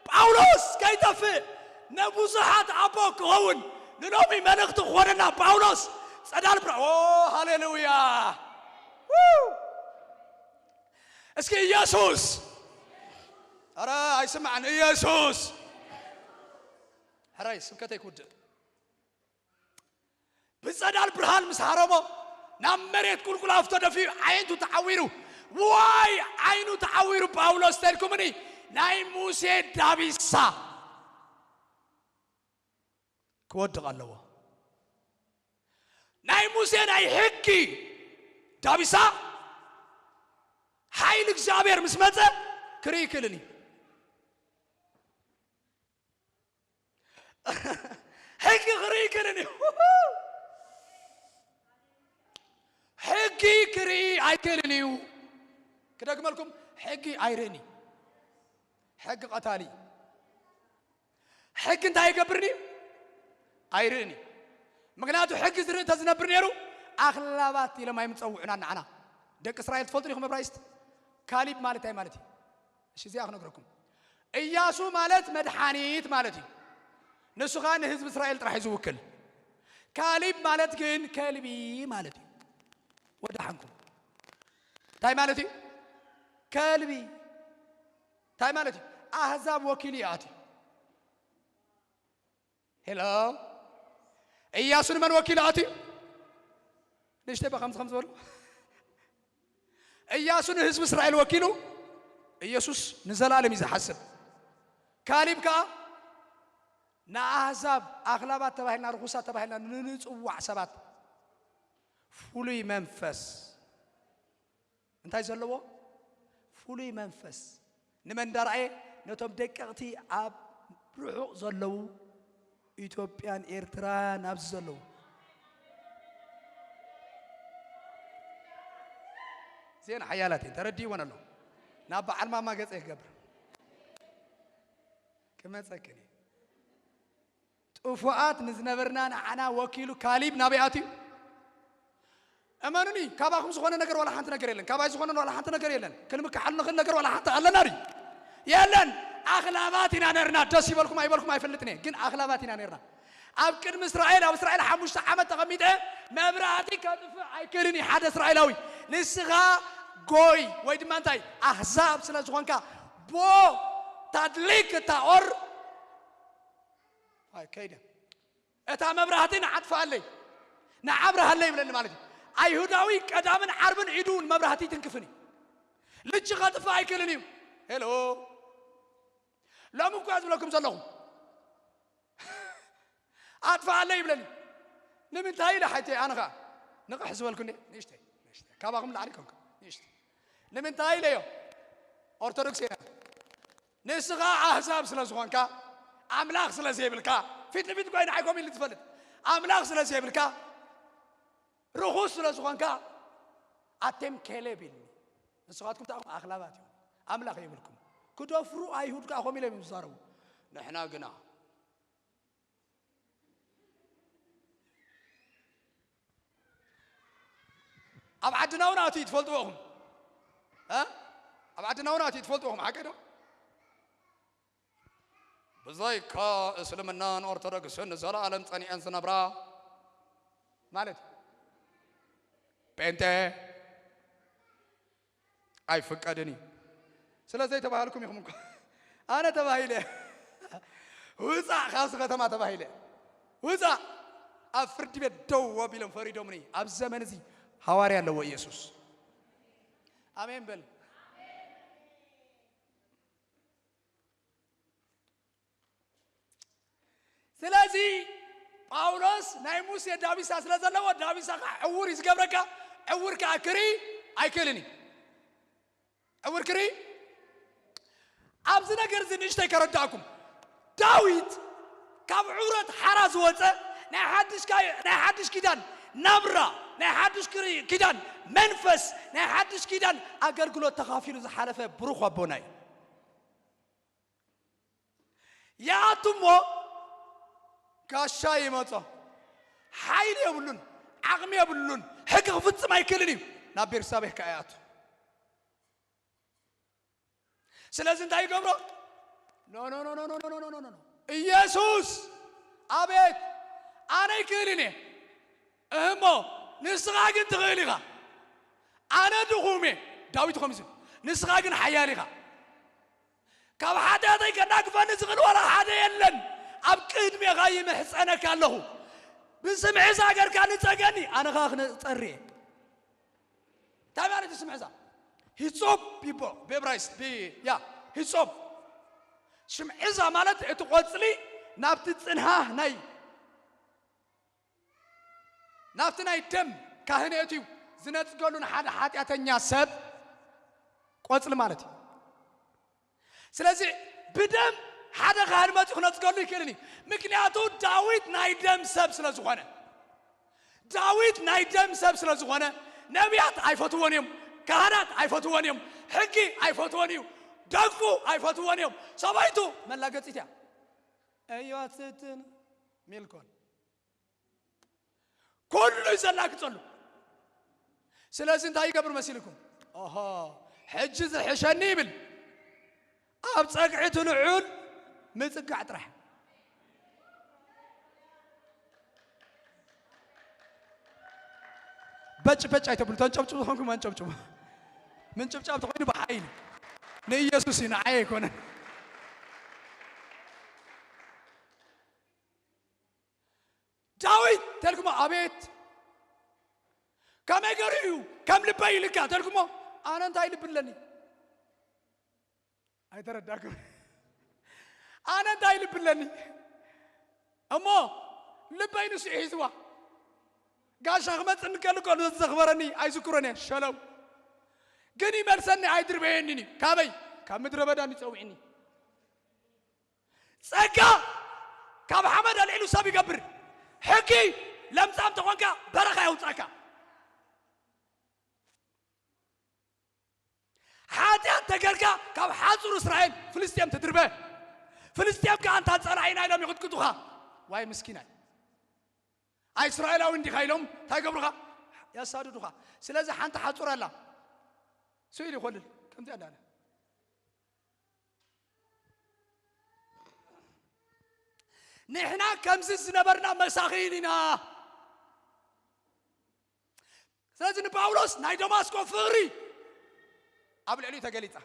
ጳውሎስ ከይጠፍእ፣ ንብዙሓት ኣቦ ክኸውን፣ ንሎሚ መልእኽቲ ክኾነና ጳውሎስ ጸዳል ብርሃን። ኦ፣ ሃሌሉያ! ው! እስኪ ኢየሱስ! ኧረ ኣይስማዕን። ኢየሱስ! ሕራይ ስብከተይ ክውድእ። ብጸዳል ብርሃን ምስ ሃረሞ ናብ መሬት ቁልቁል ኣፉ ተደፊኡ፣ ዓይንቱ ተዓዊሩ። ዋይ ዓይኑ ተዓዊሩ ጳውሎስ ተልኩምኒ፣ ናይ ሙሴ ዳቢሳ ክወድቕ ኣለዎ። ናይ ሙሴ ናይ ሕጊ ዳቢሳ ሓይሊ እግዚኣብሔር ምስ መጸ ክርኢ ይክእልን እዩ። ኣይክእልን እዩ። ክደግመልኩም፣ ሕጊ ኣይርእን እዩ። ሕጊ ቀታሊ። ሕጊ እንታይ ይገብርን እዩ? ኣይርእን እዩ። ምክንያቱ ሕጊ ዝርኢ ተዝነብር ነይሩ፣ ኣኽላባት ኢሎም ኣይምጸውዑና ንዓና። ደቂ እስራኤል ትፈልጡ ዲኹም? እብራይስጥ ካሊብ ማለት እንታይ ማለት እዩ? እሺ፣ እዚኣ ክነግረኩም። እያሱ ማለት መድሓኒት ማለት እዩ። ንሱ ኸኣ ንህዝቢ እስራኤል ጥራሕ እዩ ዝውክል። ካሊብ ማለት ግን ከልቢ ማለት እዩ። ወደሓንኩም። እንታይ ማለት እዩ? ከልቢ። እንታይ ማለት እዩ? ኣህዛብ ወኪሉ ይኣትዩ። ሄሎ፣ እያሱ ንመን ወኪሉ ኣትዩ? ንእሽተይ በ ከምዚ ከም ዝበሉ እያሱ ንህዝቢ እስራኤል ወኪሉ፣ ኢየሱስ ንዘላለም እዩ ዝሓስብ። ካሊብ ከኣ ንኣህዛብ ኣኽላባት ተባሂልና፣ ርኹሳት ተባሂልና ንንጽዋዕ ሰባት ፍሉይ መንፈስ እንታይ ዘለዎ? ፍሉይ መንፈስ። ንመን እንዳረኣየ? ነቶም ደቀቕቲ ኣብ ርሑቕ ዘለዉ ኢትዮጵያን ኤርትራን ኣብዚ ዘለዉ። እዚአን ሓያላት እየን፣ ተረዲእወን ኣሎ። ናብ በዓል ማማ ገጸ ክገብር ክመጸክን እየ። ጥፉኣት ንዝነበርና ንዓና ወኪሉ ካሊብ ናበይ ኣትዩ? እመኑኒ፣ ካባኹም ዝኾነ ነገር ዋላ ሓንቲ ነገር የለን። ካባይ ዝኾነ ዋላ ሓንቲ ነገር የለን። ክንምክሓሉ ንኽእል ነገር ዋላ ሓንቲ ኣለና ድዩ? የለን። ኣኽላባት ኢና ነርና። ደስ ይበልኩም ኣይበልኩም ኣይፈልጥን እየ፣ ግን ኣኽላባት ኢና ነርና። ኣብ ቅድሚ እስራኤል፣ ኣብ እስራኤል ሓሙሽተ ዓመት ተቐሚጠ፣ መብራህቲ ከጥፍእ ኣይክእልን እዩ ሓደ እስራኤላዊ። ንስኻ ጎይ ወይ ድማ እንታይ ኣህዛብ ስለ ዝኾንካ፣ ቦ ታድሊክ እታ ኦር ኣይ ከይደ እታ መብራህቲ ንዓጥፍኣለይ ንዓብርሃለይ ይብለኒ ማለት እዩ። ኣይሁዳዊ ቀዳምን ዓርብን ኢዱ እውን መብራህቲ ይትንክፍን እዩ። ልቺ ከጥፍእ ኣይክእልን እዩ። ሄሎ፣ ሎሚ እኮ ዝብለኩም ዘለኹ ኣጥፍኣለይ ይብለኒ። ንምንታይ ኢለ ሓይተይ ኣነ ኸዓ ንቕሕ ዝበልኩ እንዴ? ንእሽተይ፣ ንእሽተይ። ካባኹም ላዕሊ ኮንኩ። ንእሽተይ። ንምንታይ ኢለዮ? ኦርቶዶክስ እየ። ንስኻ ኣህዛብ ስለ ዝኾንካ፣ ኣምላኽ ስለ ዘይብልካ፣ ፊት ንፊት ኮይና ኣይኮም ኢሉ ትፈልጥ። ኣምላኽ ስለ ዘይብልካ፣ ርኹስ ስለ ዝኾንካ፣ ኣቴም ኬሌብ ኢልኒ። ንስኻትኩም ተኣኹም ኣኽላባት ኢኹም። ኣምላኽ የብልኩም። ክደፍሩ ኣይሁድ ከኣ ኮም ኢሎም እዮም ዝዛረቡ። ንሕና ግና ኣብ ዓድና እውን ኣትዩ ትፈልጥዎ ኢኹም። እ? ኣብ ዓድና እውን ኣትዩ ትፈልጥዎ ኢኹም፣ ሓቂ ዶ? ብዘይካ እስልምናን ኦርቶዶክስን ንዘለኣለም ጸኒዐን ዝነብራ ማለት ጴንጤ ኣይፍቀድን እዩ። ስለ ዘይተባሃልኩም ኢኹም እኮ። ኣነ ተባሂለ። ውጻእ ካብዚ ከተማ ተባሂለ። ውጻእ። ኣብ ፍርዲ ቤት ደው ኣቢሎም ፈሪዶምኒ። ኣብ ዘመን እዚ ሃዋርያ ኣለዎ ኢየሱስ። ኣሜን በል። ስለዚ ጳውሎስ ናይ ሙሴ ዳቢሳ ስለ ዘለዎ፣ ዳቢሳ ከዓ ዕውር እዩ ዝገብረካ፣ ዕውር ከዓ ክርኢ ኣይክእልን እዩ። ዕውር ክርኢ። ኣብዚ ነገር እዚ ንእሽተይ ከረዳእኩም። ዳዊት ካብ ዕውረት ሓራ ዝወፀ ናይ ሓድሽ ካይ-፣ ናይ ሓድሽ ኪዳን ናብራ፣ ናይ ሓድሽ ክሪ-፣ ኪዳን መንፈስ፣ ናይ ሓድሽ ኪዳን ኣገልግሎት ተኻፊሉ ዝሓለፈ ብሩኽ ኣቦና እዩ። ይኣቱ እሞ ጋሻ ይመጾ። ሓይሊ የብሉን፣ ዓቕሚ የብሉን፣ ሕጊ ክፍጽም ኣይክእልን እዩ። ናብ ቤርሳቤህ ከኣ ይኣቱ። ስለዚ እንታይ ይገብሮ? ኖ፣ ኖ፣ ኖ። ኢየሱስ፣ ኣቤት፣ ኣነ ይክእልን እየ። እህሞ፣ ንስኻ ግን ትኽእል ኢኻ። ኣነ ድኹም እየ። ዳዊት ከምዚ፣ ንስኻ ግን ሓያል ኢኻ። ካብ ሓጢኣተይ ከናግፈኒ ዝኽእል ዋላ ሓደ የለን። ኣብ ቅድሜኻ ይምሕጸነካ ኣለኹ። ብስምዒ ዛገርካ ንጸገኒ፣ ኣነ ኸኣ ክነጸሪ እየ። እንታይ ማለት እዩ ስምዒዛ? ሂጾፕ ይቦ ብእብራይስጥ፣ ብ-፣ ያ፣ ሂጾፕ። ሽምዒዛ ማለት እቲ ቆጽሊ ናብቲ ጽንሃህ ናይ፣ ናብቲ ናይ ደም ካህን የእትዩ ዝነጽገሉ ንሓደ ሓጢኣተኛ ሰብ ቆጽሊ ማለት እዩ። ስለዚ ብደም ሓደ ካህን መጺኡ ክነጽገሉ ይክእልን እዩ። ምክንያቱ ዳዊት ናይ ደም ሰብ ስለ ዝኾነ፣ ዳዊት ናይ ደም ሰብ ስለ ዝኾነ፣ ነቢያት ኣይፈትዎን እዮም። ካህናት ኣይፈትዎን እዮም። ሕጊ ኣይፈትዎን እዩ። ደቁ ኣይፈትዎን እዮም። ሰበይቱ መላገጺት እያ። እዮ ኣትስእትን ሚልኮን ኩሉ እዩ ዘላግጸሉ። ስለዚ እንታይ ይገብር መሲልኩም? ኦሆ፣ ሕጂ ዝሕሸኒ ይብል። ኣብ ጸግዒ እቲ ልዑል ምጽጋዕ ጥራሕ። በጭ በጭ ኣይተብሉ፣ ተንጨብጭቡ ዝኾንኩም ኣንጨብጭቡ። ምንጭብጫብ ተኾይኑ ብሓይሊ ንኢየሱስ እዩ፣ ንዓይ ኣይኮነን። ዳዊት ተልኩሞ ኣቤት ከመይ ገሩ እዩ ከም ልበይ ይልካ ተልኩሞ ኣነ እንታይ ልቢ ኣለኒ? ኣይተረዳኩም። ኣነ እንታይ ልቢ ኣለኒ እሞ ልበይ ንሱ እዩ ሒዝዋ። ጋሻ ክመጽእ እንከሎ ከሎ ዘኽበረኒ ኣይዝክሮን እየ ሸለው። ግን ይመልሰኒ ኣይድርበየንን እዩ። ካበይ? ካብ ምድረ በዳ እንዲጸውዕኒ። ጸጋ ካብ ሓመድ ኣልዒሉ ሰብ ይገብር። ሕጊ ለምጻም ተኾንካ በረኻ የውጻእካ። ሓጢኣት ተገርካ ካብ ሓጹር እስራኤል ፍልስጤም ትድርበ። ፍልስጤም ከኣ ኣንታ ጸላኢና ኢሎም ይቕጥቅጡኻ። ዋይ ምስኪናይ። ኣይ እስራኤላዊ እንዲኻ ኢሎም እንታይ ይገብሩኻ? ያሳድዱኻ። ስለዚ ሓንቲ ሓጹር ኣላ። ስኢሉ ይኾልል። ከምዚኣ እንዳለ። ንሕና ከምዚ ዝነበርና መሳኺን ኢና። ስለዚ ንጳውሎስ ናይ ደማስቆ ፍቕሪ ኣብ ልዕሊኡ ተገሊጻ።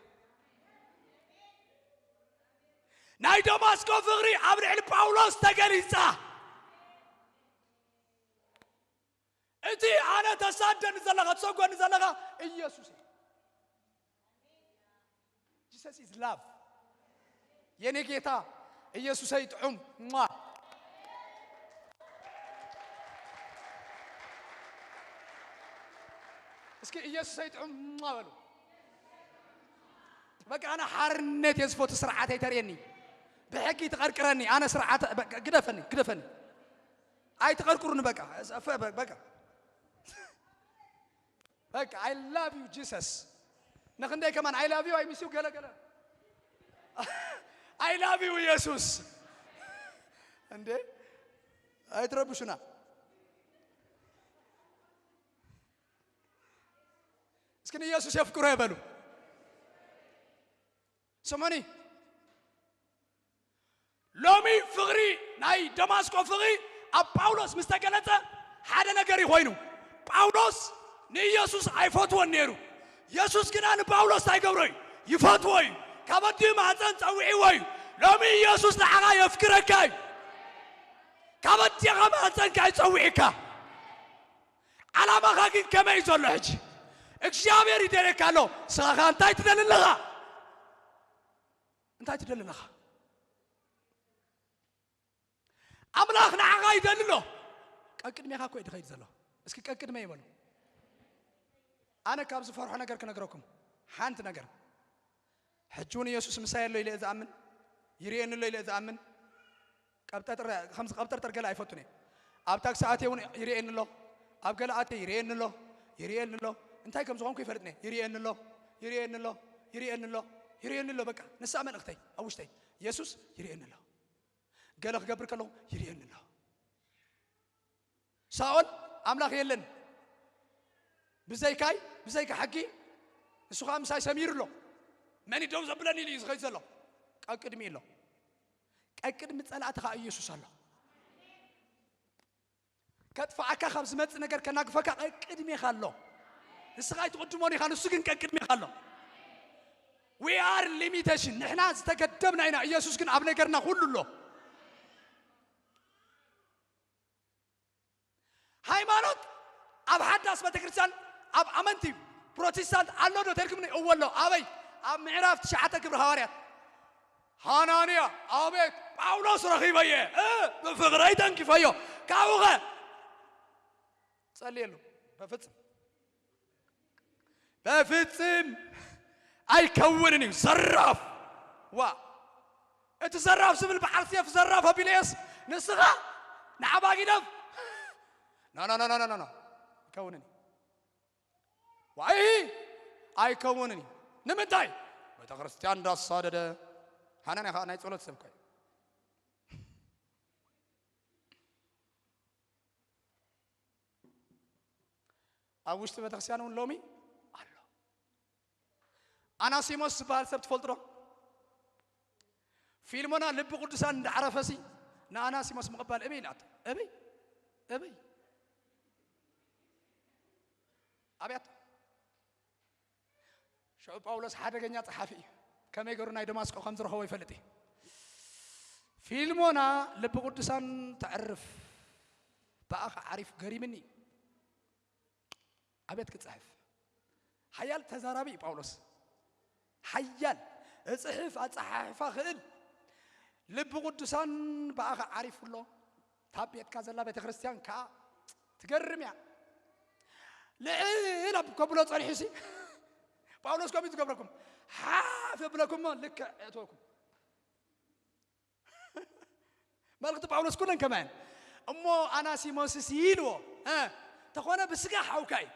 ናይ ደማስቆ ፍቕሪ ኣብ ልዕሊ ጳውሎስ ተገሊጻ። እቲ ኣነ ተሳደኒ ዘለኻ፣ ትሰጎኒ ዘለኻ ኢየሱስ እዩ። Jesus is love። የኔ ጌታ ኢየሱሰይ ጥዑም። ሟ። እስኪ ኢየሱሰይ ጥዑም ሟ በሉ። በቃ ኣነ ሓርነት እየ ዝፈቱ፣ ስርዓት ኣይተርእየኒ። ብሕጊ ትቐርቅረኒ፣ ኣነ ስርዓት በቃ ግደፈኒ፣ ግደፈኒ። ኣይትቐርቅሩኒ በቃ። እፈ-፣ በ-፣ በቃ። በቃ I love you Jesus። ንኽንደይ ከማን I love you I miss you ገለ ገለ። I love you ኢየሱስ። እንዴ ኣይትረብሹና። እስኪ ንኢየሱስ የፍቅሮ ይበሉ። ስሙኒ። ሎሚ ፍቕሪ ናይ ደማስቆ ፍቕሪ ኣብ ጳውሎስ ምስ ተገለጸ ሓደ ነገር እዩ ኮይኑ። ጳውሎስ ንኢየሱስ ኣይፈትዎን ነይሩ። ኢየሱስ ግና ንጳውሎስ እንታይ ይገብሮ እዩ? ይፈትዎ እዩ። ካብ ኣዲኡ ማህፀን ጸዊዕዎ እዩ። ሎሚ ኢየሱስ ንዓኻ የፍቅረካ እዩ። ካብ ኣዲኻ ማህፀንካ ይጸዊዕካ። ዓላማኻ ግን ከመይ እዩ ዘሎ ሕጂ? እግዚኣብሔር ይደልየካ ኣሎ። ንስኻ ኸኣ እንታይ ትደሊ ኣለኻ? እንታይ ትደሊ ኣለኻ? ኣምላኽ ንዓኻ ይደሊ ኣሎ። ቀቅድሜኻ እኮ እዩ ዝኸይድ ዘሎ። እስኪ ቀቅድመ ይበሉ። ኣነ ካብ ዝፈርሖ ነገር ክነግረኩም ሓንቲ ነገር። ሕጂ እውን ኢየሱስ ምሳይ ኣሎ ኢለ እየ ዝኣምን፣ ይርእየኒ ኣሎ ኢለ እየ ዝኣምን። ቀብጠጥረ-፣ ከምዚ ቀብጠርጠር ገለ ኣይፈቱን እየ። ኣብ ታክሲ ኣትየ እውን ይርእየኒ ኣሎ፣ ኣብ ገለ ኣትየ ይርእየኒ ኣሎ፣ ይርእየኒ ኣሎ። እንታይ ከም ዝኾንኩ ይፈልጥን እየ። ይርእየኒ ኣሎ፣ ይርእየኒ ኣሎ፣ ይርእየኒ ኣሎ፣ ይርእየኒ ኣሎ። በቃ ንሳ መልእኽተይ ኣብ ውሽጠይ። ኢየሱስ ይርእየኒ ኣሎ። ገለ ክገብር ከለኹ ይርእየኒ ኣሎ። ሳኦል ኣምላኽ የለን፣ ብዘይካይ፣ ብዘይካ ሕጊ፣ ንሱ ኸኣ ምሳይ ሰሚሩ ኣሎ። መን እዩ ደው ዘብለኒ ኢሉ እዩ ዝኸይድ ዘሎ። ቀቅድሚ ኣሎ። ቀቅድሚ ጸላእቲ ኸኣ ኢየሱስ ኣሎ። ከጥፍኣካ ካብ ዝመጽእ ነገር ከናግፈካ ቀቅድሜኻ ኣሎ። ንስኻ ኣይትቕድሞን ኢኻ፣ ንሱ ግን ቀቅድሜኻ ኣሎ። We are limitation። ንሕና ዝተገደብና ኢና፣ ኢየሱስ ግን ኣብ ነገርና ኩሉ ኣሎ። ሃይማኖት ኣብ ሓዳስ ቤተክርስትያን ኣብ ኣመንቲ ፕሮቴስታንት ኣሎ ዶ ተልክምኒ? እወ ኣሎ። ኣበይ? ኣብ ምዕራፍ ትሽዓተ ግብሪ ሃዋርያት። ሃናንያ፣ ኣቤት፣ ጳውሎስ ረኺበየ፣ እ፣ ብፍቕረይ ተንኪፈዮ። ካብኡኸ? ጸልየሉ። በፍጽም። በፍጽም ኣይከውንን እዩ። ዘራፍ። ዋ። እቲ ዘራፍ ዝብል በዓል ሴፍ ዘራፍ ኣቢለየስ ንስኻ ንዓባ ጊደፍ። ኖ፣ ኖ፣ ኖ፣ ኖ፣ ኖ፣ ኖ። ኣይከውንን እዩ። ዋይ ኣይከውንን እዩ። ንምንታይ? ቤተ ክርስቲያን እንዳሳደደ። ሓናንያ ከዓ ናይ ጸሎት ሰብ እኮ እዩ። ኣብ ውሽጢ ቤተክርስትያን እውን ሎሚ ኣሎ። ኣናሲሞስ ዝበሃል ሰብ ትፈልጡ ዶ? ፊልሞና ልቢ ቅዱሳን እንዳዕረፈሲ ንኣናሲሞስ ምቕባል እበይ ኢላቶ። እበይ እበይ ኣብያቶ። ሽዑ ጳውሎስ ሓደገኛ ጸሓፊ እዩ። ከመይ ገሩ ናይ ደማስቆ ከም ዝረኸቦ ይፈልጥ እዩ። ፊልሞና ልቢ ቅዱሳን ተዕርፍ፣ ብኣኻ ዓሪፍ ገሪምኒ። ኣቤት ክጽሕፍ ሓያል ተዛራቢ እዩ ጳውሎስ። ሓያል እጽሕፍ ኣጸሓሕፋ ክእል። ልቢ ቅዱሳን ብኣኻ ዓሪፉ ኣሎ። ታቤትካ ዘላ ቤተ ክርስቲያን ከኣ ትገርም እያ። ልዕል ኣብ ከብሎ ጸኒሑ ሲ ጳውሎስ ከምኡ ትገብረኩም ሓፍ የብለኩም እሞ ልክዕ እትወኩም። መልእኽቲ ጳውሎስ ኩለን ከማን። እሞ ኣናሲሞስስ ኢልዎ፣ እ፣ ተኾነ ብስጋ ሓውካ እዩ።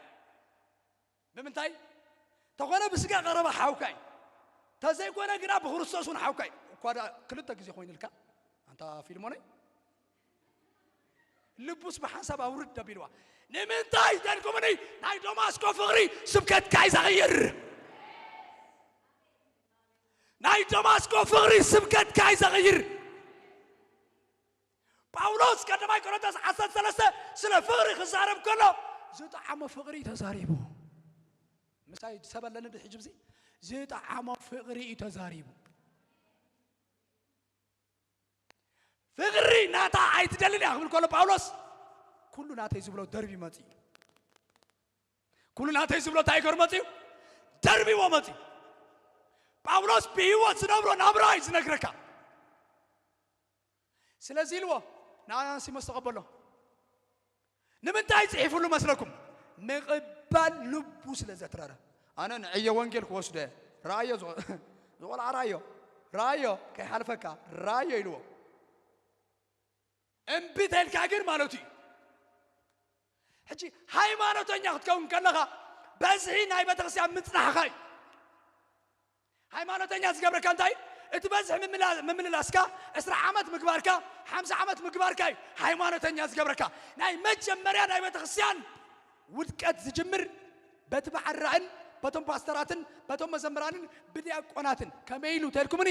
ብምንታይ? ተኾነ ብስጋ ቀረባ ሓውካ እዩ። ተዘይኮነ ግና ብክርስቶስ እውን ሓውካ እዩ። እኳ ደኣ ክልተ ግዜ ኮይኑልካ፣ ኣንታ ፊልሞነይ፣ ልቡስ ብሓንሳብ ኣውርድ ኣቢልዋ። ንምንታይ ተልኩምኒ? ናይ ደማስቆ ፍቕሪ ስብከትካ እዩ ዘቕይር። ናይ ደማስቆ ፍቕሪ ስብከትካ እዩ ዘቕይር። ጳውሎስ ቀዳማይ ቆሮንቶስ ዓሰርተ ሰለስተ ስለ ፍቕሪ ክዛረብ ከሎ ዝጠዓሞ ፍቕሪ እዩ ተዛሪቡ። ምሳይ ሰብ ኣለኒ ድሕጂ ብዚ ዝጠዓሞ ፍቕሪ እዩ ተዛሪቡ። ፍቕሪ ናታ ኣይትደልን እያ ክብል ከሎ ጳውሎስ ኩሉ ናተይ ዝብሎ ደርቢ መጺኡ። ኩሉ ናተይ ዝብሎ እንታይ ገሩ መጺኡ? ደርቢዎ መጺኡ። ጳውሎስ ብህይወት ዝነብሮ ናብራ እዩ ዝነግረካ። ስለዚ ኢልዎ ንኣናሲሞስ ተቐበሎ። ንምንታይ ጽሒፉሉ መስለኩም? ምቕባል ልቡ ስለ ዘትረረ። ኣነ ንዕዮ ወንጌል ክወስዶ እየ። ረኣዮ፣ ዝቆ-፣ ዝቆልዓ ረኣዮ፣ ረኣዮ፣ ከይሓልፈካ ረኣዮ ኢልዎ። እምቢ ተልካ ግን ማለቱ እዩ። ሕጂ ሃይማኖተኛ ክትከውን ከለኻ በዝሒ ናይ ቤተክርስትያን ምጽናሕኻ እዩ። ሃይማኖተኛ ዝገብረካ እንታይ? እቲ በዝሒ ምምላ-፣ ምምልላስካ፣ ዕስራ ዓመት ምግባርካ፣ ሓምሳ ዓመት ምግባርካ እዩ ሃይማኖተኛ ዝገብረካ። ናይ መጀመርያ ናይ ቤተክርስትያን ውድቀት ዝጅምር በቲ በዓል ራእን በቶም ፓስተራትን በቶም መዘምራንን ብዲያቆናትን ከመይ ኢሉ ተልኩምኒ?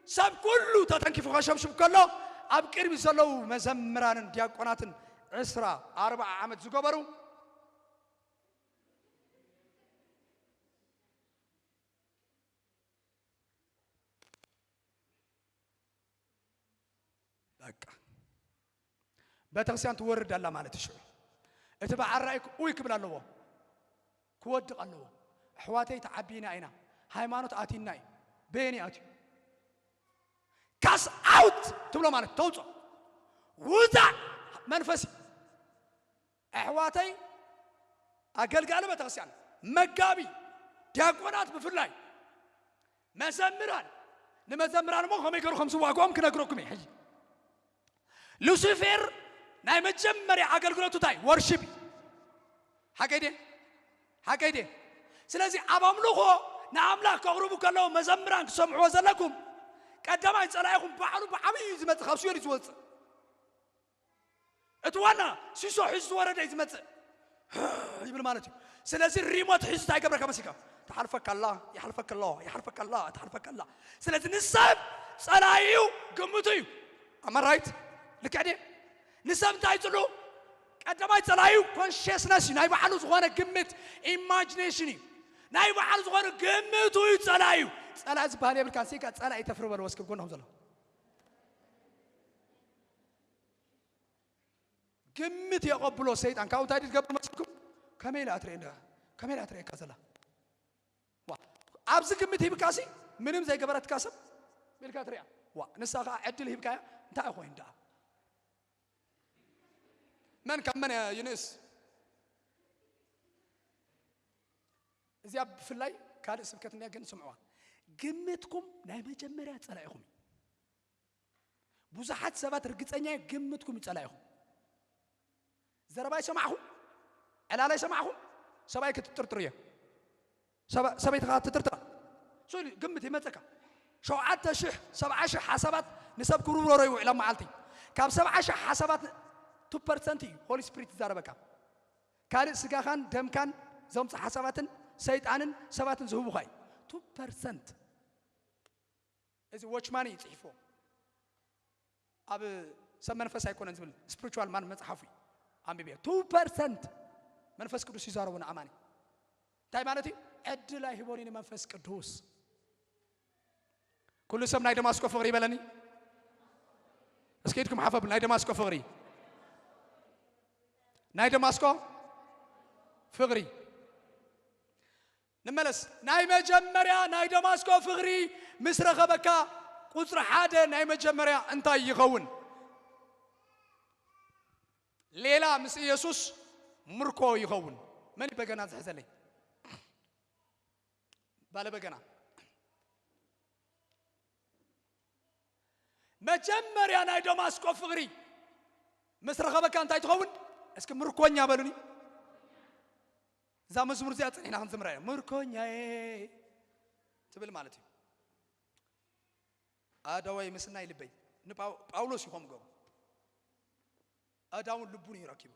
ሰብ ኩሉ ተተንኪፉ ከሸብሽብ ከሎ ኣብ ቅድሚ ዘለዉ መዘምራንን ዲያቆናትን ዕስራ ኣርብዓ ዓመት ዝገበሩ በቃ ቤተክርስትያን ትወርድ ኣላ ማለት እዩ። ሽዑ እቲ በዓል ራእይ ኡይ ክብል ኣለዎ፣ ክወድቕ ኣለዎ። ኣሕዋተይ ተዓቢና ኢና፣ ሃይማኖት ኣቲና እዩ። በየን እዩ ኣትዩ? ካስ ኣውት ትብሎ ማለት ተውፅኦ፣ ውፃእ መንፈስ እዩ። ኣሕዋተይ ኣገልጋሊ ቤተክርስትያን፣ መጋቢ፣ ዲያቆናት ብፍላይ፣ መዘምራን፣ ንመዘምራን እሞ ከመይ ገሩ ከም ዝዋግኦም ክነግረኩም እየ። ሕጂ ሉሲፌር ናይ መጀመርያ ኣገልግሎቱ እንታይ? ወርሺፕ እዩ። ሓቀይ ድየ? ሓቀይ ድየ? ስለዚ ኣብ ኣምልኾ ንኣምላኽ ከቕርቡ ከለዉ መዘምራን ክሰምዕዎ ዘለኩም ቀዳማይ ጸላኢኹም ባዕሉ ብዓብዩ እዩ ዝመጽእ፣ ካብ ሲኦል እዩ ዝወጽእ። እቲ ዋና ሲሶ ሒዙ ዝወረደ እዩ ዝመጽእ ይብል ማለት እዩ። ስለዚ ሪሞት ሒዙ እንታይ ይገብረካ መሲልካ? ትሓልፈካ ኣላ፣ ይሓልፈካ ኣሎ፣ ይሓልፈካ ኣላ፣ ትሓልፈካ ኣላ። ስለዚ ንሰብ ጸላኢኡ ግምቱ እዩ። ኣማራይት ልክዕ ድየ? ንሰብ እንታይ ይጽሉ? ቀዳማይ ጸላኢኡ ኮንሽስነስ እዩ። ናይ ባዕሉ ዝኾነ ግምት፣ ኢማጂኔሽን እዩ። ናይ ባዕሉ ዝኾነ ግምቱ እዩ ጸላኢኡ። ጸላኢ ዝበሃል የብልካን። ሲካ ጸላኢ ተፍሪ በልዎ እስኪ ጎንኹም ዘሎ። ግምት የቐብሎ ሰይጣን። ካብኡ እንታይ ድዩ ዝገብር መስልኩም? ከመይ ኢላ እትርእየ እንዳ-፣ ከመይ ኢላ ትርእየካ ዘላ? ዋ፣ ኣብዚ ግምት ሂብካሲ ምንም ዘይገበረትካ ሰብ ኢልካ ትርእያ። ዋ፣ ንሳ ኸዓ ዕድል ሂብካያ፣ እንታይ ኮይኑ ደኣ? መን ካብ መን እያ ይንእስ? እዚኣ ብፍላይ ካልእ ስብከት እንድያ ግን ስምዕዋ። ግምትኩም ናይ መጀመርያ ጸላኢኹም እዩ። ብዙሓት ሰባት ርግጸኛ እየ ግምትኩም እዩ ጸላኢኹም። ዘረባይ ሰማዕኹም፣ ዕላለይ ሰማዕኹም፣ ሰብኣይ ክትጥርጥሩ እየ። ሰበ- ሰበይትኻ ትጥርጥራ። ሶ ኢሉ ግምት ይመጸካ። ሸውዓተ ሽሕ፣ ሰብዓ ሽሕ ሓሳባት ንሰብ ክውርወሮ ይውዕል ኣብ መዓልቲ። ካብ ሰብዓ ሽሕ ሓሳባት ቱ ፐርሰንት እዩ ሆሊ ስፒሪት ዝዛረበካ። ካልእ ስጋኻን ደምካን ዘምጽእ ሓሳባትን ሰይጣንን ሰባትን ዝህቡኻ እዩ። ቱ ፐርሰንት። እዚ ዎችማን እዩ ጽሒፍዎ። ኣብ ሰብ መንፈስ ኣይኮነን ዝብል ስፒሪቹዋል ማን መጽሓፉ እዩ። ኣንብብዮ። ቱ ፐርሰንት መንፈስ ቅዱስ ይዛረቡ ንኣማኒ። እንታይ ማለት እዩ? ዕድል ኣይህቦን እዩ ንመንፈስ ቅዱስ። ኩሉ ሰብ ናይ ደማስቆ ፍቕሪ ይበለኒ። እስኪ ኢድኩም ሓፈብ። ናይ ደማስቆ ፍቕሪ፣ ናይ ደማስቆ ፍቕሪ። ንመለስ። ናይ መጀመርያ ናይ ደማስቆ ፍቕሪ ምስ ረኸበካ፣ ቁጽሪ ሓደ ናይ መጀመርያ እንታይ ይኸውን? ሌላ ምስ ኢየሱስ ምርኮ ይኸውን። መን እዩ በገና ዝሕዘለይ? ባለ በገና። መጀመርያ ናይ ደማስቆ ፍቕሪ ምስ ረኸበካ እንታይ ትኸውን? እስኪ ምርኮኛ በሉኒ። እዛ መዝሙር እዚኣ ጸኒሕና ክንዝምራ ኢና። ምርኮኛዬ ትብል ማለት እዩ። ኣደዋይ ምስናይ ልበይ። ንጳው- ጳውሎስ እዩ ከምኡ ገቡ። ኣዳውን ልቡን እዩ ረኪቡ።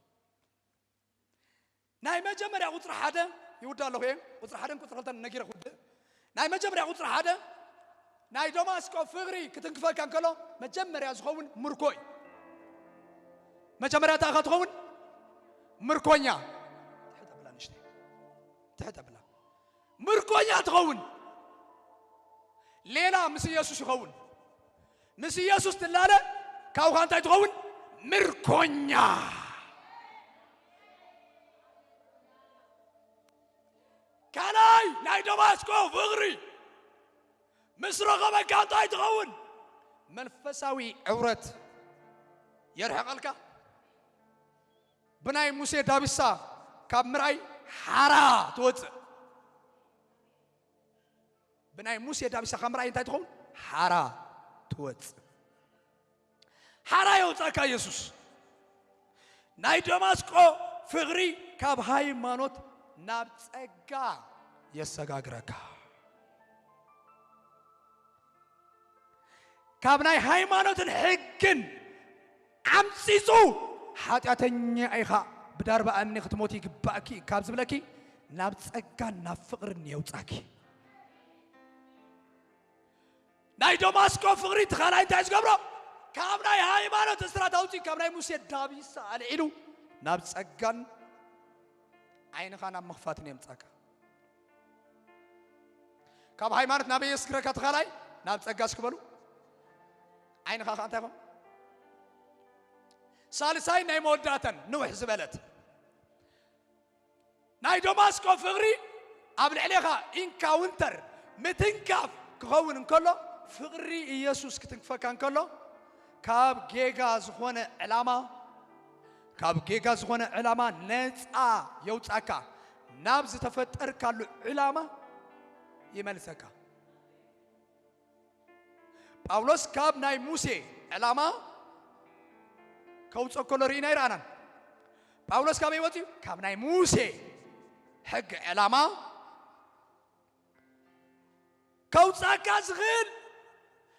ናይ መጀመርያ ቁጽሪ ሓደ ይውዳ ኣለኹ እየ። ቁጽሪ ሓደን ቁጽሪ ክልተን ነጊረ ክውድእ። ናይ መጀመርያ ቁጽሪ ሓደ ናይ ደማስቆ ፍቕሪ ክትንክፈካ እንከሎ መጀመርያ ዝኸውን ምርኮ እዩ። መጀመርያ እንታይ ኢኻ ትኸውን? ምርኮኛ። ትሕት ኣብላ ንእሽተይ። ትሕት ኣብላ። ምርኮኛ ትኸውን። ሌላ ምስ ኢየሱስ ይኸውን። ምስ ኢየሱስ ትላለ፣ ካብኻ እንታይ ትኸውን? ምርኮኛ። ካልኣይ ናይ ደማስቆ ፍቕሪ ምስ ረኸበካ እንታይ ትኸውን? መንፈሳዊ ዕውረት የርሕቐልካ። ብናይ ሙሴ ዳቢሳ ካብ ምርኣይ ሓራ ትወፅእ። ብናይ ሙሴ ዳቢሳ ካብ ምርኣይ እንታይ ትኸውን? ሓራ ትወፅእ። ሓራ የውፃእካ ኢየሱስ። ናይ ደማስቆ ፍቕሪ ካብ ሃይማኖት ናብ ጸጋ የሰጋግረካ። ካብ ናይ ሃይማኖትን ሕግን ዓምጺጹ፣ "ሓጢኣተኛ ኢኻ፣ ብዳርባ እምኒ ክትሞት ይግባእኪ" ካብ ዝብለኪ፣ ናብ ጸጋን ናብ ፍቕርን የውጻኪ። ናይ ደማስቆ ፍቕሪ እቲ ካልኣይ እንታይ ዝገብሮ? ካብ ናይ ሃይማኖት እስራት ኣውጺኡ፣ ካብ ናይ ሙሴ ዳቢሳ ኣልዒሉ፣ ናብ ጸጋን ዓይንኻ ናብ ምኽፋትን የምጻካ። ካብ ሃይማኖት ናብ የስግረካ ተኻላይ ናብ ጸጋ እስኪ በሉ። ዓይንኻ ከኣ እንታይ ይኹን? ሳልሳይ ናይ መወዳእተን ንውሕ ዝበለት ናይ ደማስቆ ፍቕሪ ኣብ ልዕሌኻ ኢንካውንተር ምትንካፍ ክኸውን እንከሎ፣ ፍቕሪ ኢየሱስ ክትንክፈካ እንከሎ፣ ካብ ጌጋ ዝኾነ ዕላማ፣ ካብ ጌጋ ዝኾነ ዕላማ ነጻ የውጻካ፣ ናብ ዝተፈጠርካሉ ዕላማ ይመልሰካ። ጳውሎስ ካብ ናይ ሙሴ ዕላማ ከውጽኦ ከሎ ርኢና ይረኣናን። ጳውሎስ ካበይ ወጺኡ? ካብ ናይ ሙሴ ሕጊ ዕላማ ከውጻካ ዝኽእል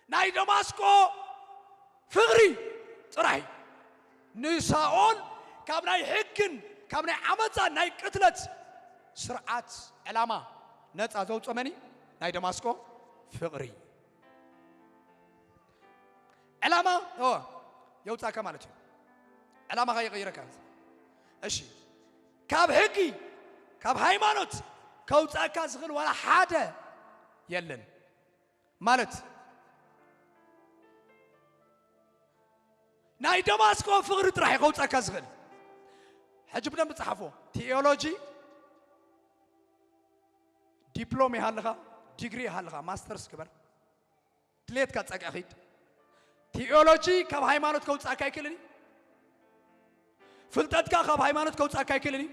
ናይ ደማስቆ ፍቕሪ ጥራይ። ንሳኦል ካብ ናይ ሕግን ካብ ናይ ዓመፃን ናይ ቅትለት ስርዓት ዕላማ ነፃ ዘውፅኦ መን እዩ? ናይ ደማስቆ ፍቕሪ። ዕላማ፣ ኦ፣ የውፃካ ማለት እዩ። ዕላማኻ ይቕይረካ። እሺ፣ ካብ ሕጊ፣ ካብ ሃይማኖት ከውፃካ ዝኽእል ዋላ ሓደ የለን። ማለት ናይ ደማስቆ ፍቕሪ ጥራሕ እዩ ከውፃካ ዝኽእል። ሕጂ ብደንብ ጸሓፎ። ቲኦሎጂ ዲፕሎም ይሃልኻ፣ ዲግሪ ይሃልኻ፣ ማስተርስ ግበር፣ ድሌትካ ጸግዒ ኺድ። ቲኦሎጂ ካብ ሃይማኖት ከውጻእካ ኣይክእልን እዩ። ፍልጠትካ ካብ ሃይማኖት ከውጻእካ ኣይክእልን እዩ።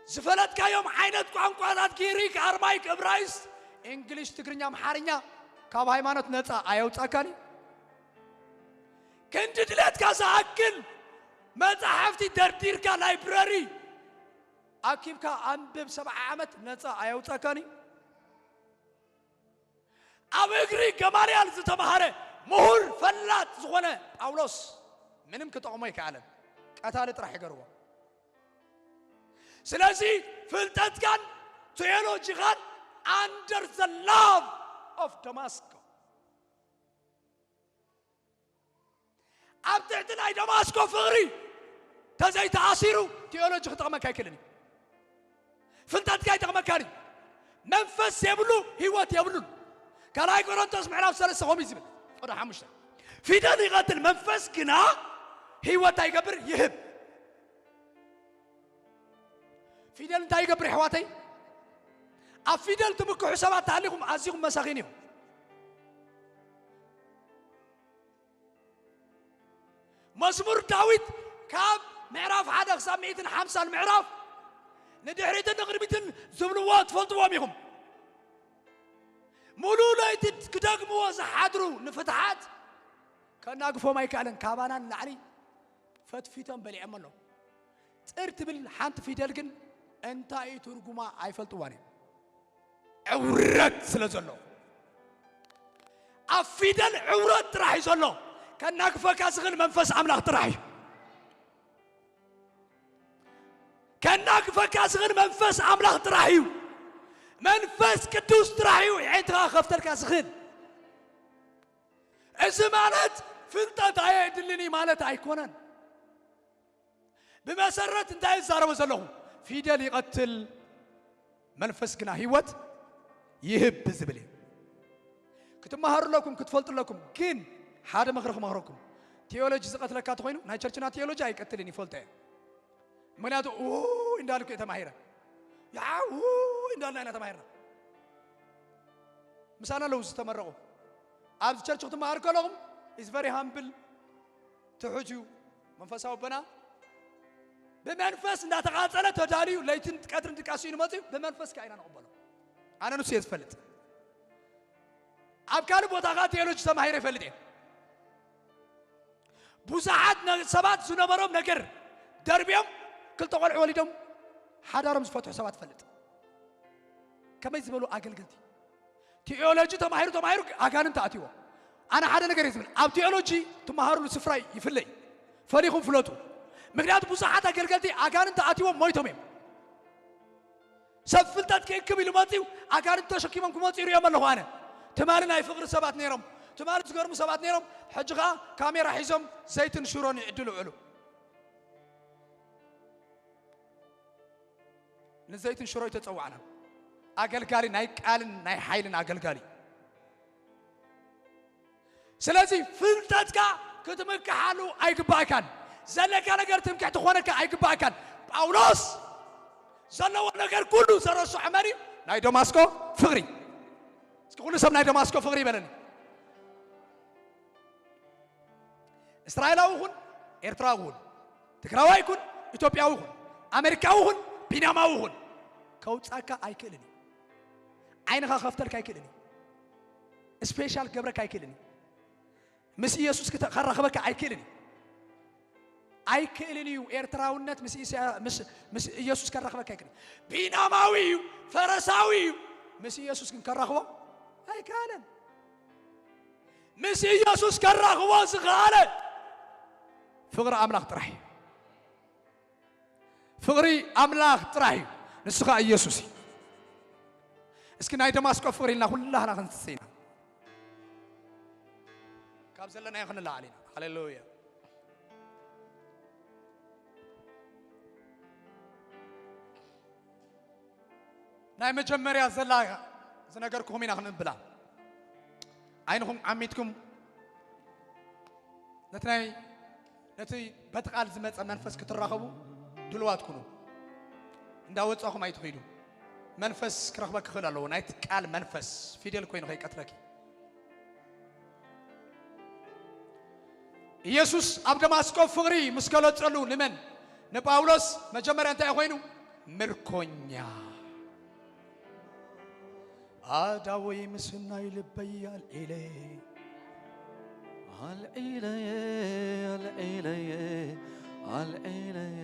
ዝፈለጥካዮም ዓይነት ቋንቋታት፣ ግሪክ፣ ኣርማይክ፣ እብራይስጥ፣ እንግሊሽ፣ ትግርኛ፣ ኣምሓርኛ ካብ ሃይማኖት ነጻ ኣየውጻእካን እዩ። ክንዲ ድሌትካ ዝኣክል መጻሕፍቲ ደርዲርካ፣ ላይብረሪ ኣኪብካ ኣንብብ፣ ሰብዓ ዓመት ነፃ ኣየውፀካን እዩ። ኣብ እግሪ ገማልያል ዝተምሃረ ምሁር ፈላጥ ዝኾነ ጳውሎስ ምንም ክጠቕሞ ኣይከኣለን። ቀታሊ ጥራሕ ይገርዎ። ስለዚ ፍልጠትካን ቴዎሎጂኻን under the love of Damascus፣ ኣብ ትሕቲ ናይ ደማስቆ ፍቕሪ ተዘይተኣሲሩ ቴዎሎጂ ክጠቕመካ ኣይክእልን እዩ። ፍልጠትካ ኣይጠቕመካን እዩ። መንፈስ የብሉ፣ ህይወት የብሉን። ካልኣይ ቆሮንቶስ ምዕራፍ ሰለስተ ከምኡ እዩ ዝብል፣ ፍቕዲ ሓሙሽተ። ፊደል ይቐትል፣ መንፈስ ግና ህይወት እንታይ ይገብር? ይህብ። ፊደል እንታይ ይገብር የሕዋተይ? ኣብ ፊደል ትምክሑ ሰባት ተሃሊኹም ኣዚኹም መሳኺን እዮም። መዝሙር ዳዊት ካብ ምዕራፍ ሓደ ክሳብ ሚእትን ሓምሳን ምዕራፍ ንድሕሪትን ንቕድሚትን ዝብልዎ ትፈልጥዎም ኢኹም። ሙሉእ ለይቲ ክደግምዎ ዝሓድሩ ንፍትሓት ከናግፎም ኣይከኣለን። ካባና ንላዕሊ ፈትፊቶም በሊዖም ኣለዉ። ጥር ትብል ሓንቲ ፊደል ግን እንታይ እዩ ትርጉማ ኣይፈልጥዋን እዮም። ዕውረት ስለ ዘሎ፣ ኣብ ፊደል ዕውረት ጥራሕ እዩ ዘሎ። ከናግፈካ ዝኽእል መንፈስ ኣምላኽ ጥራሕ እዩ። ከናግፈካ ዝኽእል መንፈስ ኣምላኽ ጥራሕ እዩ። መንፈስ ቅዱስ ጥራሕ እዩ የዒንትኻ ከፍተልካ ዝኽእል። እዚ ማለት ፍልጠት ኣየድልን እዩ ማለት ኣይኮነን። ብመሰረት እንታይ ይዛረቦ ዘለኹ? ፊደል ይቐትል፣ መንፈስ ግና ህይወት ይህብ ዝብል እዩ። ክትመሃሩ ኣለኩም፣ ክትፈልጡ ኣለኩም። ግን ሓደ ምኽሪ ክመኽረኩም። ቴዎሎጂ ዝቐትለካ ተኾይኑ፣ ናይ ቸርችና ቴዎሎጂ ኣይቀትልን፣ ይፈልጦ እየ። ምኽንያቱ ውይ እንዳልኩ እየ ተማሂረ። ያ ውይ እንዳልና ኢና ተማሂርና። ምሳና ኣለዉ ዝተመረቑ። ኣብዚ ቸርች ክትመሃሩ ከለኹም is very humble፣ ትሑት እዩ። መንፈሳዊ ኣቦና ብመንፈስ እንዳተቓጸለ ተዳልዩ፣ ለይትን ቀትርን ድቃስ እዩ ንመጽኡ፣ ብመንፈስ ከኣ ኢና ንቕበሎ። ኣነ ንሱ እየ ዝፈልጥ። ኣብ ካልእ ቦታ ከኣ ቴዎሎጂ ተማሂረ ይፈልጥ እየ። ብዙሓት ነ-፣ ሰባት ዝነበሮም ነገር ደርብዮም ክልተ ቆልዑ ወሊዶም ሓዳሮም ዝፈትሑ ሰባት ፈልጥ። ከመይ ዝበሉ ኣገልገልቲ። ቴዎሎጂ ተማሂሩ ተማሂሩ ኣጋንንቲ ኣትይዎ። ኣነ ሓደ ነገር እየ ዝብል፣ ኣብ ቴዎሎጂ ትመሃሩሉ ስፍራ ይፍለይ። ፈሊኹም ፍለጡ። ምክንያቱ ብዙሓት ኣገልገልቲ ኣጋንንቲ ኣትይዎም ሞይቶም እዮም። ሰብ ፍልጠት ክእክብ ኢሉ መፂኡ ኣጋንንቲ ተሸኪሞም ክመፁ ይሪኦም ኣለኹ ኣነ። ትማሊ ናይ ፍቕሪ ሰባት ነይሮም፣ ትማሊ ዝገርሙ ሰባት ነይሮም። ሕጂ ኸዓ ካሜራ ሒዞም ዘይትን ሽሮን ይዕድሉ ውዕሉ። ንዘይትን ሽሮ ተጸዋዕና። ኣገልጋሊ ናይ ቃልን ናይ ሓይልን ኣገልጋሊ። ስለዚ ፍልጠትካ ክትምክሓሉ ኣይግባእካን። ዘለካ ነገር ትምክሕቲ ክኾነካ ኣይግባእካን። ጳውሎስ ዘለዎ ነገር ኩሉ ዘረስዖ መን እዩ? ናይ ደማስቆ ፍቕሪ። እስኪ ኩሉ ሰብ ናይ ደማስቆ ፍቕሪ ይበለኒ። እስራኤላዊ ኩን፣ ኤርትራዊ ኩን፣ ትግራዋይ ኩን፣ ኢትዮጵያዊ ኩን፣ ኣሜሪካዊ ኩን፣ ቢንያማዊ ኩን፣ ከውጻካ ኣይክእልን እዩ። ዓይንኻ ከፍተልካ ኣይክእልን እዩ። ስፔሻል ክገብረካ ኣይክእልን እዩ። ምስ ኢየሱስ ክተ-፣ ከራኽበካ ኣይክእልን እዩ። ኣይክእልን እዩ። ኤርትራውነት ምስ ኢሳ-፣ ምስ፣ ምስ ኢየሱስ ከራኽበካ ኣይክእልን። ቢንያማዊ እዩ፣ ፈረሳዊ እዩ። ምስ ኢየሱስ ግን ከራኽቦ ኣይከኣለን። ምስ ኢየሱስ ከራኽቦ ዝኸኣለ ፍቕሪ ኣምላኽ ጥራሕ እዩ። ፍቕሪ ኣምላኽ ጥራሕ እዩ። ንሱ ኸኣ ኢየሱስ እዩ። እስኪ ናይ ደማስቆ ፍቕሪ ኢልና ኩላህና ክንስስይ ኢና። ካብ ዘለናዮ ክንለዓል ኢና። ሃሌሉያ። ናይ መጀመርያ ዘላ ዝነገርኩኹም ኢና ክንብላ። ዓይንኹም ዓሚትኩም ነቲ ናይ፣ ነቲ በቲ ቃል ዝመጸ መንፈስ ክትራኸቡ ድሉዋት ኩኑ። እንዳወጻኹም ኣይትኺዱ። መንፈስ ክረኽበኪ ክኽእል ኣለዎ። ናይቲ ቃል መንፈስ ፊደል ኮይኑ ከይቀትለኪ። ኢየሱስ ኣብ ደማስቆ ፍቕሪ ምስ ገለጸሉ ንመን? ንጳውሎስ መጀመርያ እንታይ ኮይኑ? ምርኮኛ። ኣዳወይ ምስናይ ልበይ ኣልዒለ፣ ኣልዒለየ፣ ኣልዒለየ፣ ኣልዒለየ።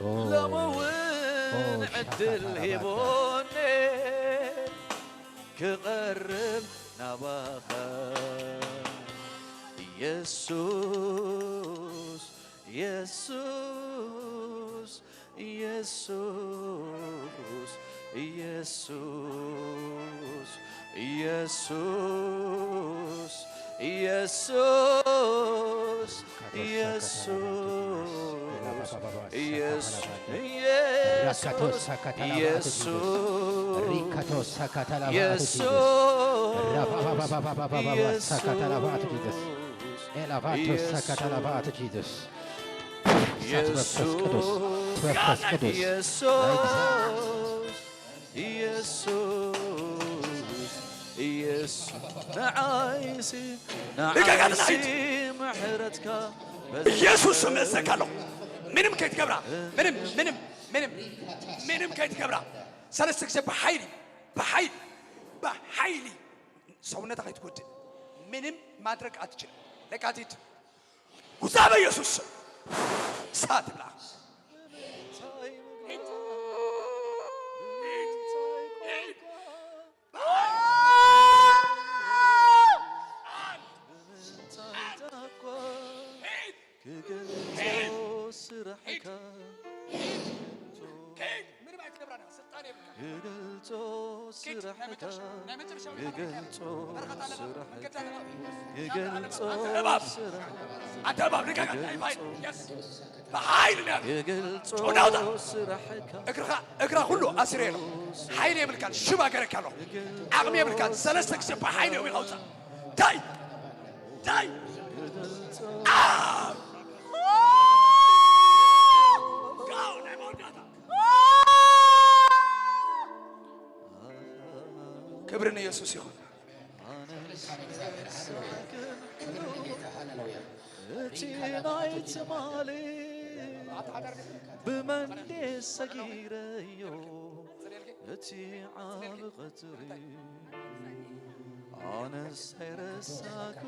ሎሚ እውን ዕድል ሂቦኒ ክቐርብ ናባኻ ኢየሱስ ኢየሱስ ኢየሱስ ኢየሱስ ኢየሱስ ኢየሱስ ኢየሱስ ኢየሱስ ኢየሱስ ኢየሱስ ኢየሱስ ኢየሱስ ኢየሱስ ኢየሱስ ንዓይሲ ንዓይሲ ምሕረትካ ኢየሱስ ስም እዘካለሁ። ምንም ከይትገብራ ምንም ምንም ምንም ምንም ከይትገብራ ሰለስተ ግዜ ብሓይሊ ብሓይሊ ብሓይሊ ሰውነታ ከይትጎድእ ምንም ማድረግ ኣትችል። ለቃቲት ውፃ በኢየሱስ ስም። እሳት ብላ ክገልጾ ስራሕካ ክገልጾ ስራሕካ ክገልጾ ስራሕካ ክገልጾ ስራሕካ ኣንተ እባብ ልቀቀ። ናይ ባይ የስ በሓይል ነው ያለው። ክገልጾ ጮና ውጣ። ስራሕካ እግርኻ እግራ ሁሉ ኣስሬ ነው። ሓይል የብልካን ሽባ ገረካ ኣሎ። ዓቕሚ የብልካን ሰለስተ ግዜ ብሓይል ነው ይኸውፃ። ታይ ታይ ክብሪ ንኢየሱስ ይኹን። እቲ ናይ ትማሊ ብመንዴ ሰጊረዮ እቲ ዓብ ቐትሪ ኣነስ ኣይረሳኩ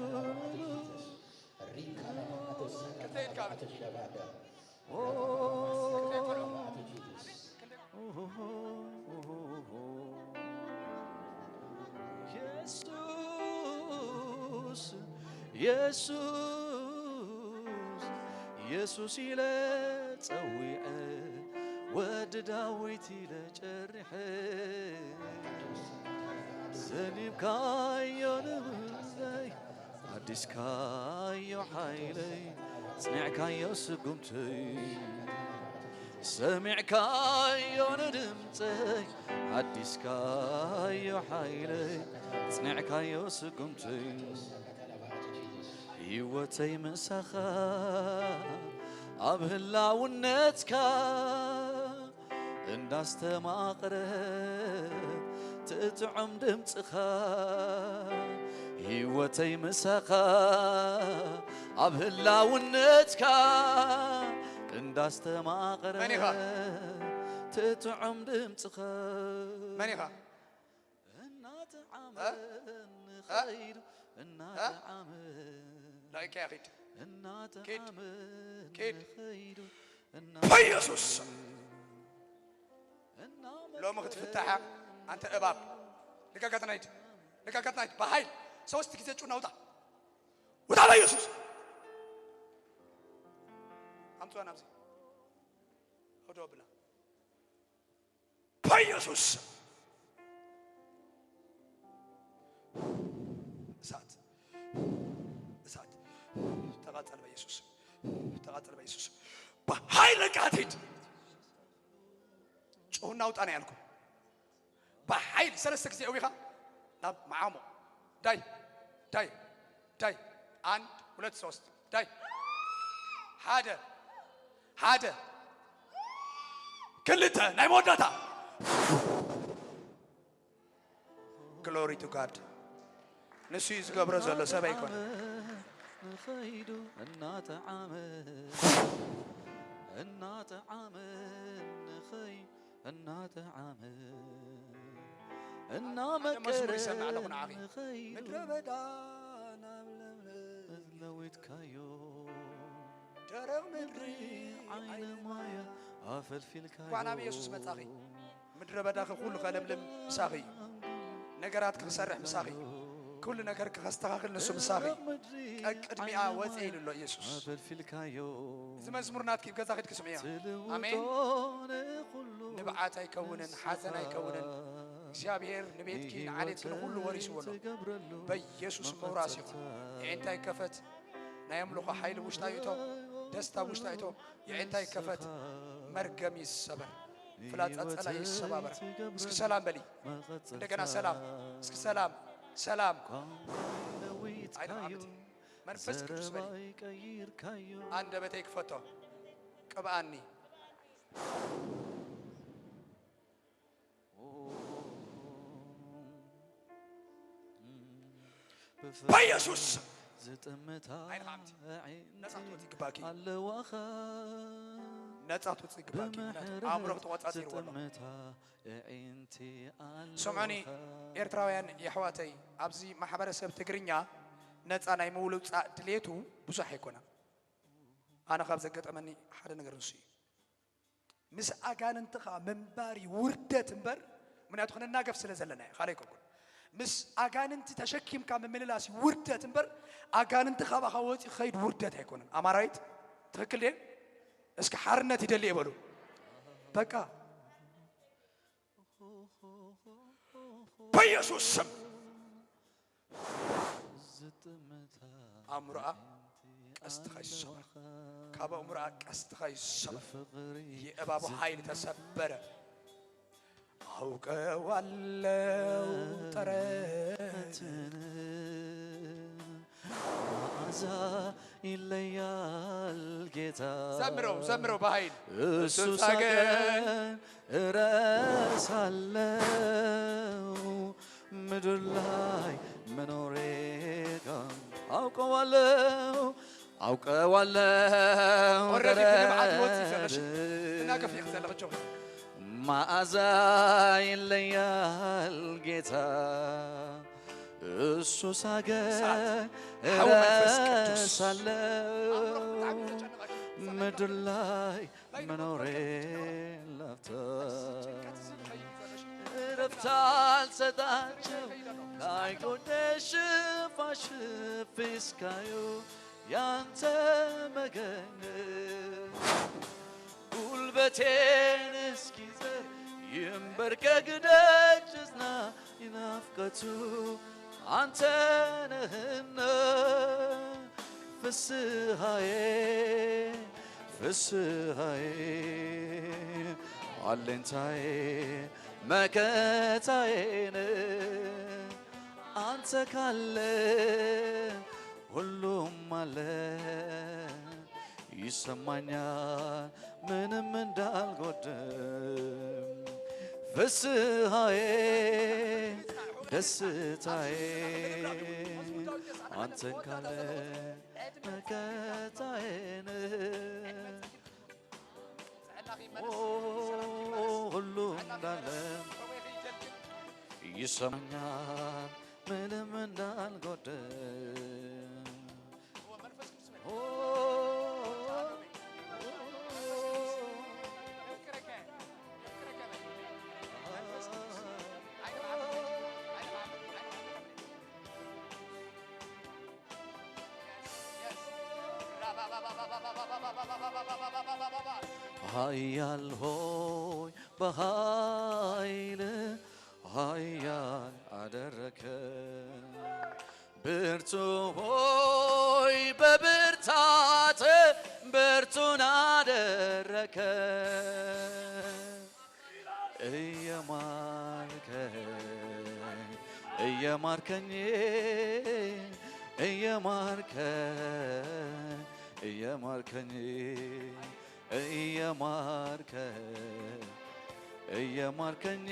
የሱስ የሱስ የሱስ ኢለ ጸዊዐ ወዲ ዳዊት ኢለ ጨሪሐ ዘሊምካዮ ንብረይ ሓዲስካዮ ሓይለይ ጽኒዕካዮ ስጉምተይ ሰሚዕካዮ ንድምፀይ ሓዲስካዮ ሓይለይ ጽኒዕካዮ ስጉምተይ ህይወተይ ምሳኻ ኣብ ህላውነትካ እንዳስተማቕረ ትጥዑም ድምፅኻ ህይወተይ ምሳኻ ኣብ ህላውነትካ እንዳስተማቕረ መን ኢኻ? ትጥዑም ድምፅኻ መን ኢኻ? እናጠዓመ ንኸይዱ እናጠዓመ ላይካ ኪድ እናጠዓመ ኪድ። ንኸይዱ በኢየሱስ ስም ሎሚ ክትፍታሓ ኣንተ እባብ ልቀቀት ናይድ ልቀቀት ናይድ ብሓይል ሶስት ግዜ ጩና ውጣ ውጣ በኢየሱስ ኣምፅዋ ናብዚ ወደ ብላ በኢየሱስ ስም እሳት እሳት ተቃጸል በኢየሱስ ተቃጸል በኢየሱስ ብሓይል ለቃቲት ጩና ውጣ ነው ያልኩ። ብሓይል ሰለስተ ግዜ ኣዊኻ ናብ መዓሞ ዳይ ዳይ ዳይ አንድ ሁለት ሶስት ዳይ ሓደ ሓደ ክልተ ናይ መወዳእታ Glory to God ንሱ እዩ ዝገብሮ ዘሎ ሰብ ኣይኮነ ንኸይዱ እናጠዓመ እናጠዓመ ንኸይ እናጠዓመ እናመቀረ መዝሙር ይሰምዕ ኣለኹ ንዓኺ። ንኸይዱ ምድረ በዳ ናብ ለምለም ለዊጥካዮ ደረቕ ምድሪ ዓይነ ማያ ኣፈልፊልካዮ። እንኳዕ ናብ ኢየሱስ መጻኺ። ምድረ በዳኺ ኩሉ ከለምልም ምሳኺ እዩ። ነገራት ክሰርሕ ምሳኺ እዩ። ኩሉ ነገር ክኸስተኻኽል ንሱ ምሳኺ እዩ። ቀቅድሚኣ ወፀ ኢሉ ኣሎ ኢየሱስ። ኣፈልፊልካዮ። እዚ መዝሙር ናትኪ ኣብ ገዛ ኺድኪ ስምዕዮ። ኣሜን። ንብዓት ኣይከውንን፣ ሓዘን ኣይከውንን። እግዚኣብሔር ንቤትኪ ንዓሌትኪ ንኹሉ ወሪስዎ ኣሎ። በኢየሱስ መውራስ ይኹን። የዒንታ ይከፈት። ናይ ኣምልኾ ሓይሊ ውሽጣ ይእቶ። ደስታ ውሽጣ ይእቶ። የዒንታ ይከፈት። መርገም ይሰበር። ፍላጻ ጸላኢ ይሰባበር። እስኪ ሰላም በሊ። እንደገና ሰላም። እስኪ ሰላም። ሰላም። ኣይነ ዓመቲ መንፈስ ቅዱስ በሊ። ኣንደበተይ ክፈቶ። ቅብኣኒ። በኢየሱስ ስም። ዝጥምታ ዓይንኻ ዓምቲ። ነጻ ትወጽእ ይግባኪ። ኣለዋኻ። ነጻ ትወጽእ ይግባኪ። ምኽንያቱ ኣእምሮኺ ተቖጻጺርዎ ኣሎ። ዝጥምታ ኣዒንቲ ኣለዋኻ። ስምዑኒ ኤርትራውያን የሕዋተይ፣ ኣብዚ ማሕበረሰብ ትግርኛ ነጻ ናይ ምውጻእ ድሌቱ ብዙሕ ኣይኮነን። ኣነ ካብ ዘጋጠመኒ ሓደ ነገር ንሱ እዩ። ምስ ኣጋንንትኻ ምንባር እዩ ውርደት እምበር፣ ምክንያቱ ክንናገፍ ስለ ዘለና እዩ፣ ካልእ ኣይኮንኩን። ምስ ኣጋንንቲ ተሸኪምካ ምምልላስ እዩ ውርደት እምበር፣ ኣጋንንቲ ካባኻ ወፂኡ ክኸይድ ውርደት ኣይኮነን። ኣማራዊት ትኽክል ድየ? እስኪ ሓርነት ይደሊ እየ በሉ። በቃ በኢየሱስ ስም። ኣእምሮኣ ቀስትኻ ይሰበር። ካብ ኣእምሮኣ ቀስትኻ ይሰበር። የእባቡ ሓይሊ ተሰበረ። ኣውቀዋለው ጥረት መዓዛ ይለያል ጌታ። ዘምረው፣ ዘምረው በኃይል። እሱ ሳገን እረሳለው ምድር ላይ መኖሬ ጋር አውቀዋለው፣ አውቀዋለው። Already ብንብዓት ይወጽእ ዘሎ፣ እሺ? ትናገፍ ኢኺ ዘለኺ፣ ጆ። መዓዛ ይለያል ጌታ፣ እሱ ሳገር እሳት፣ ሓው መንፈስ ቅዱስ። እረሳለው። አእምሮኽ ብጣዕሚ ተጨነቐ። ምድር ላይ መኖሬ ላፍታ እረፍት አልሰጣቸው። ላይጎደ ሽፋሽፍ እስካዩ ያንተ መገኘት። ጉልበቴን እስኪዘር ይንበርከክ ደጅ እጽና ይናፍቀቱ አንተ ነህና ፍስሃዬ፣ ፍስሃዬ፣ አለኝታዬ፣ መከታዬ ነህ። አንተ ካለ ሁሉም አለ። ይሰማኛል ምንም እንዳልጎድል። ፍስሃዬ፣ ደስታዬ፣ አንተን ካለ መከታዬ ነህ። ኦ፣ ሁሉ እንዳለ ይሰማኛል ምንም እንዳልጎድል። ኃያል ሆይ በኃይል ኃያል አደረከ። ብርቱ ሆይ በብርታት ብርቱን አደረከ። እየማርከኝ እየማርከኝ እየማርከኝ እየማርከኝ እየማርከኝ እየማርከኝ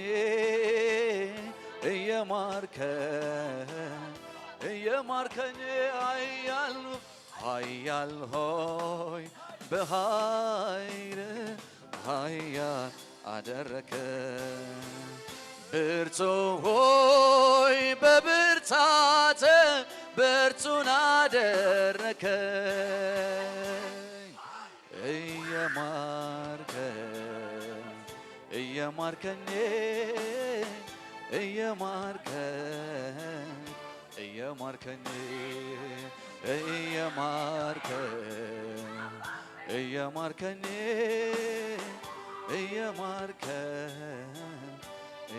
እየማርከኝ እየማርከኝ ኃያል ኃያል ሆይ በኃይል ኃያል አደረከ። ብርቱ ሆይ በብርታት ብርቱን አደረከ። እየማርከ እየማርከኝ እየማርከኝ እየማርከኝ እየማርከኝ እየማርከኝ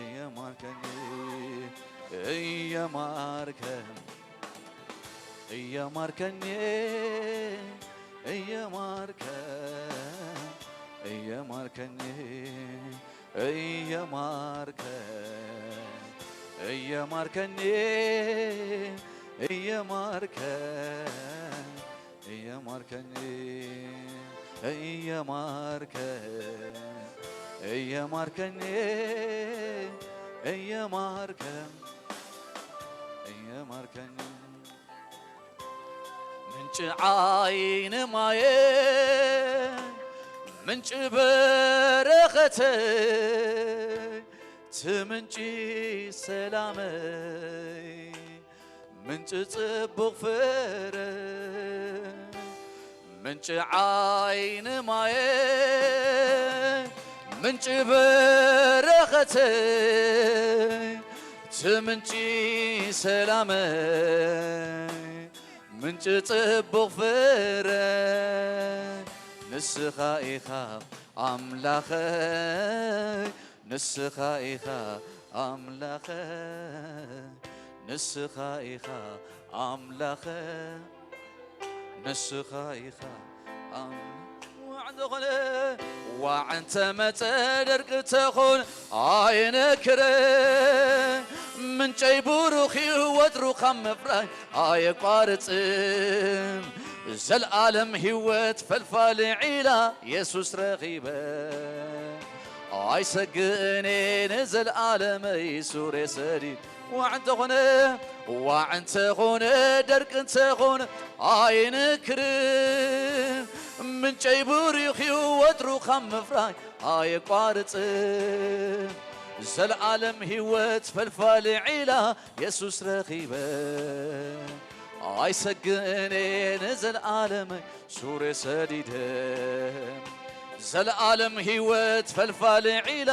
እየማርከኝ እየማርከኝ እየማርከኝ እየማርከኝ እየማርከኝ እየማርከኝ እየማርከኝ እየማርከኝ እየማርከኝ እየማርከኝ እየማርከኝ እየማርከኝ እየማርከኝ እየማርከኝ ምንጭ ዓይን ማየ ምንጭ በረኸተይ ትምንጭ ሰላመይ ምንጭ ጽቡቕ ፍረ ምንጭ ዓይን ማየ ምንጭ በረኸተይ ትምንጭ ሰላመይ ምንጭ ጽቡቕ ፍረ ንስኻ ኢኻ ኣምላኸይ ንስኻ ኢኻ ኣምላኸይ ንስኻ ኢኻ ኣምላኸይ ንስኻ ኢኻ ኣምላኽ ዋዕ እንተኾነ ዋዕ እንተመጸ ደርቂ ተኾን ኣይነክረ ምንጨይ ብሩኽ እዩ ወትሩ ካብ ምፍራይ ኣየቋርጽም ዘልኣለም ህይወት ፈልፋሊ ዒላ የሱስ ረኺበ ኣይሰግእኔ ንዘልኣለመይ ሱሬ ሰዲድ ዋዕ እንተኾነ ዋዕ እንተኾነ ደርቂ እንተኾነ ኣይንክርን ምንጨይ ብሩኽ እዩ ወትሩ ካብ ምፍራይ ኣየቋርጽ ዘልኣለም ህይወት ፈልፋሊ ዒላ የሱስ ረኺበ ኣይሰግእኔ ንዘልኣለመይ ሱሬ ሰዲደ ዘልኣለም ህይወት ፈልፋሊ ዒላ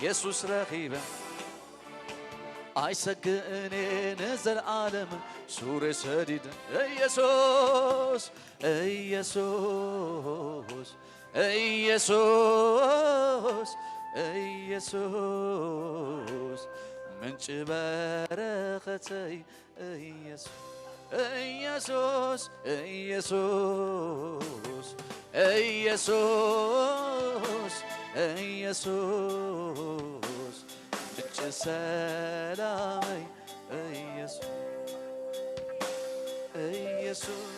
የሱስ ረኺበ ኣይሰግእኔ ንዘልኣለም ሱሬ ሰዲደ ኢየሱስ ኢየሱስ ኢየሱስ ኢየሱስ ምንጭ በረኸተይ ኢየሱስ ኢየሱስ ኢየሱስ ኢየሱስ ኢየሱስ ምንጭ ሰላመይ ኢየሱስ ኢየሱስ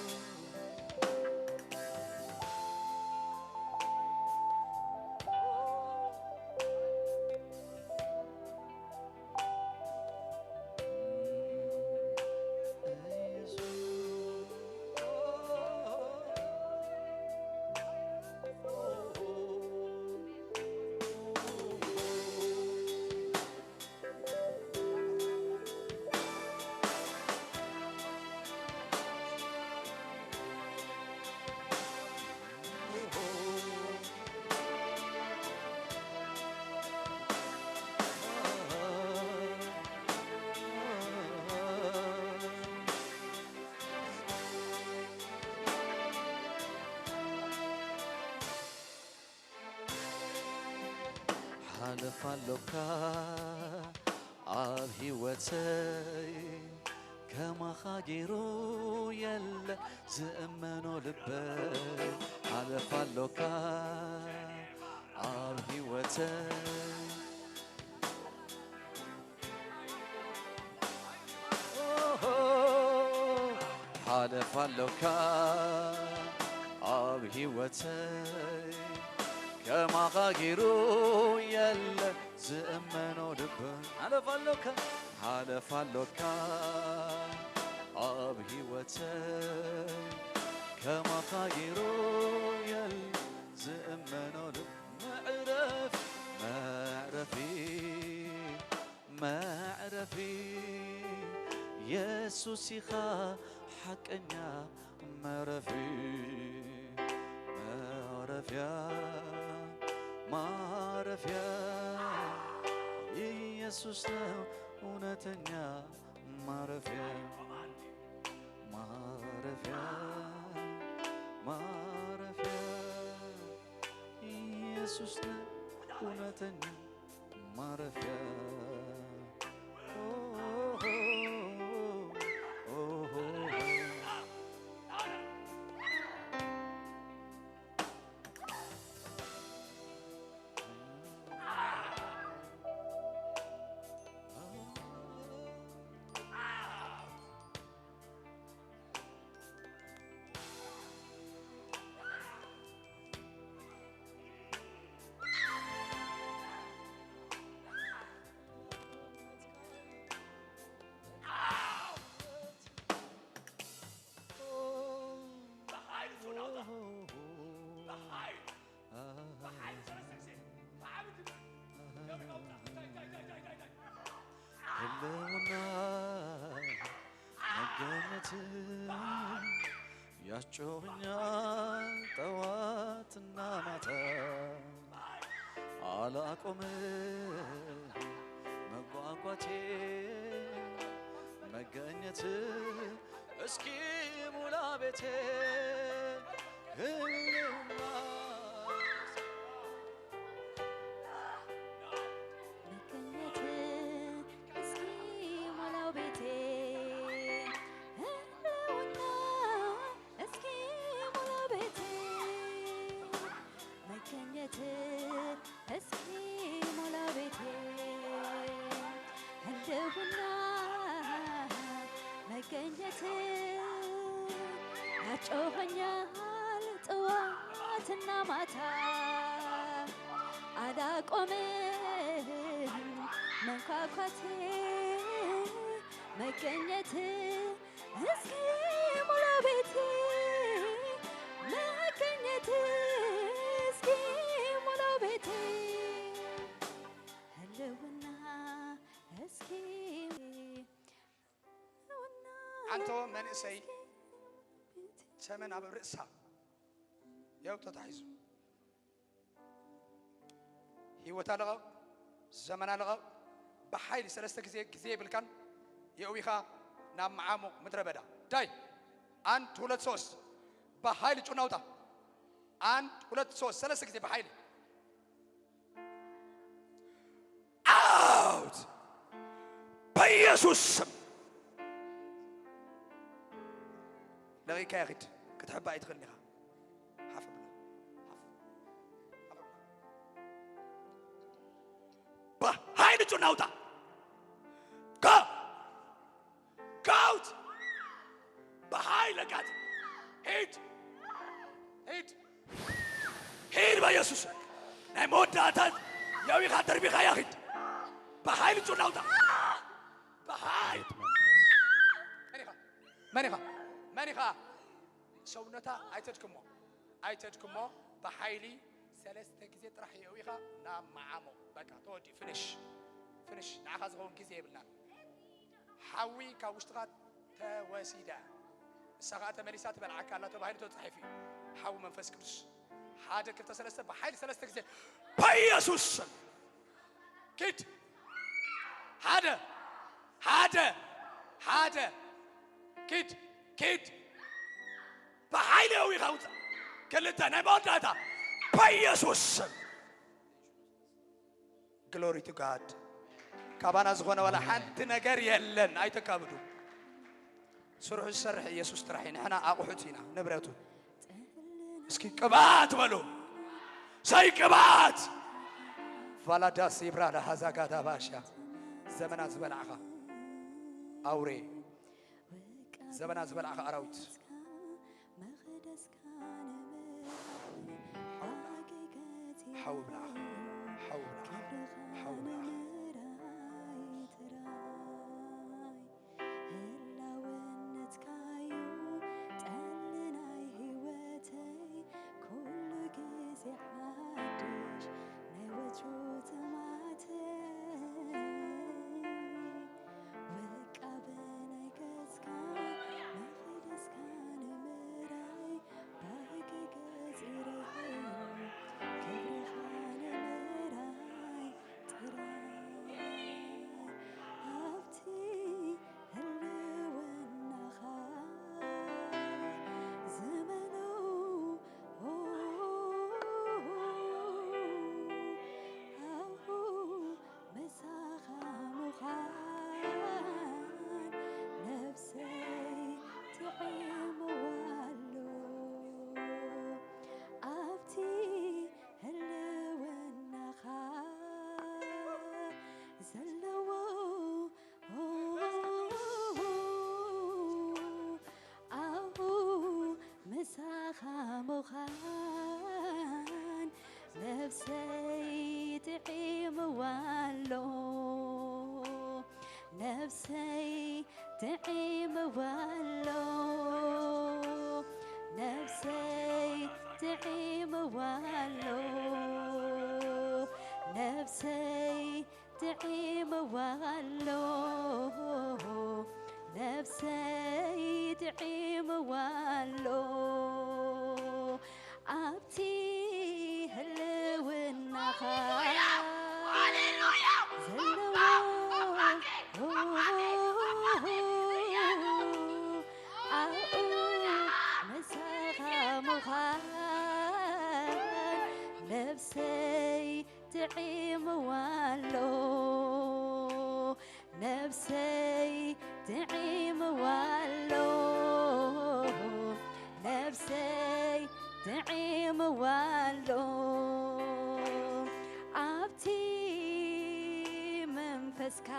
ሓለፋ ኣሎካ ኣብ ህይወተይ ከማኻ ገይሩ የለ ዝእመኖ ልበይ ሓለፋ ኣሎካ ኣብ ህይወተይ ሓለፋ ኣሎካ ኣብ ህይወተይ ከማኻ ገይሩ የለ ዝእመኖ ልበይ ሓለፋ ኣሎካ ሓለፋ ኣሎካ ኣብ ህይወተይ ከማኻ ገይሩ የለ ዝእመኖ ልበይ መዕረፍ መዕረፊ መዕረፊ የሱስ ኢኻ ሓቀኛ መዕረፊ መዕረፍያ መዕረፍያ ኢየሱስ ነው እውነተኛ ማረፊያ፣ ማረፊያ፣ ማረፊያ። ኢየሱስ ነው እውነተኛ ማረፊያ። ኦ፣ ኦ፣ ኦ፣ ኦ። ህልውና መገኘት ያስጮኸኛል ጠዋትና ማታ፣ አላቆምም መጓጓቴ መገኘት እስኪ ሙላ ቤቴ። ህልውና መገኘት እስኪ ሞላው ቤቴ፣ ህልውና እስኪ ሞላው ቤቴ፣ መገኘት እስኪ ሞላው ቤቴ፣ ህልውና መገኘት ያስጮኸኛል ጠዋትና ማታ፣ አላቆምም መንኳኳቴ፣ መገኘት እስኪ ሞላ ቤቴ፣ መገኘት እስኪ ሞላ ቤቴ፣ ህልውና እስኪ ኣንቶ መንእሰይ፣ ሰመን ኣብ ርእሳ ያው ተታሒዙ፣ ህይወታ ልቐቕ፣ ዘመና ልቐቕ። ብሓይሊ ሰለስተ ግዜ፣ ግዜ የብልካን፣ የእዊኻ ናብ መዓሙቕ ምድረ በዳ። ዳይ፣ ኣንድ፣ ሁለት፣ ሶስት፣ ብሓይሊ ጩና ውጣ። ኣንድ፣ ሁለት፣ ሶስት፣ ሰለስተ ግዜ ብሓይሊ። ኣውት በኢየሱስ ስም ለቂካ ይኺድ። ክትሕባ ኣይትኽእልን ኢኻ። ሓፍ ብሎ። ሓፍ። ሓፍ ብሎ። ብሓይሊ ጩና ውጣ። ጎ! ጎ ኣውት! ብሓይሊ ለቃት! ሂድ! ሂድ! ሂድ በኢየሱስ! ናይ መወዳእታ የዊኻ ደርቢኻያ ሂድ! ብሓይሊ ጩና ውጣ! ብሓይሊ! መን ኢኻ? መን ኢኻ? መን ኢኻ? ሰውነታ ኣይተድክሞ፣ ኣይተድክሞ። ብሓይሊ ሰለስተ ግዜ ጥራሕ የእዊኻ ናብ መዓሙቕ። በቃ ተወዲኡ። ፍንሽ፣ ፍንሽ። ንዓኻ ዝኸውን ግዜ የብልናን። ሓዊ ካብ ውሽጥኻ ተወሲዳ፣ ንሳ ኸኣ ተመሊሳ ትበልዓካ ኣላ ተባሂሉ ተጻሒፉ እዩ። ሓዊ መንፈስ ቅዱስ። ሓደ፣ ክልተ፣ ሰለስተ፣ ብሓይሊ ሰለስተ ግዜ በኢየሱስ ስም። ኪድ። ሓደ፣ ሓደ፣ ሓደ። ኪድ፣ ኪድ። ብሓይሊ እዊኻ ውጻእ። ክልተ፣ ናይ መወዳእታ በኢየሱስ ስም። ግሎሪ ቱ ጋድ። ካባና ዝኾነ ዋላ ሓንቲ ነገር የለን። ኣይተካብዱ። ስርሑ ዝሰርሕ ኢየሱስ ጥራሕ እዩ። ንሕና ኣቑሑት ኢና፣ ንብረቱ። እስኪ ቅብኣት በሉ። ሰይ ቅብኣት። ቫላዳስ ይብራዳ ሃዛጋዳ ባሻ። ዘመና ዝበላዕኻ ኣውሬ፣ ዘመና ዝበላዕኻ ኣራዊት። ሓው ብላዕ፣ ሓው ብላዕ፣ ሓው ብላዕ። ህላውነትካዩ ጠሊ ናይ ህይወተይ ኩሉ ግዜ ሓድሽ ናይ ወትሩ ጥማተይ ውቃበ ናይ ገጽካ መቕደስካ ንምራይ ባህጊ ገጽ ርህው ክብርኻ ንምራይ ምዃን ነፍሰይ ጥዒምዋ ኣሎ፣ ነፍሰይ ጥዒምዋ ኣሎ፣ ነፍሰይ ጥዒምዋ ኣሎ፣ ነፍሰይ ጥዒምዋ ኣሎ፣ ነፍሰይ ጥዒምዋ ኣሎ። ኣብቲ ህልውናኻ ዘለዎ ኣብኡ ምሳኻ ምዃን ነፍሰይ ጥዒምዋ ኣሎ፣ ነፍሰይ ጥዒምዋ ኣሎ፣ ነፍሰይ ጥዒምዋ ኣሎ። ኣብቲ መንፈስካ